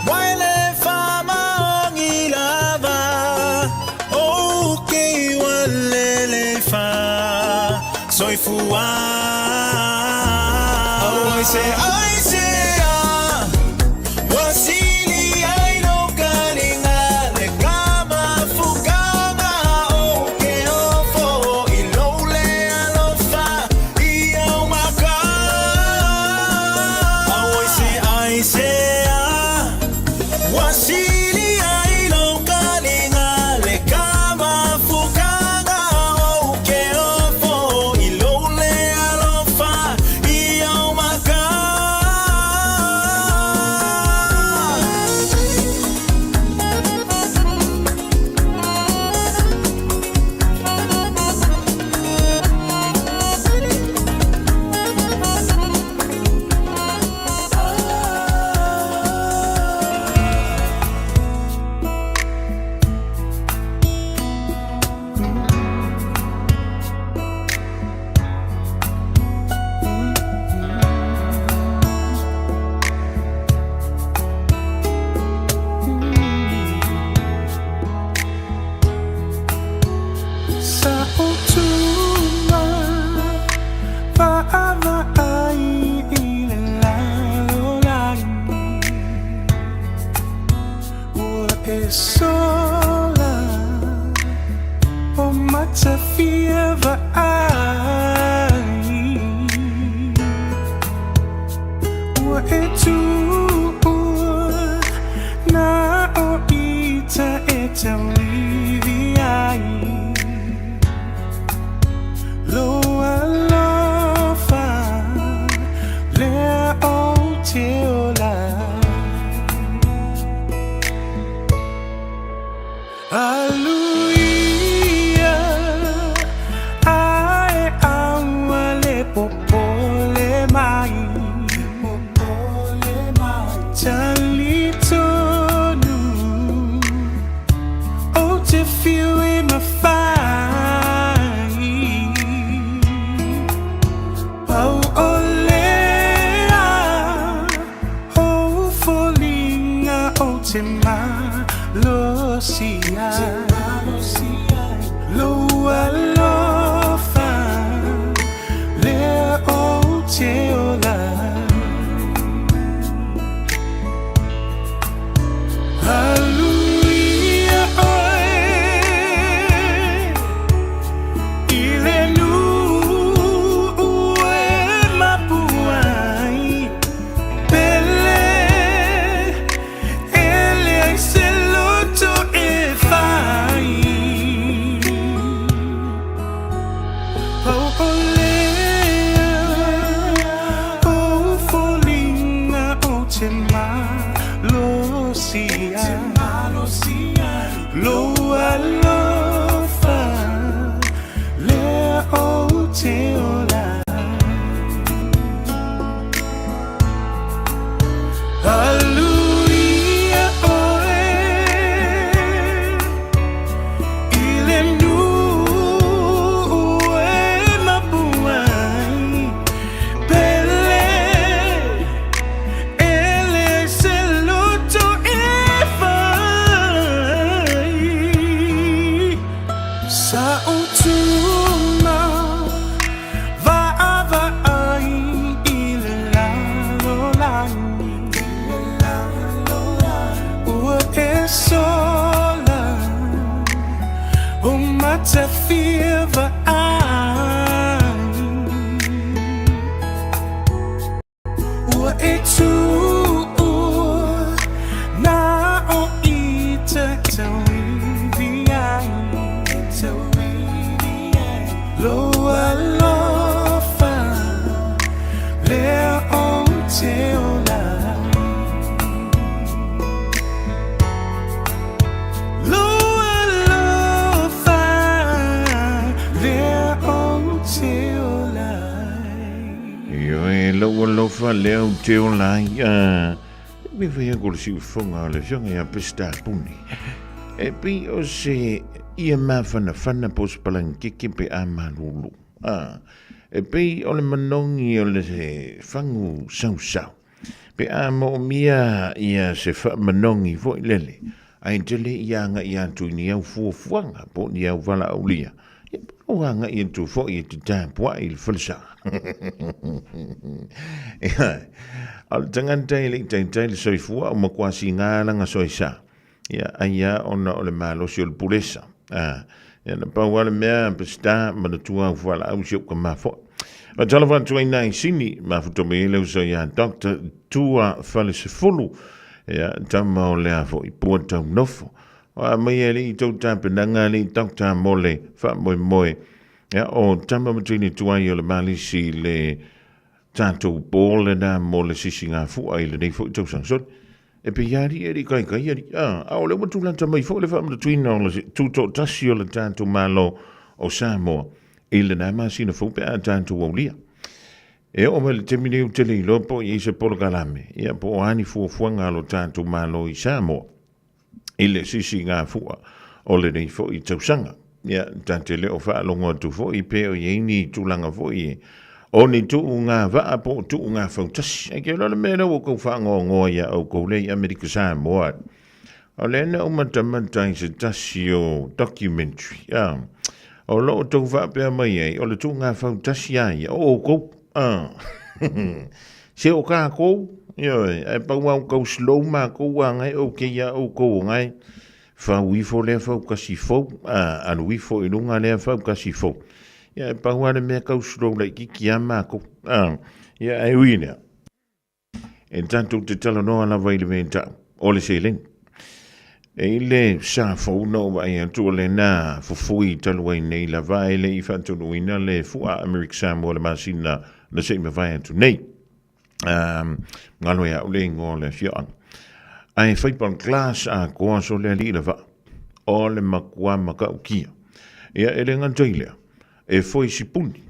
Speaker 14: Waile whamaongi lava O ke walele wha Soifua Oh, I say, I say, ah Wasili ai lo kalinga le kama fukanga o ke ofo i lo le alofa i au maka. Oh, I say, I say, ah Wasili ai lo kalinga le kama fukanga o ke ofo i lo le alofa i au maka.
Speaker 6: Sa utuma Vaavaai i le lalolagi Ua e sola O matafia vaai Ua e tuua Na o ita e tauivi ai Lou alofa lea ou te ola Aluia ae aua le popole mai Talitonu ou te fiu e mafai Pau o lea o foliga ou te malosi ai Lou alofa lea ou te ola Aluia oe i le nuu e mapu ai Pele e leai se loto e fai Pau o lea o foliga ou te malosi ai Lou alofa lea ou te ola Aluia oe i le nuu e mapu ai Pele e leai se loto e fai Sa utuma Vaavaai i le lalolagi Ua e sola O matafia vaai Ua e tuua Na o ita tauivi ai Lou alofa lea ou te ola ai.
Speaker 4: lava lea ou te ola ai. Ah, me fai aku le siufoga o le afioga ia Peseta Puni. E pei o se ia mafanafana po o se palangikeke pe a malulu. Ah, e pei o le manogi o le fagu sausau. Pe a moomia ia se faamanogi foi lele, ae tele ia agai atu i ni au fuafuaga po o ni au valaaulia, ia po o agai atu foi e te tapuai i le falesa. Ia, o le tagata e le i taitai le soifua o matua siga lana soisa, ia ai lava ona o le malosi o le pulesa. A, ia na pau lava le mea, Peseta, manatua au fualaau si ou tama foi. Faatalofa atu ai nai sini, mafuta mai ai le uso ia Doctor Tua Falesefulu, ia tama o lea foi pua taunofo. O a mai e le i tou tapenaga le i Doctor mo le faamoemoe, ia o tama ma teine tuai o le malisi le tatou ball lena mo le sisigafua i lenei foi tausaga. Sorry. E pei lava alii e le i kaikai alii, a, a o lea ua tulata mai foi le faamanatuina o le tutoatasi o le tatou Malo o Samoa i lena masina fou pe a tatou aulia. E oo mai le taimi nei ou te le iloa po o i ai se polokalame, ia po o a ni fuafuaga a lo tatou Malo i Samoa i le sisigafua o lenei foi tausaga. Ia, ta te le o faalogo atu foi pe o i ai ni tulaga foi e o ni tuuga vaa po o tuuga fautasi. Ai ke loa le mea lea ua kou faangoangoa ia oukou lea i Amerika Samoa. O lea na ou matamata i se tasi o documentary, a, o lo o tou faapea mai ai, o le tuuga fautasi a ia, o oukou, a. Se o kākou, ioe, ae pau au kau slow mākou a ngai o ke ia oukou o ngai. Fau ifo lea fau kasi fou, a, alu ifo i luga lea fau kasi fou. Ia, e pau lava le mea kau slow laitiiti lava matou. A, ia, ae ui i lea, e tatou te talanoa lava i le mea e tau, o le seleni. E i le sa fou na ou vaai atu o lena fufui talu ai nei lava e le i faataunuuina le fua Amerika Samoa i le masina na se i mavae atu nei. Um, galo ia au le ingoa o le afioaga. Ae fai pa glass atoa so le alii le vaa. O le matua matautia. Ia e le gata i lea, e foe sipuni.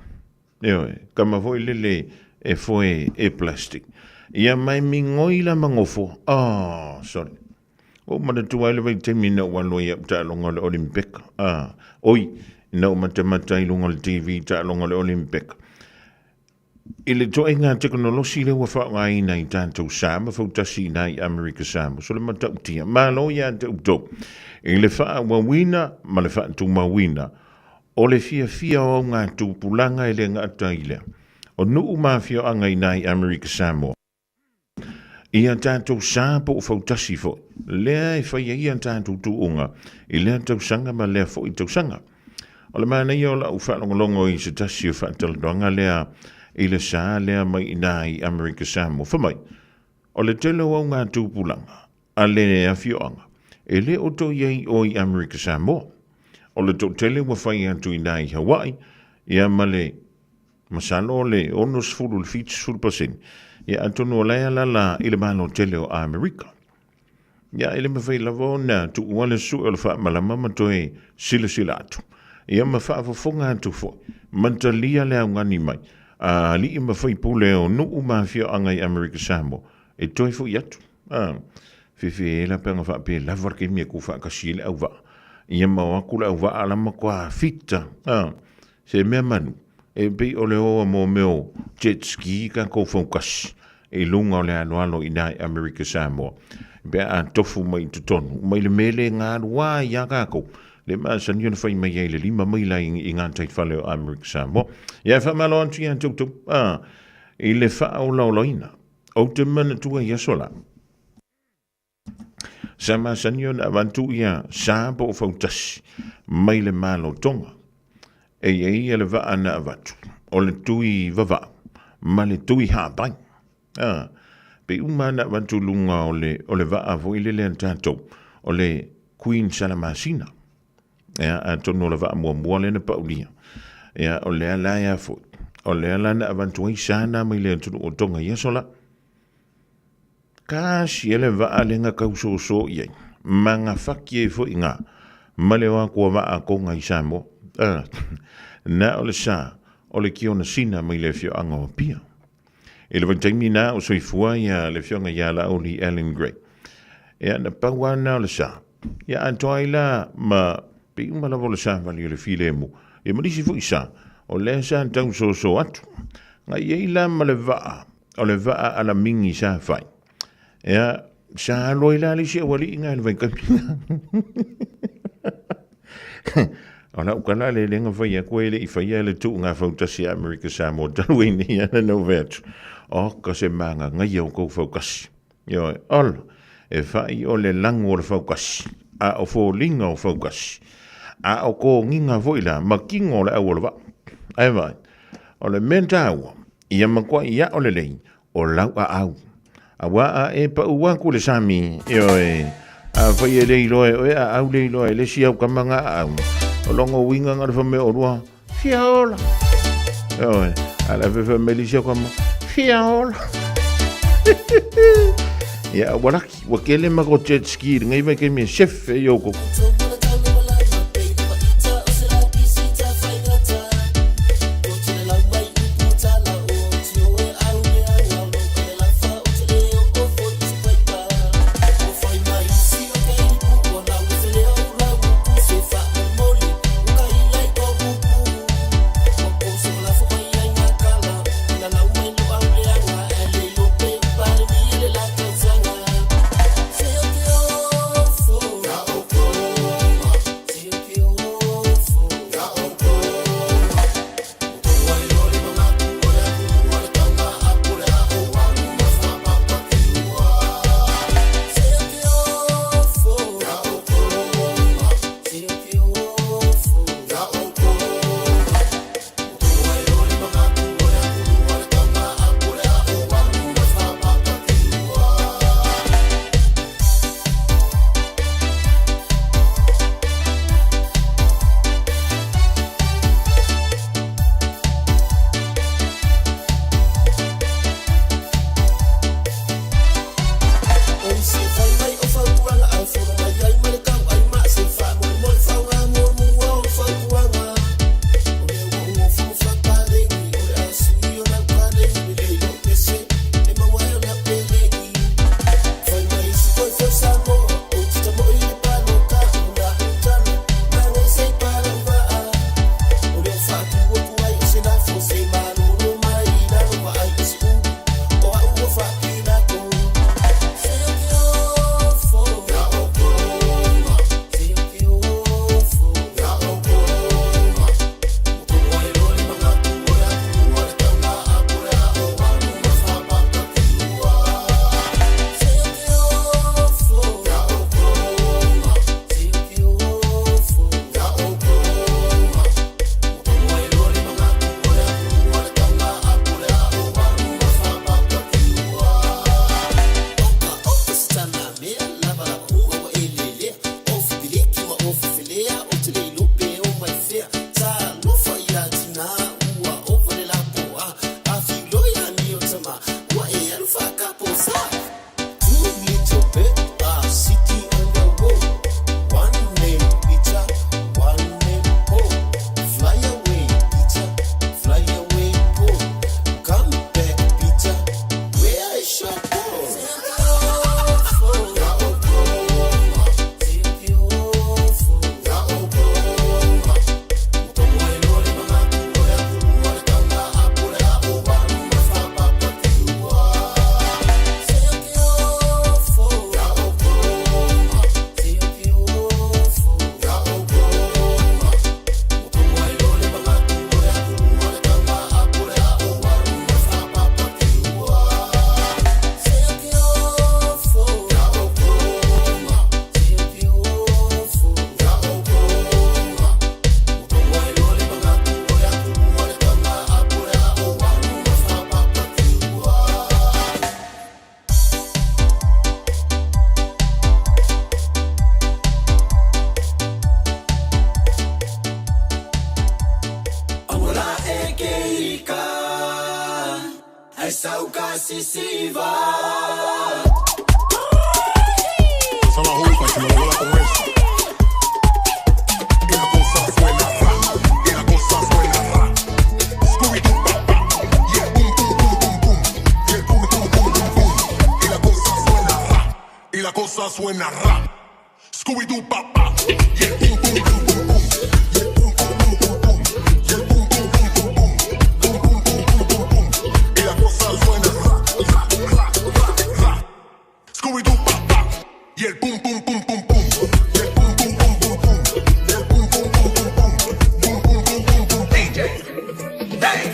Speaker 4: Ioe, kama foi lele e foe e plastic. Ia mai migoi la magofo. Oh, sorry. Ua ou manatua ai le vaitaimi ina ua alo ai au taaloga o le Olimpeka. Ah, oi, ina ou matamata i luga o le TV taaloga o le Olimpeka. I le toaiga tekonolosi lea ua faaaogaina i tatou sa ma fautasi i nai Amerika Samoa, so le matautia, malo ia te outou i le faaauauina ma le faatumauina o le fiafia o augatupulaga e le gata i lea o nuu ma afioaga i nai Amerika Samoa. I a tatou sa po o fautasi foi, lea e fai ai a tatou tuuga i lea tausaga ma lea foi tausaga. O le manaia o lau faalogologo i se tasi o faatalanoaga lea i le sa lea mai i ina i Amerika Samoa, fai mai, o le tele o augatupulaga a le afioaga e le o toe i ai o i Amerika Samoa. O le toatele ua fai atu i ina i Hawaii, ia ma le Masalo o le 60 i le 70%, ia atonu o la e alaala i le Malo tele o Amerika. Ia e le mafai lava ona tuua le sue o le faamalama ma toe silasila atu. Ia ma faafofoga atu foi, ma talia le augani mai a alii ma faipule o nuu ma afioaga i Amerika Samoa e toe foi atu. A, fefe la pe ana faapea lava le taimi e tuufaatasi ai le auvaa. Ia ma o atu le auvaa la matua fita. A, Se mea manu, e pei o le oa mo mea o jet ski tatou fautasi i luga o le aloalo i nai Amerika Samoa. Pe a tofu mai i totonu, mai le mea le galua ai iā tatou, le masani ona fai mai ai le 5 maila i ngā tai fale o Amerika Samoa. Ia e faamalo atu ia te outou, a, i le faaolaolaina, ou te manatua i aso la. Sa masani ona avatu ia sa po o fautasi mai le Malo Tonga. E i ai ia le vaa na avatu, o le tui vavau ma le tui hāpai. A, pei uma na avatu luga o le, o le vaa foi lele a tatou, o le Queen Salamasina. Ia, atonu o le vaa muamua lea na paulia. Ia, o lea la ea foi, o lea la na avatu ai sa na mai le atunuu o Tonga i aso la. Kasi e le vaa le nga kau soso i ai, ma nga faki ai foi nga, ma le o aku a vaa konga i Samoa. Na o le sa, o le kiona sina mai le afioaga o Apia. I le vaitaimi na o soifua ia le afioga ia Laauli Allan Gray. Ia na pau lava lena o le sa. Ia atoa ai la ma pei uma lava o le savali o le filemu. Ia ma nisi foi sa, o lea sa tau soso atu. Na i ai la ma le vaa, o le vaa a Lamingi sa fai. Ia, sa alu ai la le isi aualii na i le vaitaimi na. O lau tala le le na fai atu e le i faia le tuuga fautasi a Amerika Samoa talu ai nei ana na fai atu. O ka se magagaia o kou faukasi. Ioe, ola, e fai o le lagu o le faukasi, a o foliga o faukasi, a o kogiga foi la ma kino o le au o le vaa. Ae vaai, o le mea taua, ia matuai ao lelei o lau aau. Auā a e paʻu aku le sami, ioe, afai e le iloa e oe aau le iloa e le isi au kama nga aau. O longa uiga nga le fai mai o olua, fia ola. Ioe, a le fe fai mai le isi au kama, fia ola. Ia, ua laki, ua kele ma ko jet ski i lenei vaitaimi e sefe i ou koko.
Speaker 2: suena rap. Scooby-Doo, papá. Yeah, boom, boom, boom, boom, boom. Yeah, boom, boom, boom, boom, boom. Yeah, boom, boom, boom, boom, boom. Boom, boom, boom, boom, boom, boom. Y la cosa suena rap, rap, rap, rap, rap. Scooby-Doo, papá. Y el boom, boom, boom, boom, boom. Yeah, boom, boom, boom, boom, boom. Yeah, boom, boom, boom, boom, boom. Boom, boom, boom, boom, boom. DJ. Hey.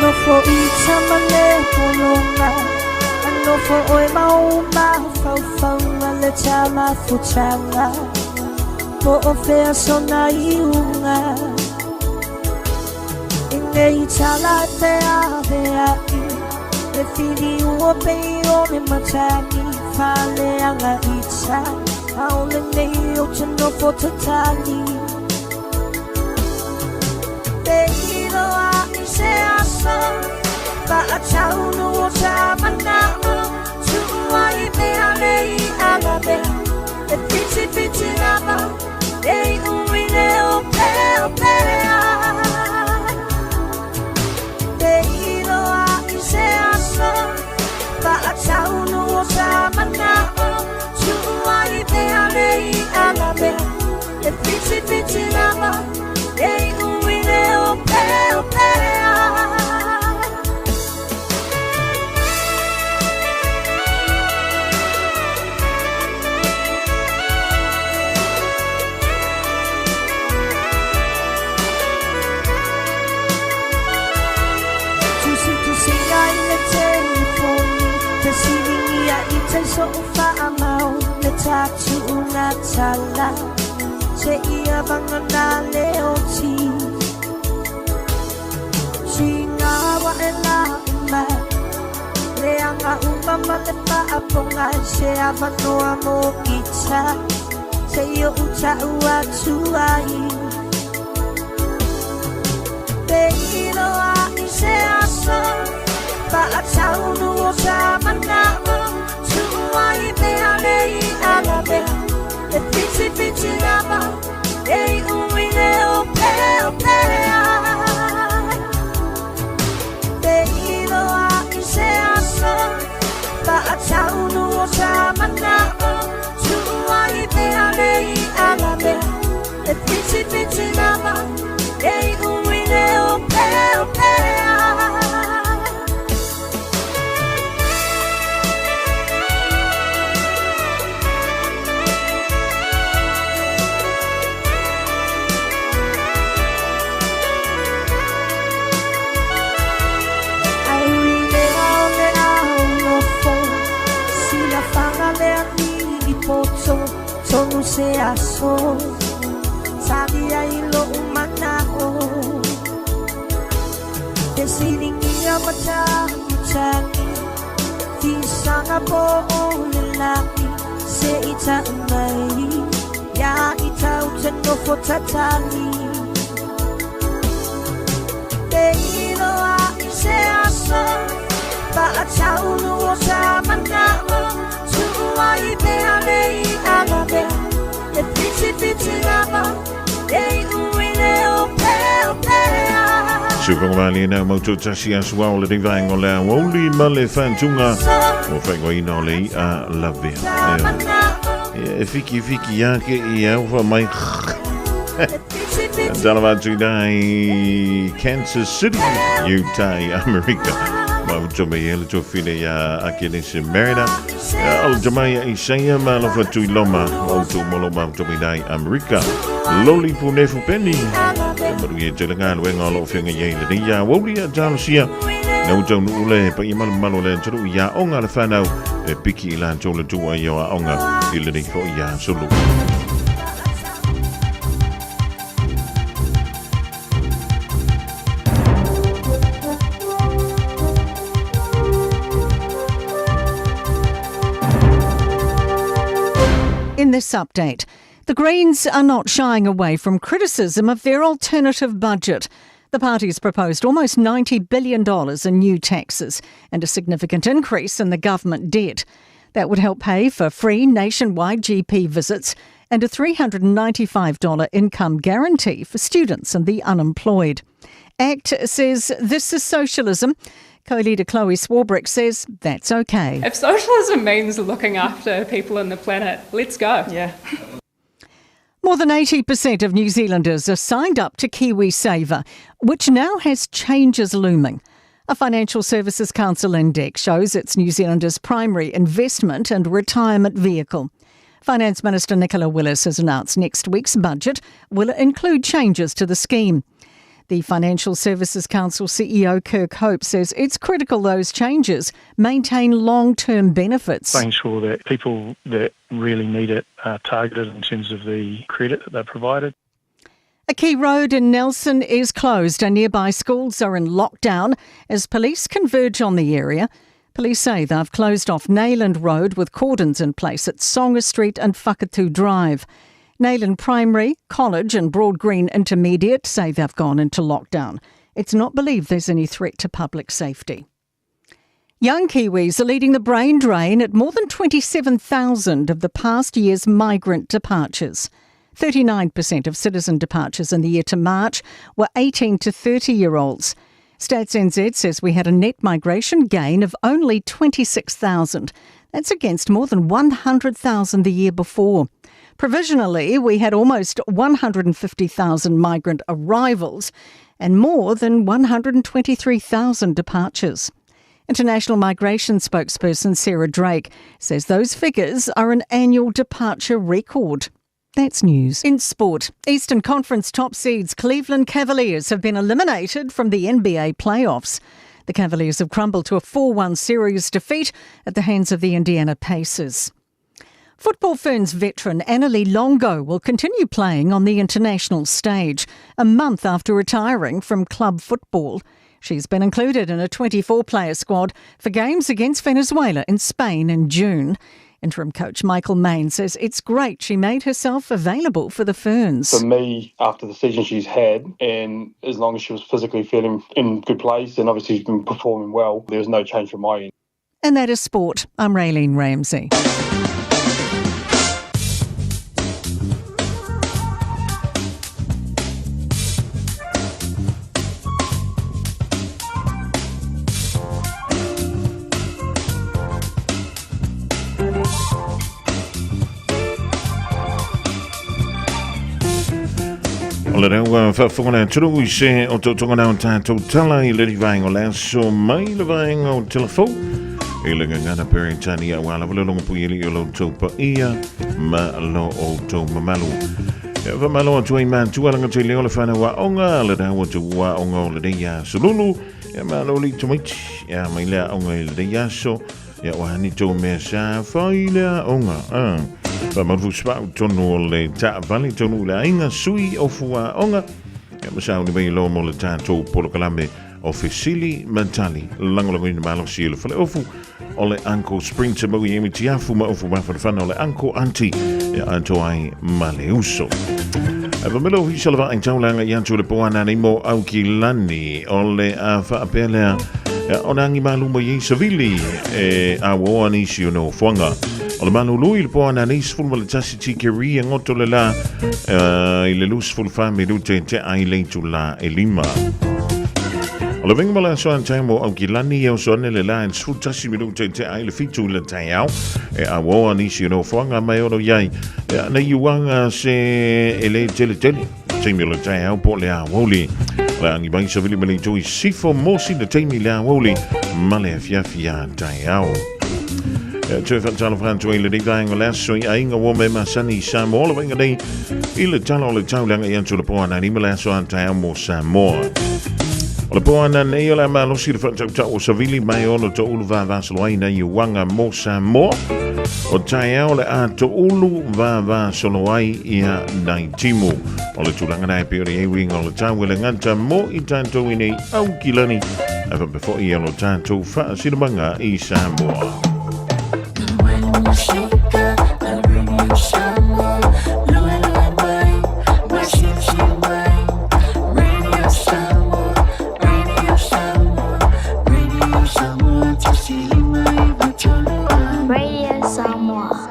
Speaker 7: Nofo i tama le polonga, a nofo oe mau mafaufauga le tamafutaga, po o fea sona iuga. I nei tala te avea'i, e filiu o pei o le matagi, faleaga ita, ao lenei o te nofo tatali. Te iloa i se aso, fa'ataunu o ta mana'o, tu'u ai pea le i'aga pea, e fitifiti lava, e i'u i le opeopea. Te iloa i se aso, fa'ataunu o ta mana'o, tu'u ai pea le i'aga pea, e fitifiti lava, e i'u i le opeopea. Tai so fa mau le tatu na tala Se ia vanga na le oti Singa wa e la uma Le anga uma ma le paaponga Se avanoa mo ita Se i o uta ua tuai Te iloa i se aso Paataunu o sa manao Tuua i mea nei ala mea E whiti whiti lava E i ui leo peo pea Te iloa i se aso Paataunu o sa manao Tuua i mea nei ala mea E whiti whiti lava E i ui leo peo pea Tonu se aso Tali ai lo manao Te siringia matagi Tisanga po o lelaki Se ita umai Ya ita utenofo tatali Te iloa i se aso Paataunu o sa manao Tuua i mea nei ala mea E whiti whiti lava E i ui leo peo pea
Speaker 4: Sukonga na mautu tasi asua o le rivaengo le auli ma le whantunga o whaingoina o le i a lavea. E fiki fiki ake i au wha mai. Talavatu i Kansas City, Utah, Amerika. Mautu me ele tō whine ia Akenese Marina. O le tamai ia Isaia ma alofa tui loma. Mautu molo mautu me nai Amerika. Loli punefu peni. Maru ia te lenga luenga o lo whianga ia i le ia. Wauri ia talosia. Na utau nuule pa i malu malu le turu ia onga le whanau. E piki i la tō le tua ia onga i le nei fo ia sulu.
Speaker 18: In this update, the Greens are not shying away from criticism of their alternative budget. The party's proposed almost $90 billion in new taxes and a significant increase in the government debt. That would help pay for free nationwide GP visits and a $395 income guarantee for students and the unemployed. ACT says this is socialism. Co-leader Chloe Swarbrick says that's okay.
Speaker 8: If socialism means looking after people on the planet, let's go.
Speaker 19: Yeah.
Speaker 18: More than 80% of New Zealanders are signed up to KiwiSaver, which now has changes looming. A Financial Services Council index shows it's New Zealanders' primary investment and retirement vehicle. Finance Minister Nicola Willis has announced next week's budget will include changes to the scheme. The Financial Services Council CEO Kirk Hope says it's critical those changes maintain long-term benefits.
Speaker 9: Making sure that people that really need it are targeted in terms of the credit that they're provided.
Speaker 18: A key road in Nelson is closed and nearby schools are in lockdown as police converge on the area. Police say they've closed off Nayland Road with cordons in place at Songer Street and Whakatu Drive. Nayland Primary, College and Broadgreen Intermediate say they've gone into lockdown. It's not believed there's any threat to public safety. Young Kiwis are leading the brain drain at more than 27,000 of the past year's migrant departures. 39% of citizen departures in the year to March were 18 to 30-year-olds. Stats NZ says we had a net migration gain of only 26,000. That's against more than 100,000 the year before. Provisionally, we had almost 150,000 migrant arrivals and more than 123,000 departures. International Migration spokesperson Sarah Drake says those figures are an annual departure record. That's news. In sport, Eastern Conference top seeds Cleveland Cavaliers have been eliminated from the NBA playoffs. The Cavaliers have crumbled to a 4 1 series defeat at the hands of the Indiana Pacers. Football Ferns veteran Annalie Longo will continue playing on the international stage a month after retiring from club football. She's been included in a 24 player squad for games against Venezuela in Spain in June. Interim coach Michael Main says it's great she made herself available for the Ferns.
Speaker 1: For me, after the season she's had, and as long as she was physically feeling in good place and obviously she's been performing well, there was no change from my end.
Speaker 18: And that is sport. I'm Raylene Ramsey.
Speaker 4: O le rau faafofoga le atunuu i se o tautoga na o tātou tala i le vaenga o le aso mai le vaenga o telefou i le gagana Peretania ua lava le logo pui eli o lo tou paia ma lo o tou mamalu. Ia whamalo atu ai mātua langa te leo le whanau a onga le rau atu ua onga o le rei a sululu ia malo li tumaiti ia mai lea onga i le rei aso ia ua hani tō mea sa whai lea onga. Ah. Wha spau tonu o le taavale tonu le aiga sui o fuaoga ia ma sauni mai loa mo le tatou polokalame o fesili ma tali lagolagoina malosi e le faleofu o le Uncle Sprinter mau i emi tiafu ma ofu mafanafana o le Uncle Auntie e atoa ai ma le uso. Ae pamela o fisa le vaai taulaga i atu le poana nei mo au ki lani o le a whaapea lea o nangi malu mai i savili e a woa nisi o nofoaga. O le malulu i le poana nei sefulu ma le tasi tikeri e goto le la i le 24 minute te ai le itulā e lima. O le venga ma le aso a mo au ki lani e oso ane le la e 11 minute te ai le 7 i le taeao e a woa nisi o nofoaga mai ono iai nei uaga se e le tele tele taimi o le taeao po o le aoauli. O le agi mai savili ma le itu i sifo mosi le taimi i le aoauli ma le afiafi a taeao. E toe faatalofa atu ai lenei vaega o le aso i aiga ua me masani i Samoa le vaega nei i le tala o le taulaga i atu le po anani ma le aso a taeao mo Samoa. O le po ananei o le a malosi le faatautau o savili mai ono toulu vavasolo ai nei uaga mo Samoa. O taeao le a toulu vavasolo ai ia nai timu. O le tulaga na e pei o le uiga o le tau e le gata mo i tatou i nei Aukilani ae faapea foi ia lo tatou faasilamaga i Samoa.
Speaker 22: Radio Samoa.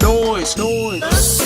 Speaker 6: Noise, noise.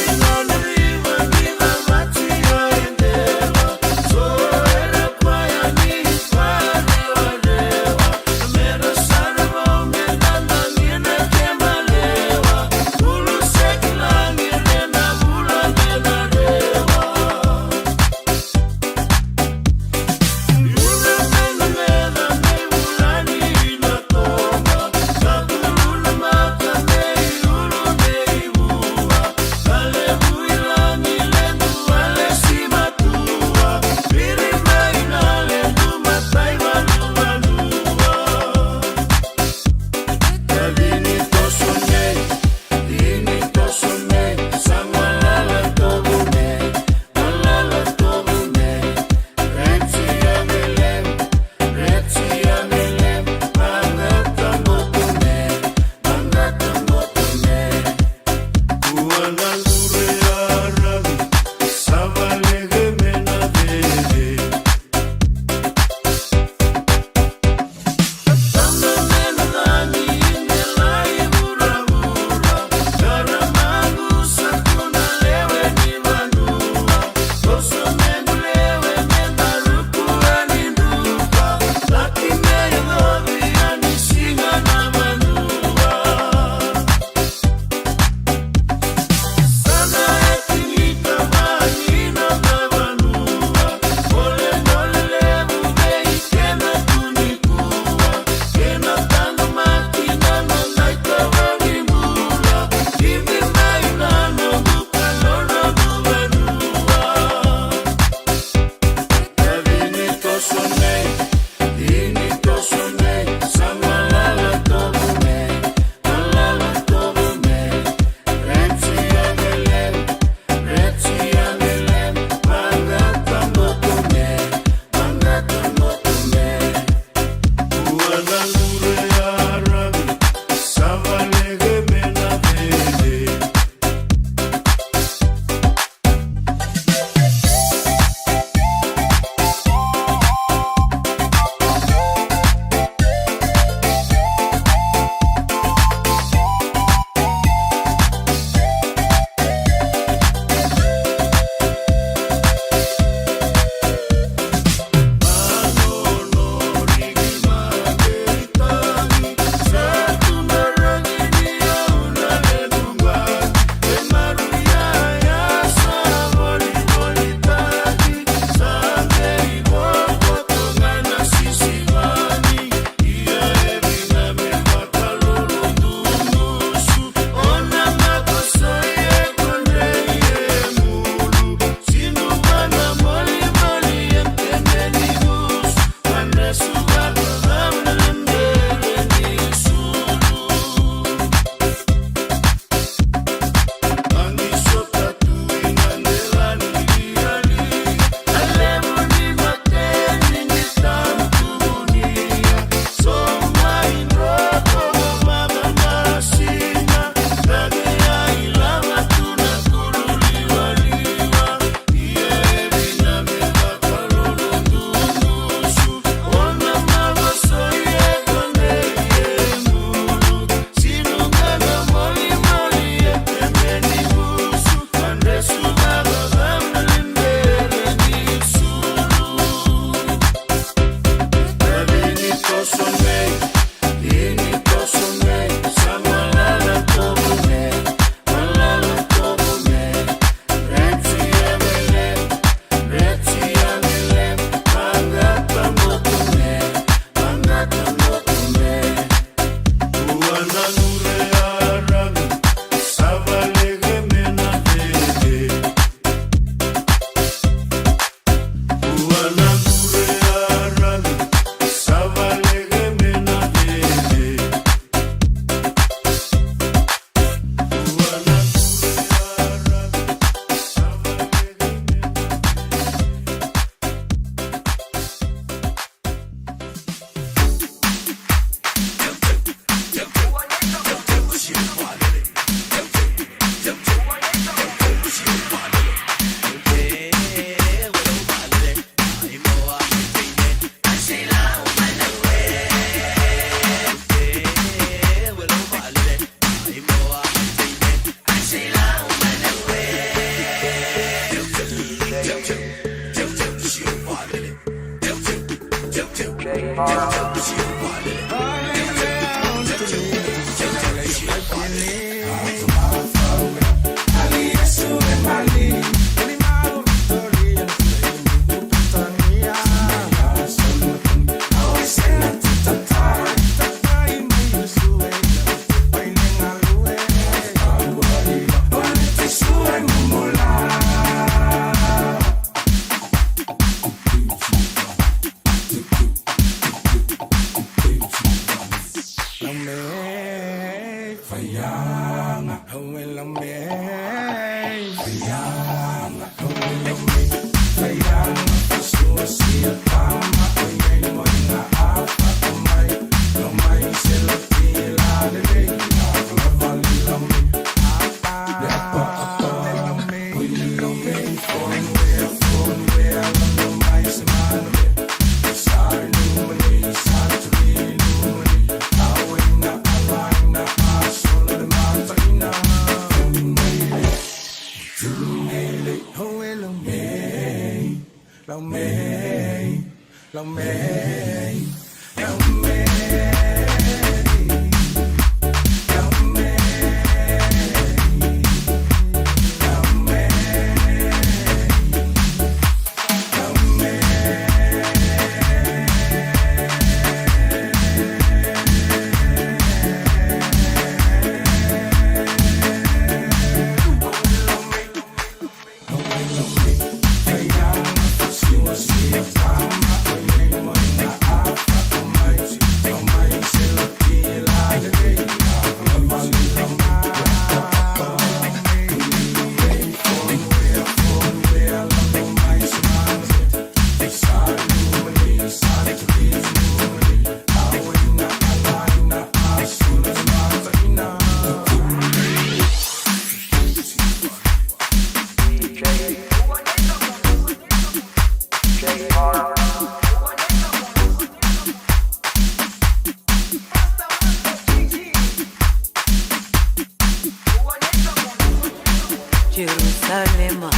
Speaker 10: Jerusalema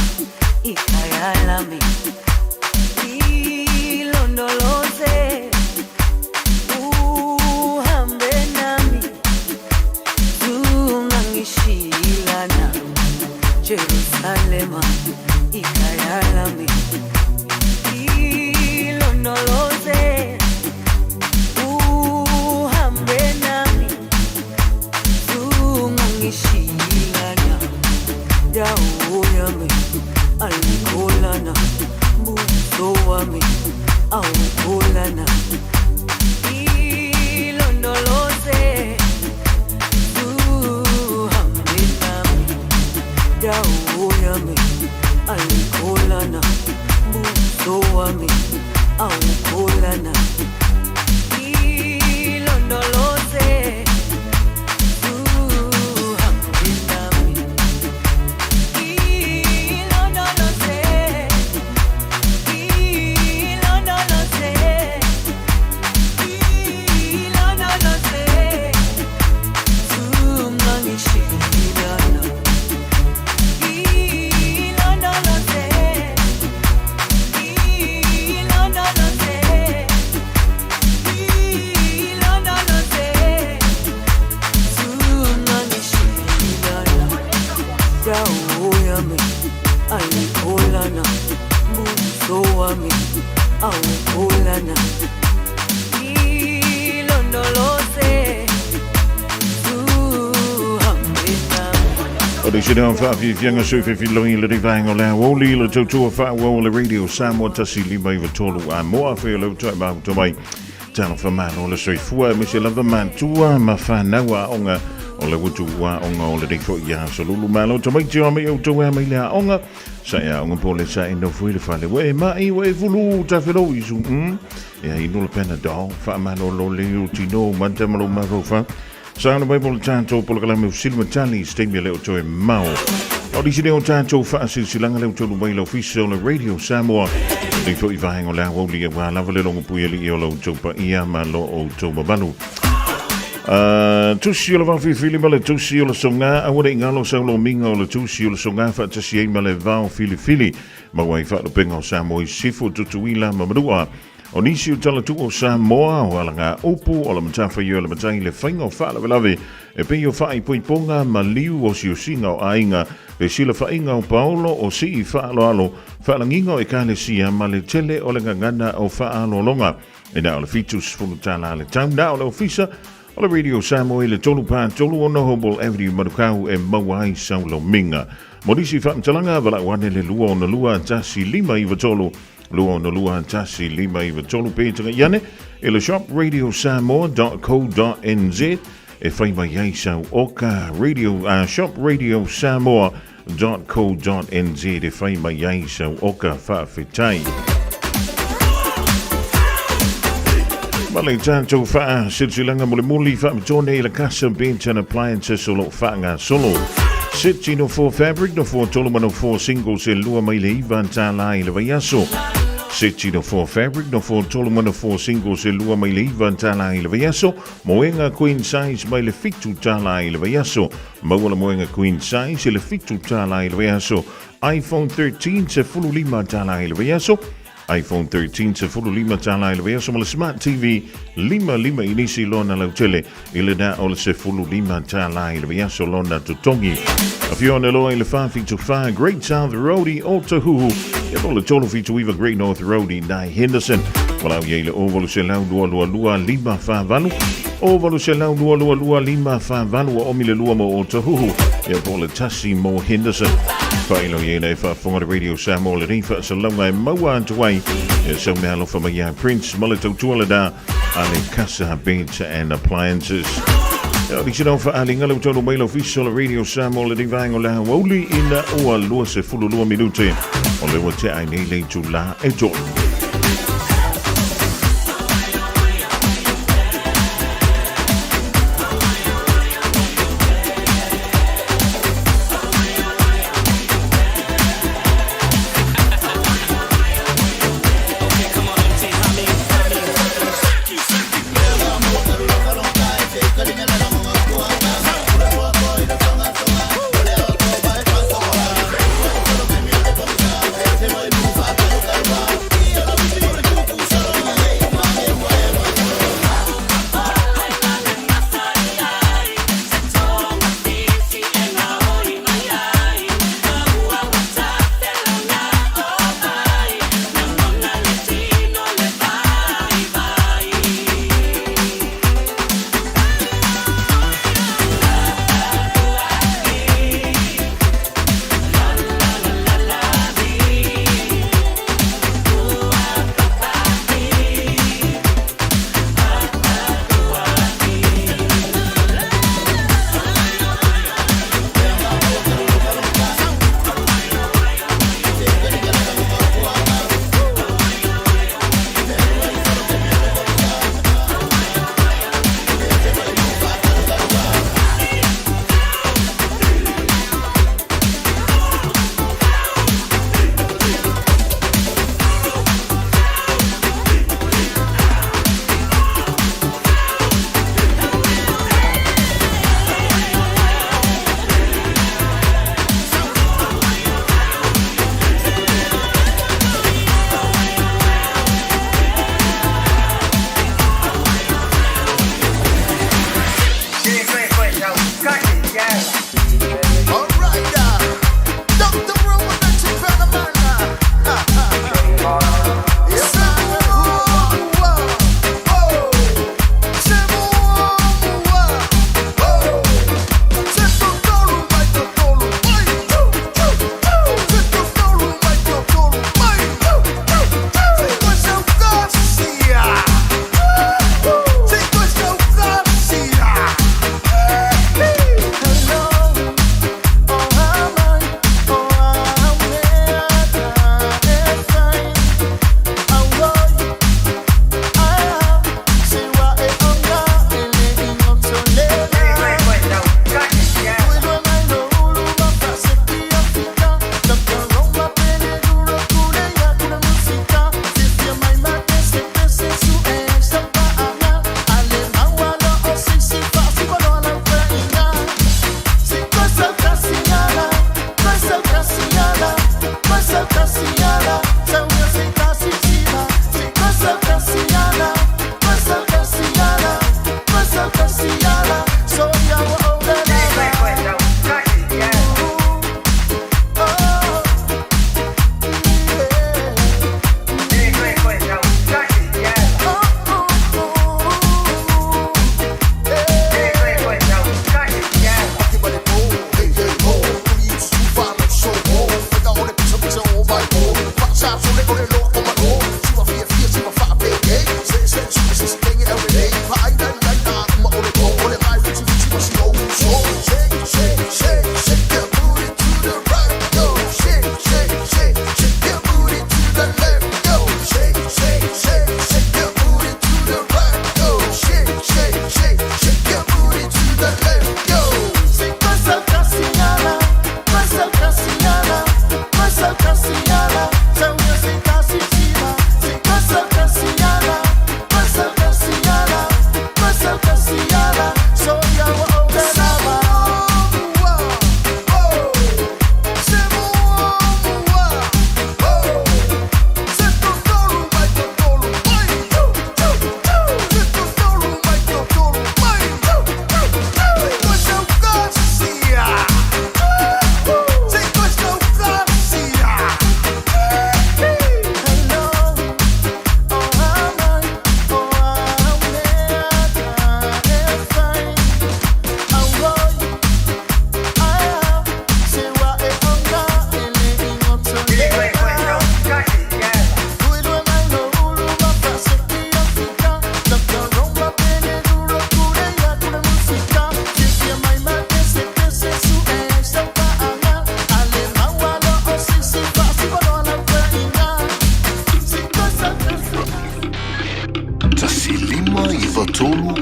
Speaker 10: ikhaya lami ilondoloze uhambe nami zungangishilana Jerusalema ikhaya lami ilondoloze uhambe nami zungangishilana dawo yami ayikholana buso wami awukholana ilondoloze uhambe nami dawo yami ayikholana buso wami awukholana ilondoloze uhambe nami ilondoloze ilondoloze ilondoloze zungangishilana ilondoloze ilondoloze ilondoloze zungangishilana dawo yami ayikholana buso wami awukholana ilondoloze uhambe nami
Speaker 4: O le sina o whaafiafianga sui whiwhilogi le rivaenga o le aoli le tautua whaua o le radio Samoa tasi lima iwa tolu a moa whea lau tai mahuta mai talofa malo le soifua me se lava matua ma whanau a onga o le wutu a onga o le reifo i a solulu malo tamaiti o mai au tau mai le a onga sa e a onga po le sa e no fui le whale we mai we vulu ta whelo isu e a inu le panadol wha malo lo le o tino manta malo maro Sa na mai po le tātou polokalame o Silva Tali, steimi le o toe mau. O lisi leo tātou whaasilsilanga leo tolu mai lau fisa o le Radio Samoa. Le toi vahengo le au li e wā lava le longo pui ali i o lau tau pa ia ma lo o tau mamalu. Tusi o le vao filifili ma le tusi o le soga, aua ne i galo sau lomiga o le tusi o le soga faatasi ai ma le vao filifili. Maua ai faalupega o Samoa i Sisifo, Tutuila ma Manua. O nisi o talatuu o Samoa, o alagaupu, o le matafaioi a le matai i le faiga o faalavelave e pei o faaipoipoga ma liu osiosiga o aiga, fesilafaiga o paolo o sii faaaloalo, faalagiga o ekalesia ma le tele o le gagana o faaaloaloga. E na o le $70 le tau, na o le ofisa o le Radio Samoa i le 3 43 Hobble Avenue, Manukau e maua ai sau lomiga. Mo nisi faamatalaga, valaau ane le 262 1593, 262 1593 pe taga'i ane i le shop radiosamoa.co.nz e fai mai ai sau oka radio, shop radiosamoa.co.nz e fai mai ai sau oka faafetai. Ma le tatou faasilasilaga mulimuli faapitoa i le Casa Beds and Appliances o lo o faagasolo. Seti no 4 fabric no 4 tolu ma no 4 singles e lua mai le iva tālā i le vaiaso. Seti no 4 fabric no 4 tolu ma no 4 singles e lua mai le iva tālā i le vaiaso. Moega queen size mai le fitu tālā i le vaiaso. Maua le moega queen size i le fitu tālā i le vaiaso. iPhone 13 15 tālā i le vaiaso. iPhone 13 15 tālā i le vaiaso ma le Smart TV 55 inisi lona lautele i le na o le 15 tālā i le vaiaso lona totogi. Afio ane loa i le 474 Great South Road i Otahuhu ia po le 379 Great North Road i Nye Henderson. Valaau i ai le 080 222 548 080 222 548 ua omi le lua mo Otahuhu ia po le tasi mo Henderson. Faailoa i ai e faafofoga le Radio Samoa lenei faasalauga e maua atu ai e sau meaalofa mai ia Prince ma le tautua lena a le Casa Beds and Appliances. O le sinau faaaliga le ua taunuu mai le ofisa o le Radio Samoa lenei vaega o le aoauli ina ua 22 minute o le ua tea ai nei le itulā e tolu.
Speaker 2: 153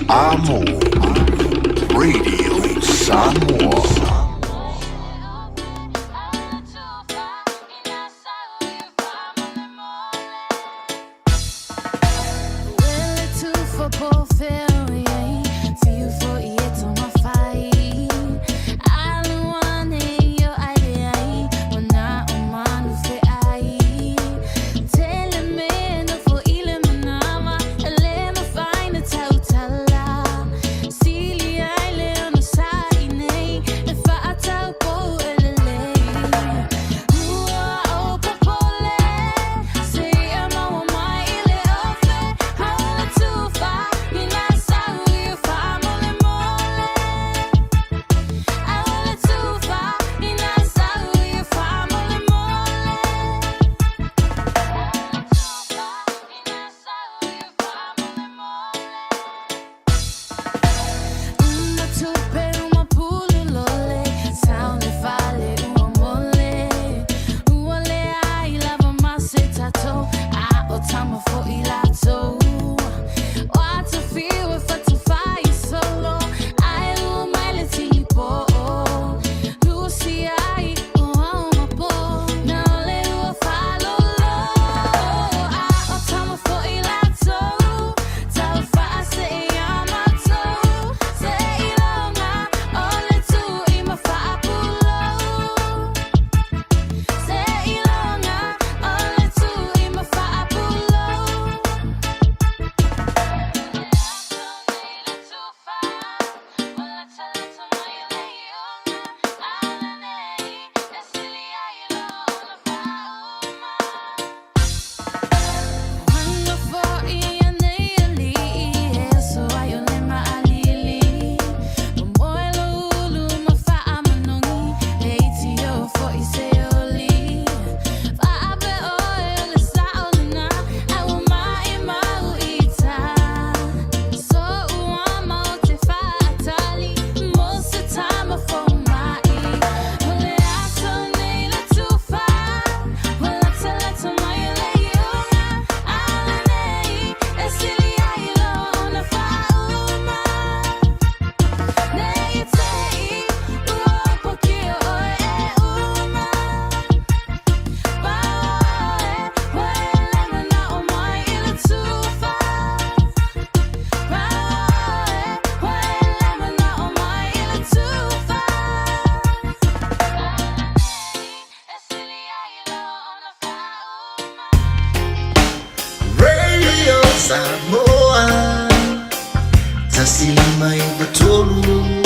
Speaker 2: Amo. Radio Samoa.
Speaker 13: Radio Samoa 153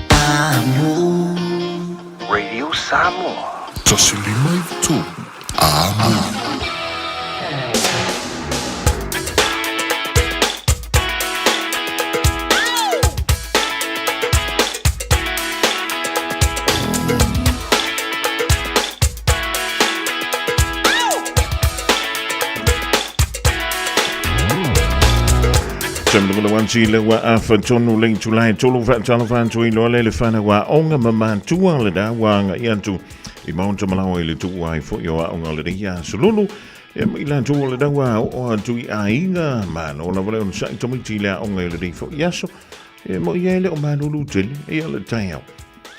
Speaker 13: Amo
Speaker 2: Radio Samoa 153 Amo.
Speaker 4: Tele le ua afa tonu le itula e tolu faatalofa atu i loa le le fanau aoga ma matua le da ua agai atu i maota malaoa i le tuua ai foi o aoga le ia sululu e ma i latou o le da ua oo atu i aiga malo lava le onosai tamaiti i le aoga i lenei foi aso e mo ia e le o malulu tele ia le taeao.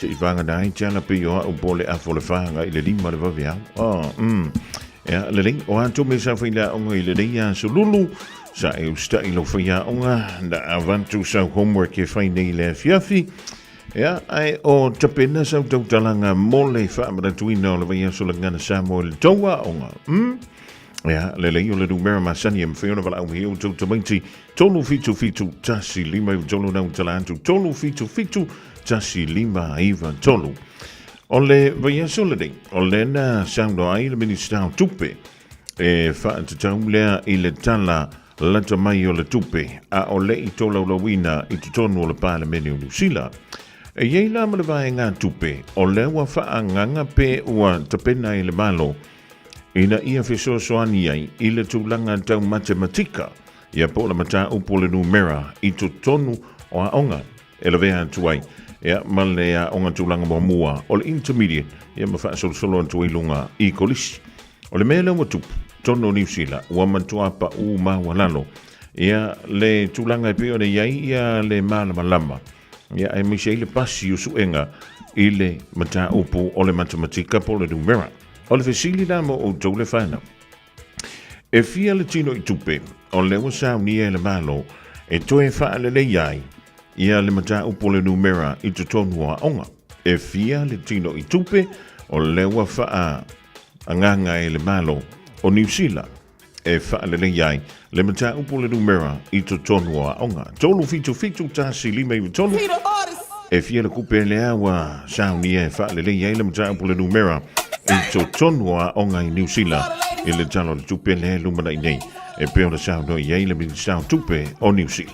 Speaker 4: Se i whangana ai te ala pei o au po le afo le whanga i le lima le wawe au. Oh. Ia, lelei, o atu me sa whai la onga i lelei a sululu, sa e ustai lo whai a onga, na avantu sa homework e whai nei le afiafi. Ia, ai o tapena sa tautalanga mo le whaamaratuina o le vai aso le ngana Samoa i le taua onga. Ia, lelei o le numera masani e mwhai ona wala au he o tau tamaiti, 377 1 5 3 nau tala atu, 377 1 5 3. O le vaiaso lenei, o lea na saunoa ai le Minisita o Tupe e faatatau lea i le tala lata mai o le tupe a o le i tolaulauina i totonu o le Palemene o Niu Sila. E i ai la ma le vaegatupe o lea ua faaagaga pe ua tapena e le Malo ina ia fesoasoani ai i le tulaga tau matematika ia po o le mataupu o le numera i totonu o aoga e lavea atu ai ia ma le aoga tulaga muamua o le intermediate ia ma faasolosolo atu ai luga i kolisi. O le mea lea ua tupu totonu o Niu Sila ua matua paʻū maualalo ia le tulaga e pei ona i ai ia le malamalama ia aemaise ai le pasi o suega i le mataupu o le matematika po o le numera. O le fesili la mo outou le whanau. E fia le tino i tupe o lea ua saunia e le Malo e toe faalelei ai ia le mataupu o le numera i totonu o aoga. E fia le tino i tupe o lea ua faaagaga e le Malo o Niu Sila e faalelei ai le mataupu o le numera i totonu o aoga. 377 1 5 3. E fia le kupe lea ua saunia e faalelei ai le mataupu o le numera i totonu o aoga i Niu Sila i le Tala o le Tupe lea e lumanai nei e pei ona saunoa i ai le Minisita o Tupe o Niu Sila.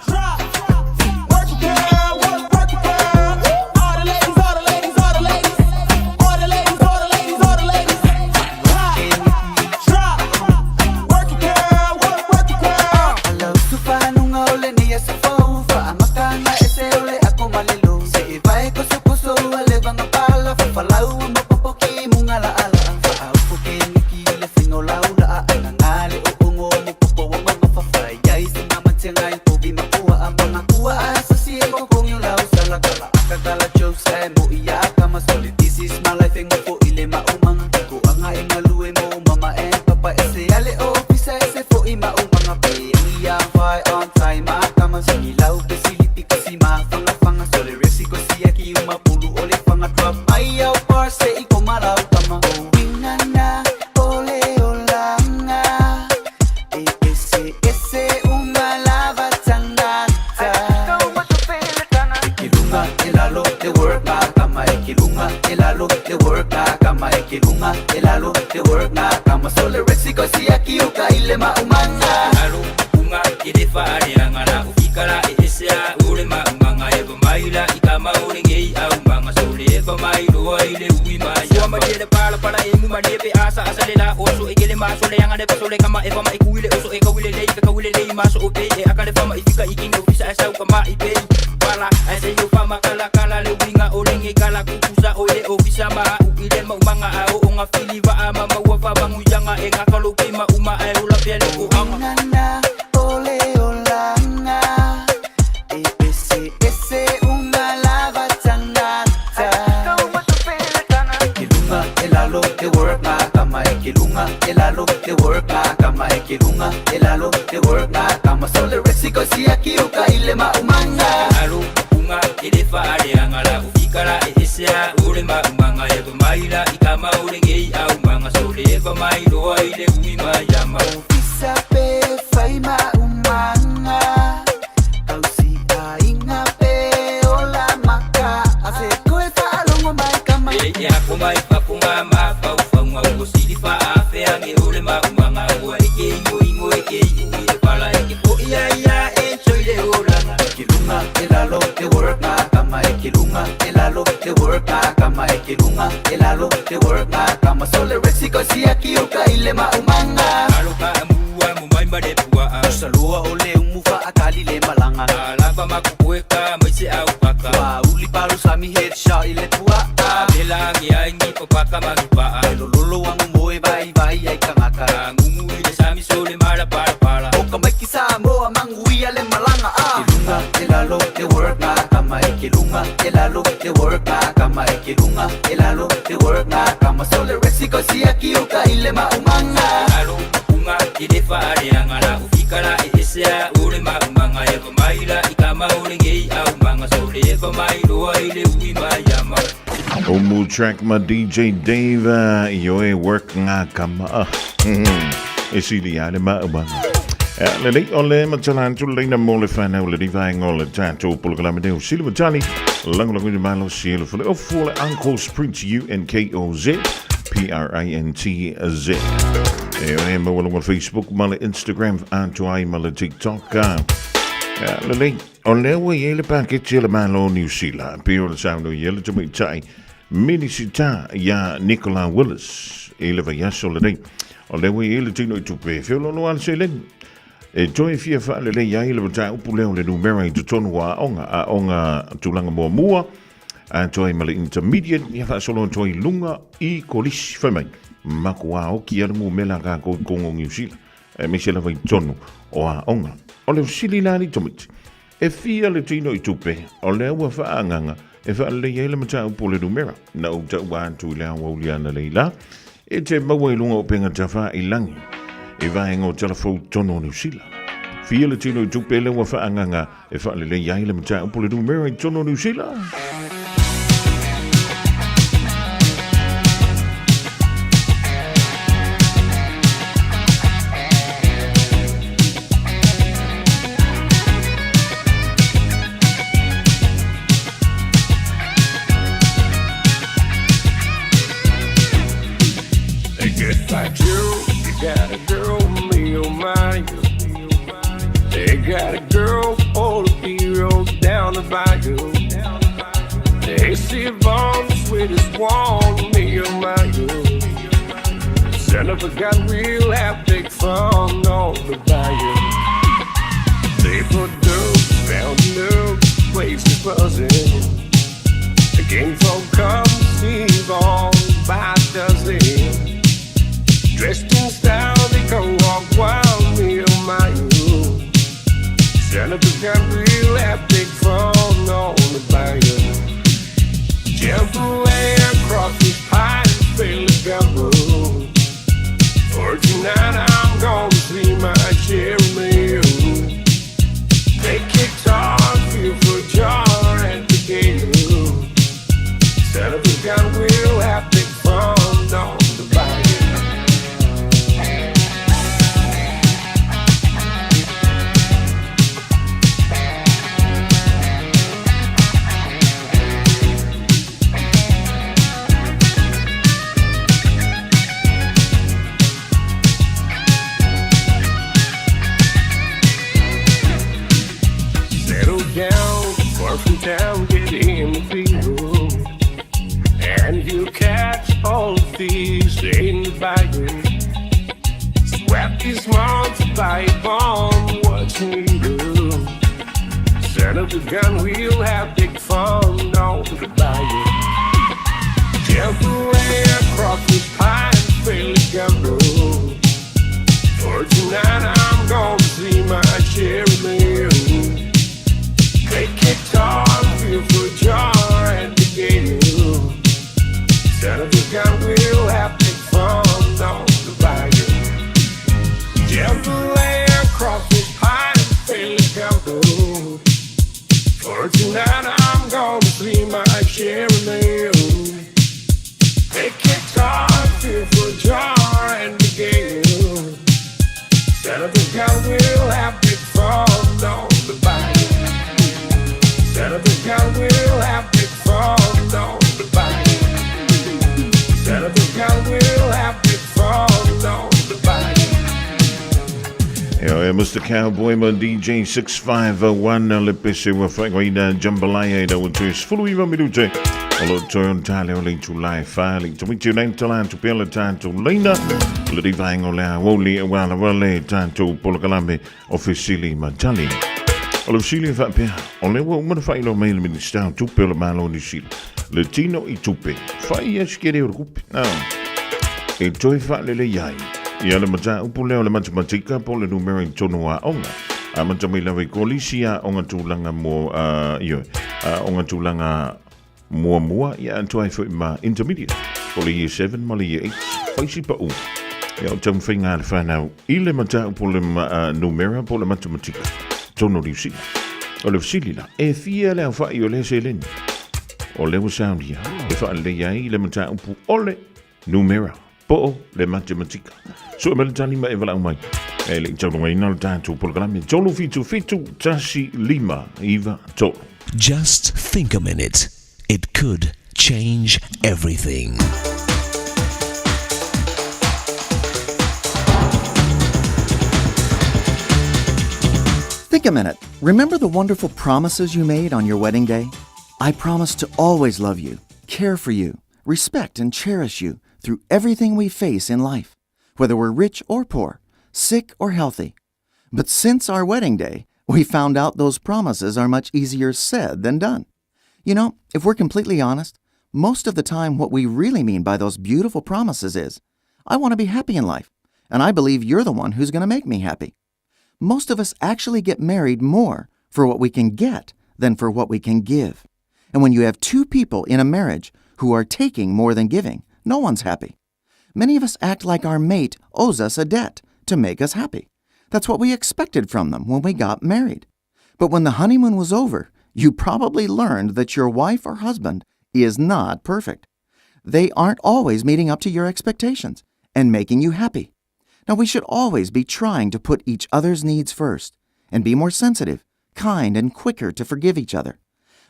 Speaker 11: Kosikosi akiuka ile maumanga
Speaker 15: Alo unga ile faale angala ufikala esea ule maumanga eva maila ikama ule ngei au manga sole eva mailoa ile uima yama
Speaker 4: Omu track ma DJ Dave ioe work ngā kama. E sili ale maumanga. Le lei o le matala atu leina mo le whanau le rivaenga o le tātou polokalame nei o Sili Matali. Langolango i malo si ele fale ofu o le Uncle's Print U-N-K-O-Z P-R-I-N-T-Z. E o e maua Facebook ma le Instagram atu ai ma le TikTok. Le lei o lea ua i ai le paketi a le Malo o Niu Sila pei o le saunoa i ai le tamaitai Minisita iā Nicola Willis i le vaiaso lenei. O lea ua i ai le tino i tupe e feoloolo a le seleni e toe fia faalelei ai le mataupu lea o le numera i totonu o aoga, aoga tulaga muamua, atoa ai ma le intermediate, ia faasolo atu ai i luga i kolisi. Fai mai, makuā oki a le mumela a kākou i Kongo Niu Sila, aemaise lava i totonu o aoga. O le fesili la alii tamaiti, e fia le tino i tupe o lea ua faaagaga e faalelei ai le mataupu o le numera? Na ou taua atu i le aoauli analeila, e te maua i luga o upega tafailangi i vaega o Talafou tonu o Niu Sila. Fia le tino i tupe lea ua faaagaga e faalelei ai le mataupu o le numera i totonu o Niu Sila?
Speaker 23: Just like you, you got a girl, me oh my. They got a girl, all the heroes down the bayou. They see Vaughn, the sweetest one, me oh my. Son of a gun, we'll have big fun on the bayou. They put dope, found new place is buzzing. The king folk come see Vaughn by dozen. Dressed in style, they go walk wild, me oh my. Son of a gun, we'll have big fun on the bayou. Jump away across the pine, fill the gumbo. For tonight I'm gonna see my Jeremy. Take guitar, feel for jar at the gate. Son of a gun, we'll have big fun on the bayou. Settle down, far from town, get in the field. And you catch all the thieves in the bayou. Sweat these months by bomb, what you do? Son of a gun, we'll have big fun on the bayou. Jump away across the pine, fill the gumbo. For tonight I'm gonna see my Jeremy. Take guitar, feel for jar at the gate. Son of a gun, we'll have big fun on the bayou. Jump away across the pine, fill the gumbo. For tonight I'm gonna see my Jeremy. Take guitar, feel for jar and the gate. Son of a gun, we'll have big fun on the bayou. Son of a gun, we'll have big fun on the bayou. Son of a gun, we'll have big fun on the bayou.
Speaker 4: E oe Mr. Cowboy ma DJ 6501 le pese ua whaingoina jambalaya i rawa toe sefulu iwa minute o lo toe on tā leo le itulā e whā le tamiti o nei tala atu pea le tātou leina le rivaenga o le aoauli e wala wale tātou polokalame o Fesili ma Tali. O le fesili e faapea, o lea ua uma na faailoa mai e le Minisita o Tupe o le Malo o Niu Sila, le tino i tupe, fai ia sikere o le kupe. E toe faalelei ai ia le mataupu lea o le matematika po o le numera i totonu o aoga. Amata mai lava i kolisi aoga tulaga mo, ioe, aoga tulaga muamua, ia atoa ai foi ma intermediate. Po le Year 7 ma le Year 8, fai si pa'u. Ia, o taumafaiga a le fanau i le mataupu o le numera po o le matematika totonu o Niu Sila. O le fesili la, e fia le aofa'i o lea seleni o lea ua saunia e faaleleia ai le mataupu o le numera po o le matematika? Sue mai le tali ma e valaau mai. E le i taulogaina le tatou polokalame 377 1 5 9 3.
Speaker 17: Just think a minute. It could change everything.
Speaker 20: Think a minute. Remember the wonderful promises you made on your wedding day? I promise to always love you, care for you, respect and cherish you through everything we face in life, whether we're rich or poor, sick or healthy. But since our wedding day, we found out those promises are much easier said than done. You know, if we're completely honest, most of the time what we really mean by those beautiful promises is, I want to be happy in life, and I believe you're the one who's going to make me happy. Most of us actually get married more for what we can get than for what we can give. And when you have two people in a marriage who are taking more than giving, no one's happy. Many of us act like our mate owes us a debt to make us happy. That's what we expected from them when we got married. But when the honeymoon was over, you probably learned that your wife or husband is not perfect. They aren't always meeting up to your expectations and making you happy. Now, we should always be trying to put each other's needs first and be more sensitive, kind, and quicker to forgive each other.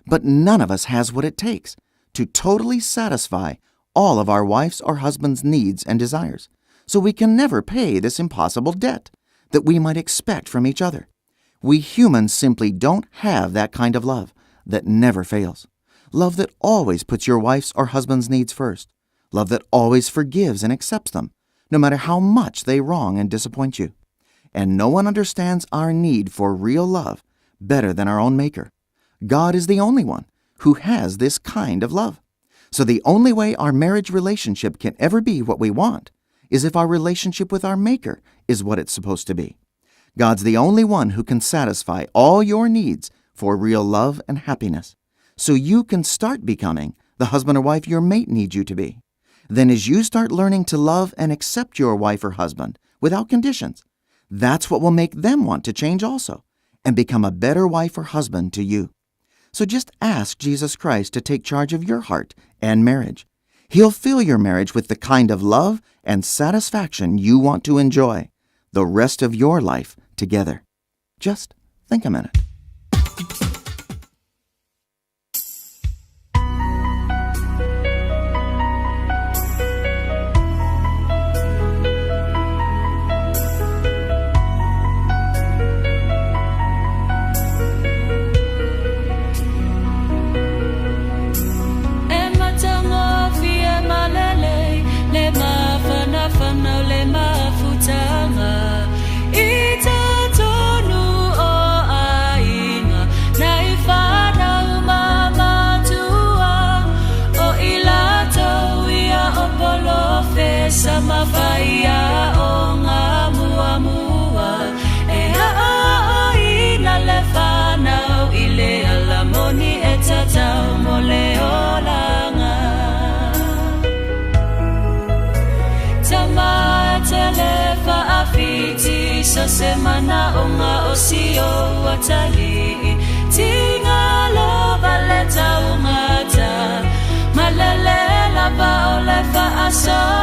Speaker 20: But none of us has what it takes to totally satisfy all of our wife's or husband's needs and desires. So we can never pay this impossible debt that we might expect from each other. We humans simply don't have that kind of love that never fails. Love that always puts your wife's or husband's needs first. Love that always forgives and accepts them, no matter how much they wrong and disappoint you. And no one understands our need for real love better than our own Maker. God is the only one who has this kind of love. So the only way our marriage relationship can ever be what we want is if our relationship with our Maker is what it's supposed to be. God's the only one who can satisfy all your needs for real love and happiness. So you can start becoming the husband or wife your mate needs you to be. Then, as you start learning to love and accept your wife or husband without conditions, that's what will make them want to change also and become a better wife or husband to you. So just ask Jesus Christ to take charge of your heart and marriage. He'll fill your marriage with the kind of love and satisfaction you want to enjoy the rest of your life together. Just think a minute.
Speaker 7: E matagofie ma lelei le mafanafana o le mafutaga i totonu o aiga nai fanau ma matua o i latou ia o polofesa ma faiaoga muamua e aoaoina le fanau i le alamoni e tatau mo le olaga. Tama tele faafiti so se manaoga o si ou atalii tigalo vale taugata malele lava o le faasoa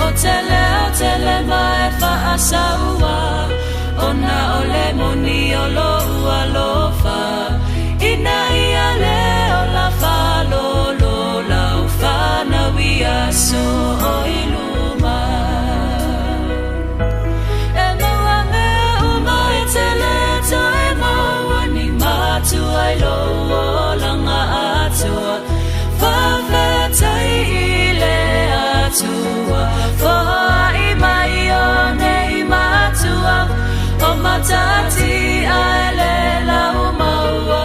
Speaker 7: o tele o tele ma e faasaua ona o le moni o lou alofa ina ia le ola faalolo lau fanau ia aso o i luma. E maua mea uma e te lē toe maua ni matua i lou olaga atoa. Faafetai i le Atua, foai mai o nei matua, o matatia e le lau maua,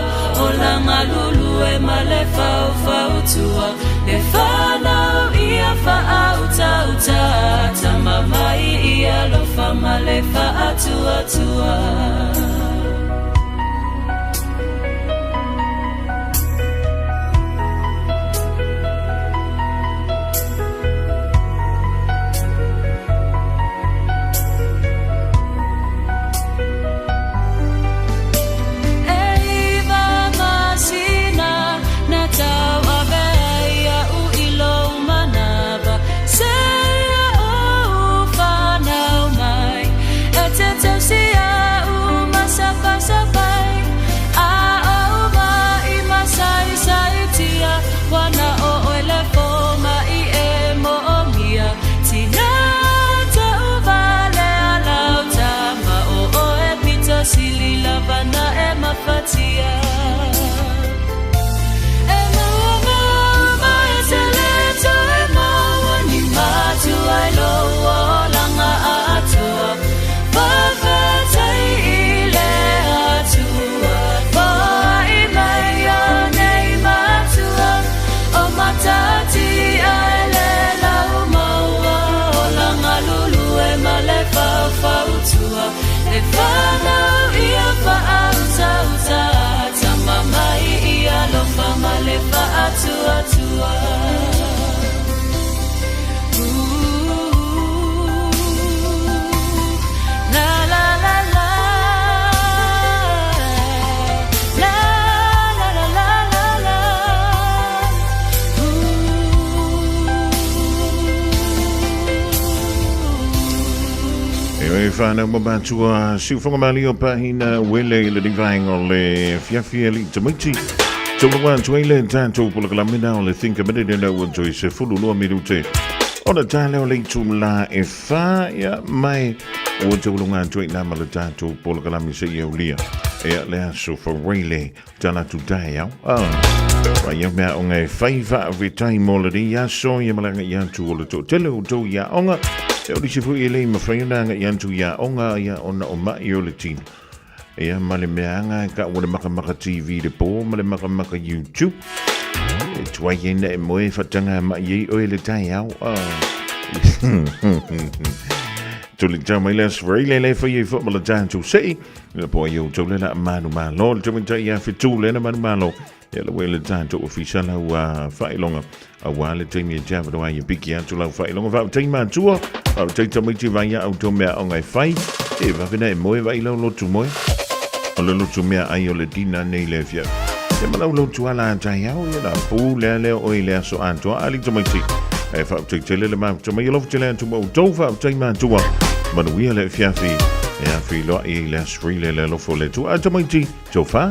Speaker 7: olaga lulu e ma le faufautua, le fanau ia faautautā, tama mai ia alofa ma le faatuatua.
Speaker 4: E whānau ma mātua siuwhanga mali o pahina wele i le vaenga o le fiafi e li tamaiti. Tolu atu ai le tātou polokalame o le Think a Minute na ua toe se fulu lua minute. Ona tā leo le itu la e whā ia mai ua taulunga atu ai nā ma le tātou polokalame se i aulia. Ia le aso whareile Tala tu tai au. Ah. Wa ia mea onga e whai wha vetai mō le ri aso ia malanga i atu o le tō tele o tō ia onga. E ori se fui e lei mawhai ona anga i atu ia onga ia ona o mai o le tino. Ia ma le mea anga e ka ua le makamaka TV le pō ma le makamaka YouTube. E tuai e na e moe whatanga mai ei oe le tai au. Ah. Tuli tau mai le asfrei le le whai e wha ma le tātou sei. Le po ai outou le la manu malo, le tau ia fitu le na manu malo. Ia le wele tātou ofisa lau whailonga. A wā le taimi e te awaro ai e piki atu lau whailonga. Wha tei mātua, wha tei tamaiti vai au tō mea o ngai whai. E wawena e moe vai lau lotu moe. O le lotu mea ai o le dina nei le fia. Ia ma lau lotu ala a tai au, ia la pū lea lea o i le aso atoa ali tamaiti. E wha tei tele le mātua mai alofa tele atu ma outou wha tei mātua. Manuia le fiafi. E afi loa i le asfri le le alofo le tu a tamaiti. Tau wha.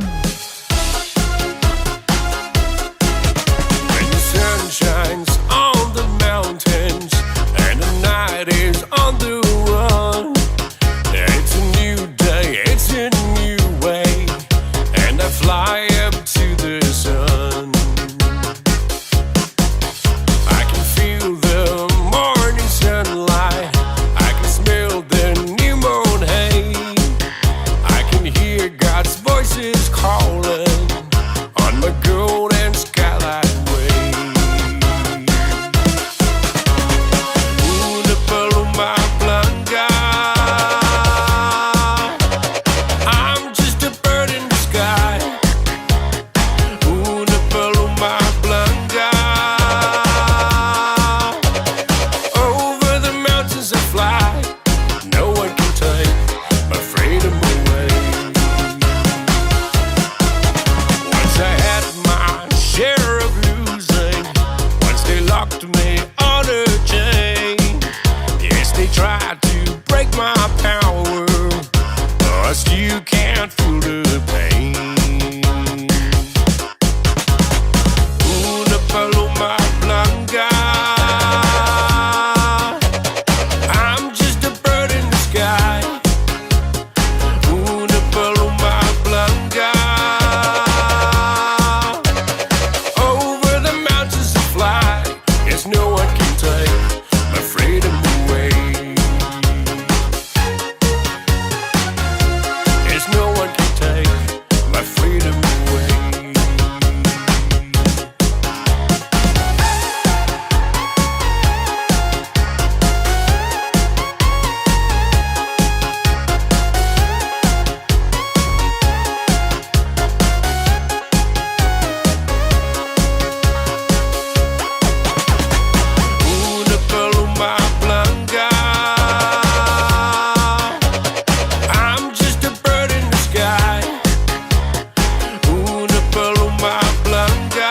Speaker 23: When the sun shines on the mountains and the night is on the run, it's a new day, it's a new way, and I fly up to the sun. I can feel the morning sunlight, I can smell the new moon hay, I can hear God's voices calling on my golden skylight way. Una paloma blanca. I'm just a bird in the sky. Una paloma blanca. Over the mountains I fly. No one can take my freedom away. Once I had my share of losing. Once they locked me on a chain. Yes, they tried to break my power. But you can't fool the pain. Una paloma blanca. I'm just a bird in the sky. Una paloma blanca. Over the mountains to fly. Yes, no one can take my freedom away. Yes, no one can take my freedom away. Una paloma blanca. I'm just a bird in the sky. Una paloma blanca.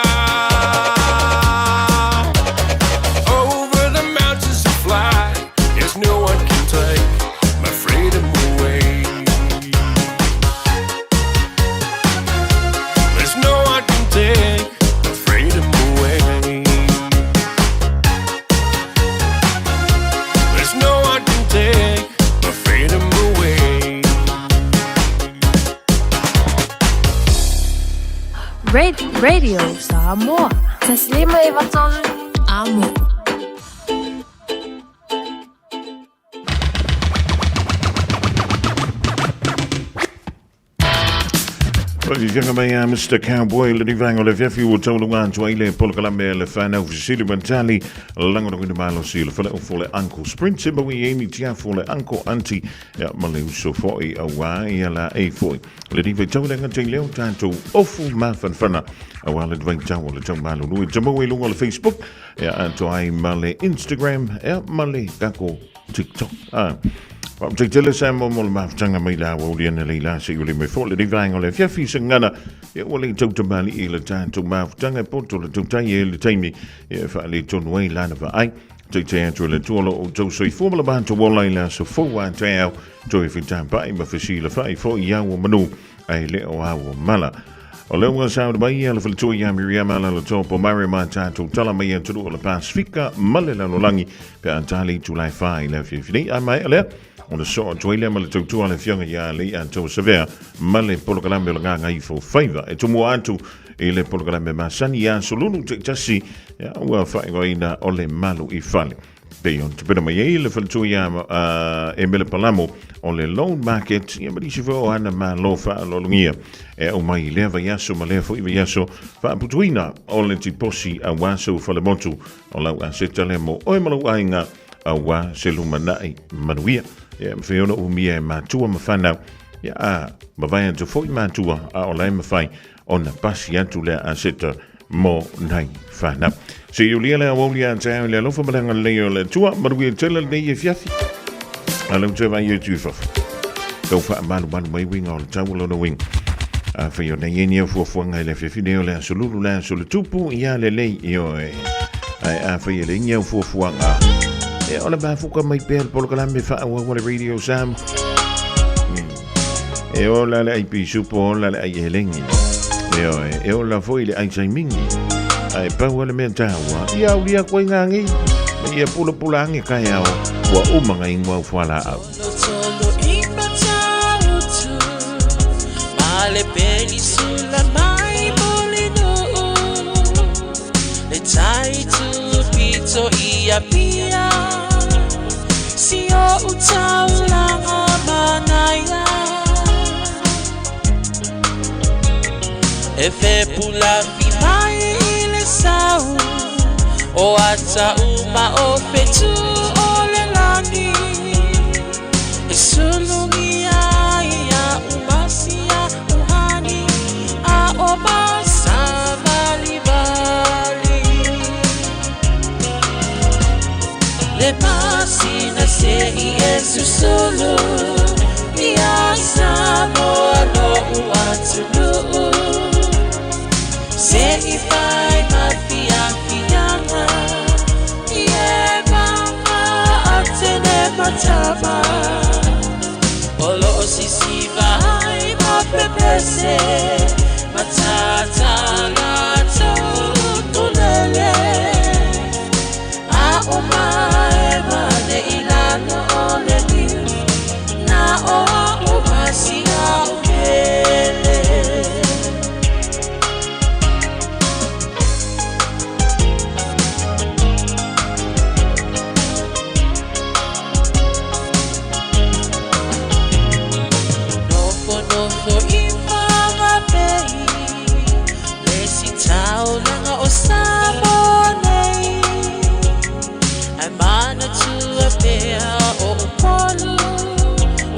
Speaker 23: Over the mountains to fly. Yes, no one can take my freedom away. There's no one can take my freedom away. There's no one can take my freedom away.
Speaker 5: Radio Samoa. Taslima e vatolu. Amo.
Speaker 4: Whakikanga mai a Mr. Cowboy le nivaenga o le fiafi ua taulunga atu ai le polokalame a le whanau Fesili Matali lagolagoina malosi le faleofo le Uncle Sprint e maui e ni tiafo le Uncle Auntie ia ma le uso fo'i auā ia la e fo'i le ni vaitau le gata i leo tātou ofu mafanafana auā le vaitau o le taumalulu e tamau i luga o le Facebook ia atoa ai ma le Instagram ia ma le kako TikTok. Ah. Wha te tele sa mo mo le mafutanga mai la wa uli ana le la se uli me fo le rivaenga o le fiafi se ngana ia ua le tau tamali i le tātou mafutanga e poto le tautai e le taimi e wha le tonu ai lana wa ai. Taitai atu e le Atua lo outou soifua ma le matou ola i le aso fou a taeao, toe fitapai ma fesilafai foi i au o manu, ae le o au o mala. O lea ua sauni mai ia le faletua ia Miriama Alaalatoa Pomare ma tatou tala mai atunuu o le Pasifika ma le lalolagi pe a tali itula e 4 i le afiafi nei. A maea lea, ona soo atu ai lea ma le tautua a le Afioga ia Alei Atoa Savea ma le polokalame o le Gagaifo Faiva. E tumua atu i le polokalame masani ia Solulu taitasi ia, ua faaigoaina o le Malu i Fale. Pei ona tapena mai ai le faletua ia Emele Palamo o le Loan Market ia ma nisi foi o ana malo faaaloalogia e aumai i lea vaiaso ma lea foi vaiaso faaputuina o le tiposi aua sau falemotu o lau aseta lea mo oe ma lou aiga aua se lumanai manuia. Ia, mafai ona umia e matua ma fanau ia a mavae atu foi matua a o la e mafai ona pasi atu lea aseta mo nai whanau. Se i ulia lea wauli a te au le alofa ma le agalelei o le Atua, manuia tele lenei afiafi. A lau te vai atu i fafo. Tau whaamalumalu mai winga o le tau o lona winga. A whai o nei eni au fuafuaga i le afiafi nei o le aso lulu le aso le tupu i a lelei i oe. Ai a whai e le ingi au fuafuaga. E o le mafuka mai pea le polokalame whaauau a le Radio Sam. E ola le ai pisupo, ola le ai elengi. E oe, e ola foi le ai saimingi. Ai pau le mea tāua. Ia ulia koe ngā ngi. Me ia pula pula ange kai ao. Ua uma ngā ingoa u whala au.
Speaker 3: Tolo i matautu Ma le penisula mai molinuu Le tai tu pito i Apia Si o utaulanga manaia E fepula fi mai i le sau O ata uma o fetu o le lani E sulungi ai ia umasia uhani A o masa vali vali Le pasina se i e susulu Ia Samoa lo uatunuu Se i fai ma fiafiaga I e manga atene matama O lo o sisiva ai ma pepese Matata latou tulele A o mae mane i lalo o le niu Na o a o masia o kele. Nofo nofo i Whangapei Le si taulaga o Samoa nei Ai manatua pea o Upolu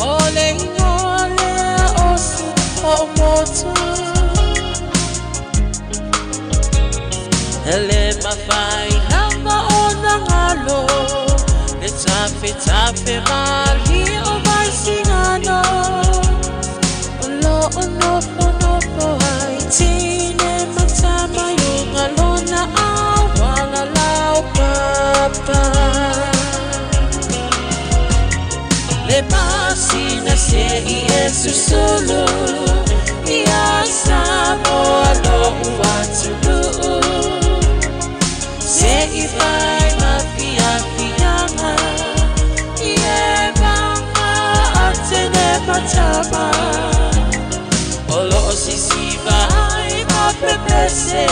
Speaker 3: O le ingoa lea o si o motu E le mafai lava ona galo Le tafetafe malie o Vaisigano O lo o nofonofo ai tine ma tama i uga lona auala laupapa Le masina se i e susulu Ia Samoa lo'u atunuu Se i fai ma fiafiaga I e manga atene ma tama O lo o sisiva ai ma pepese.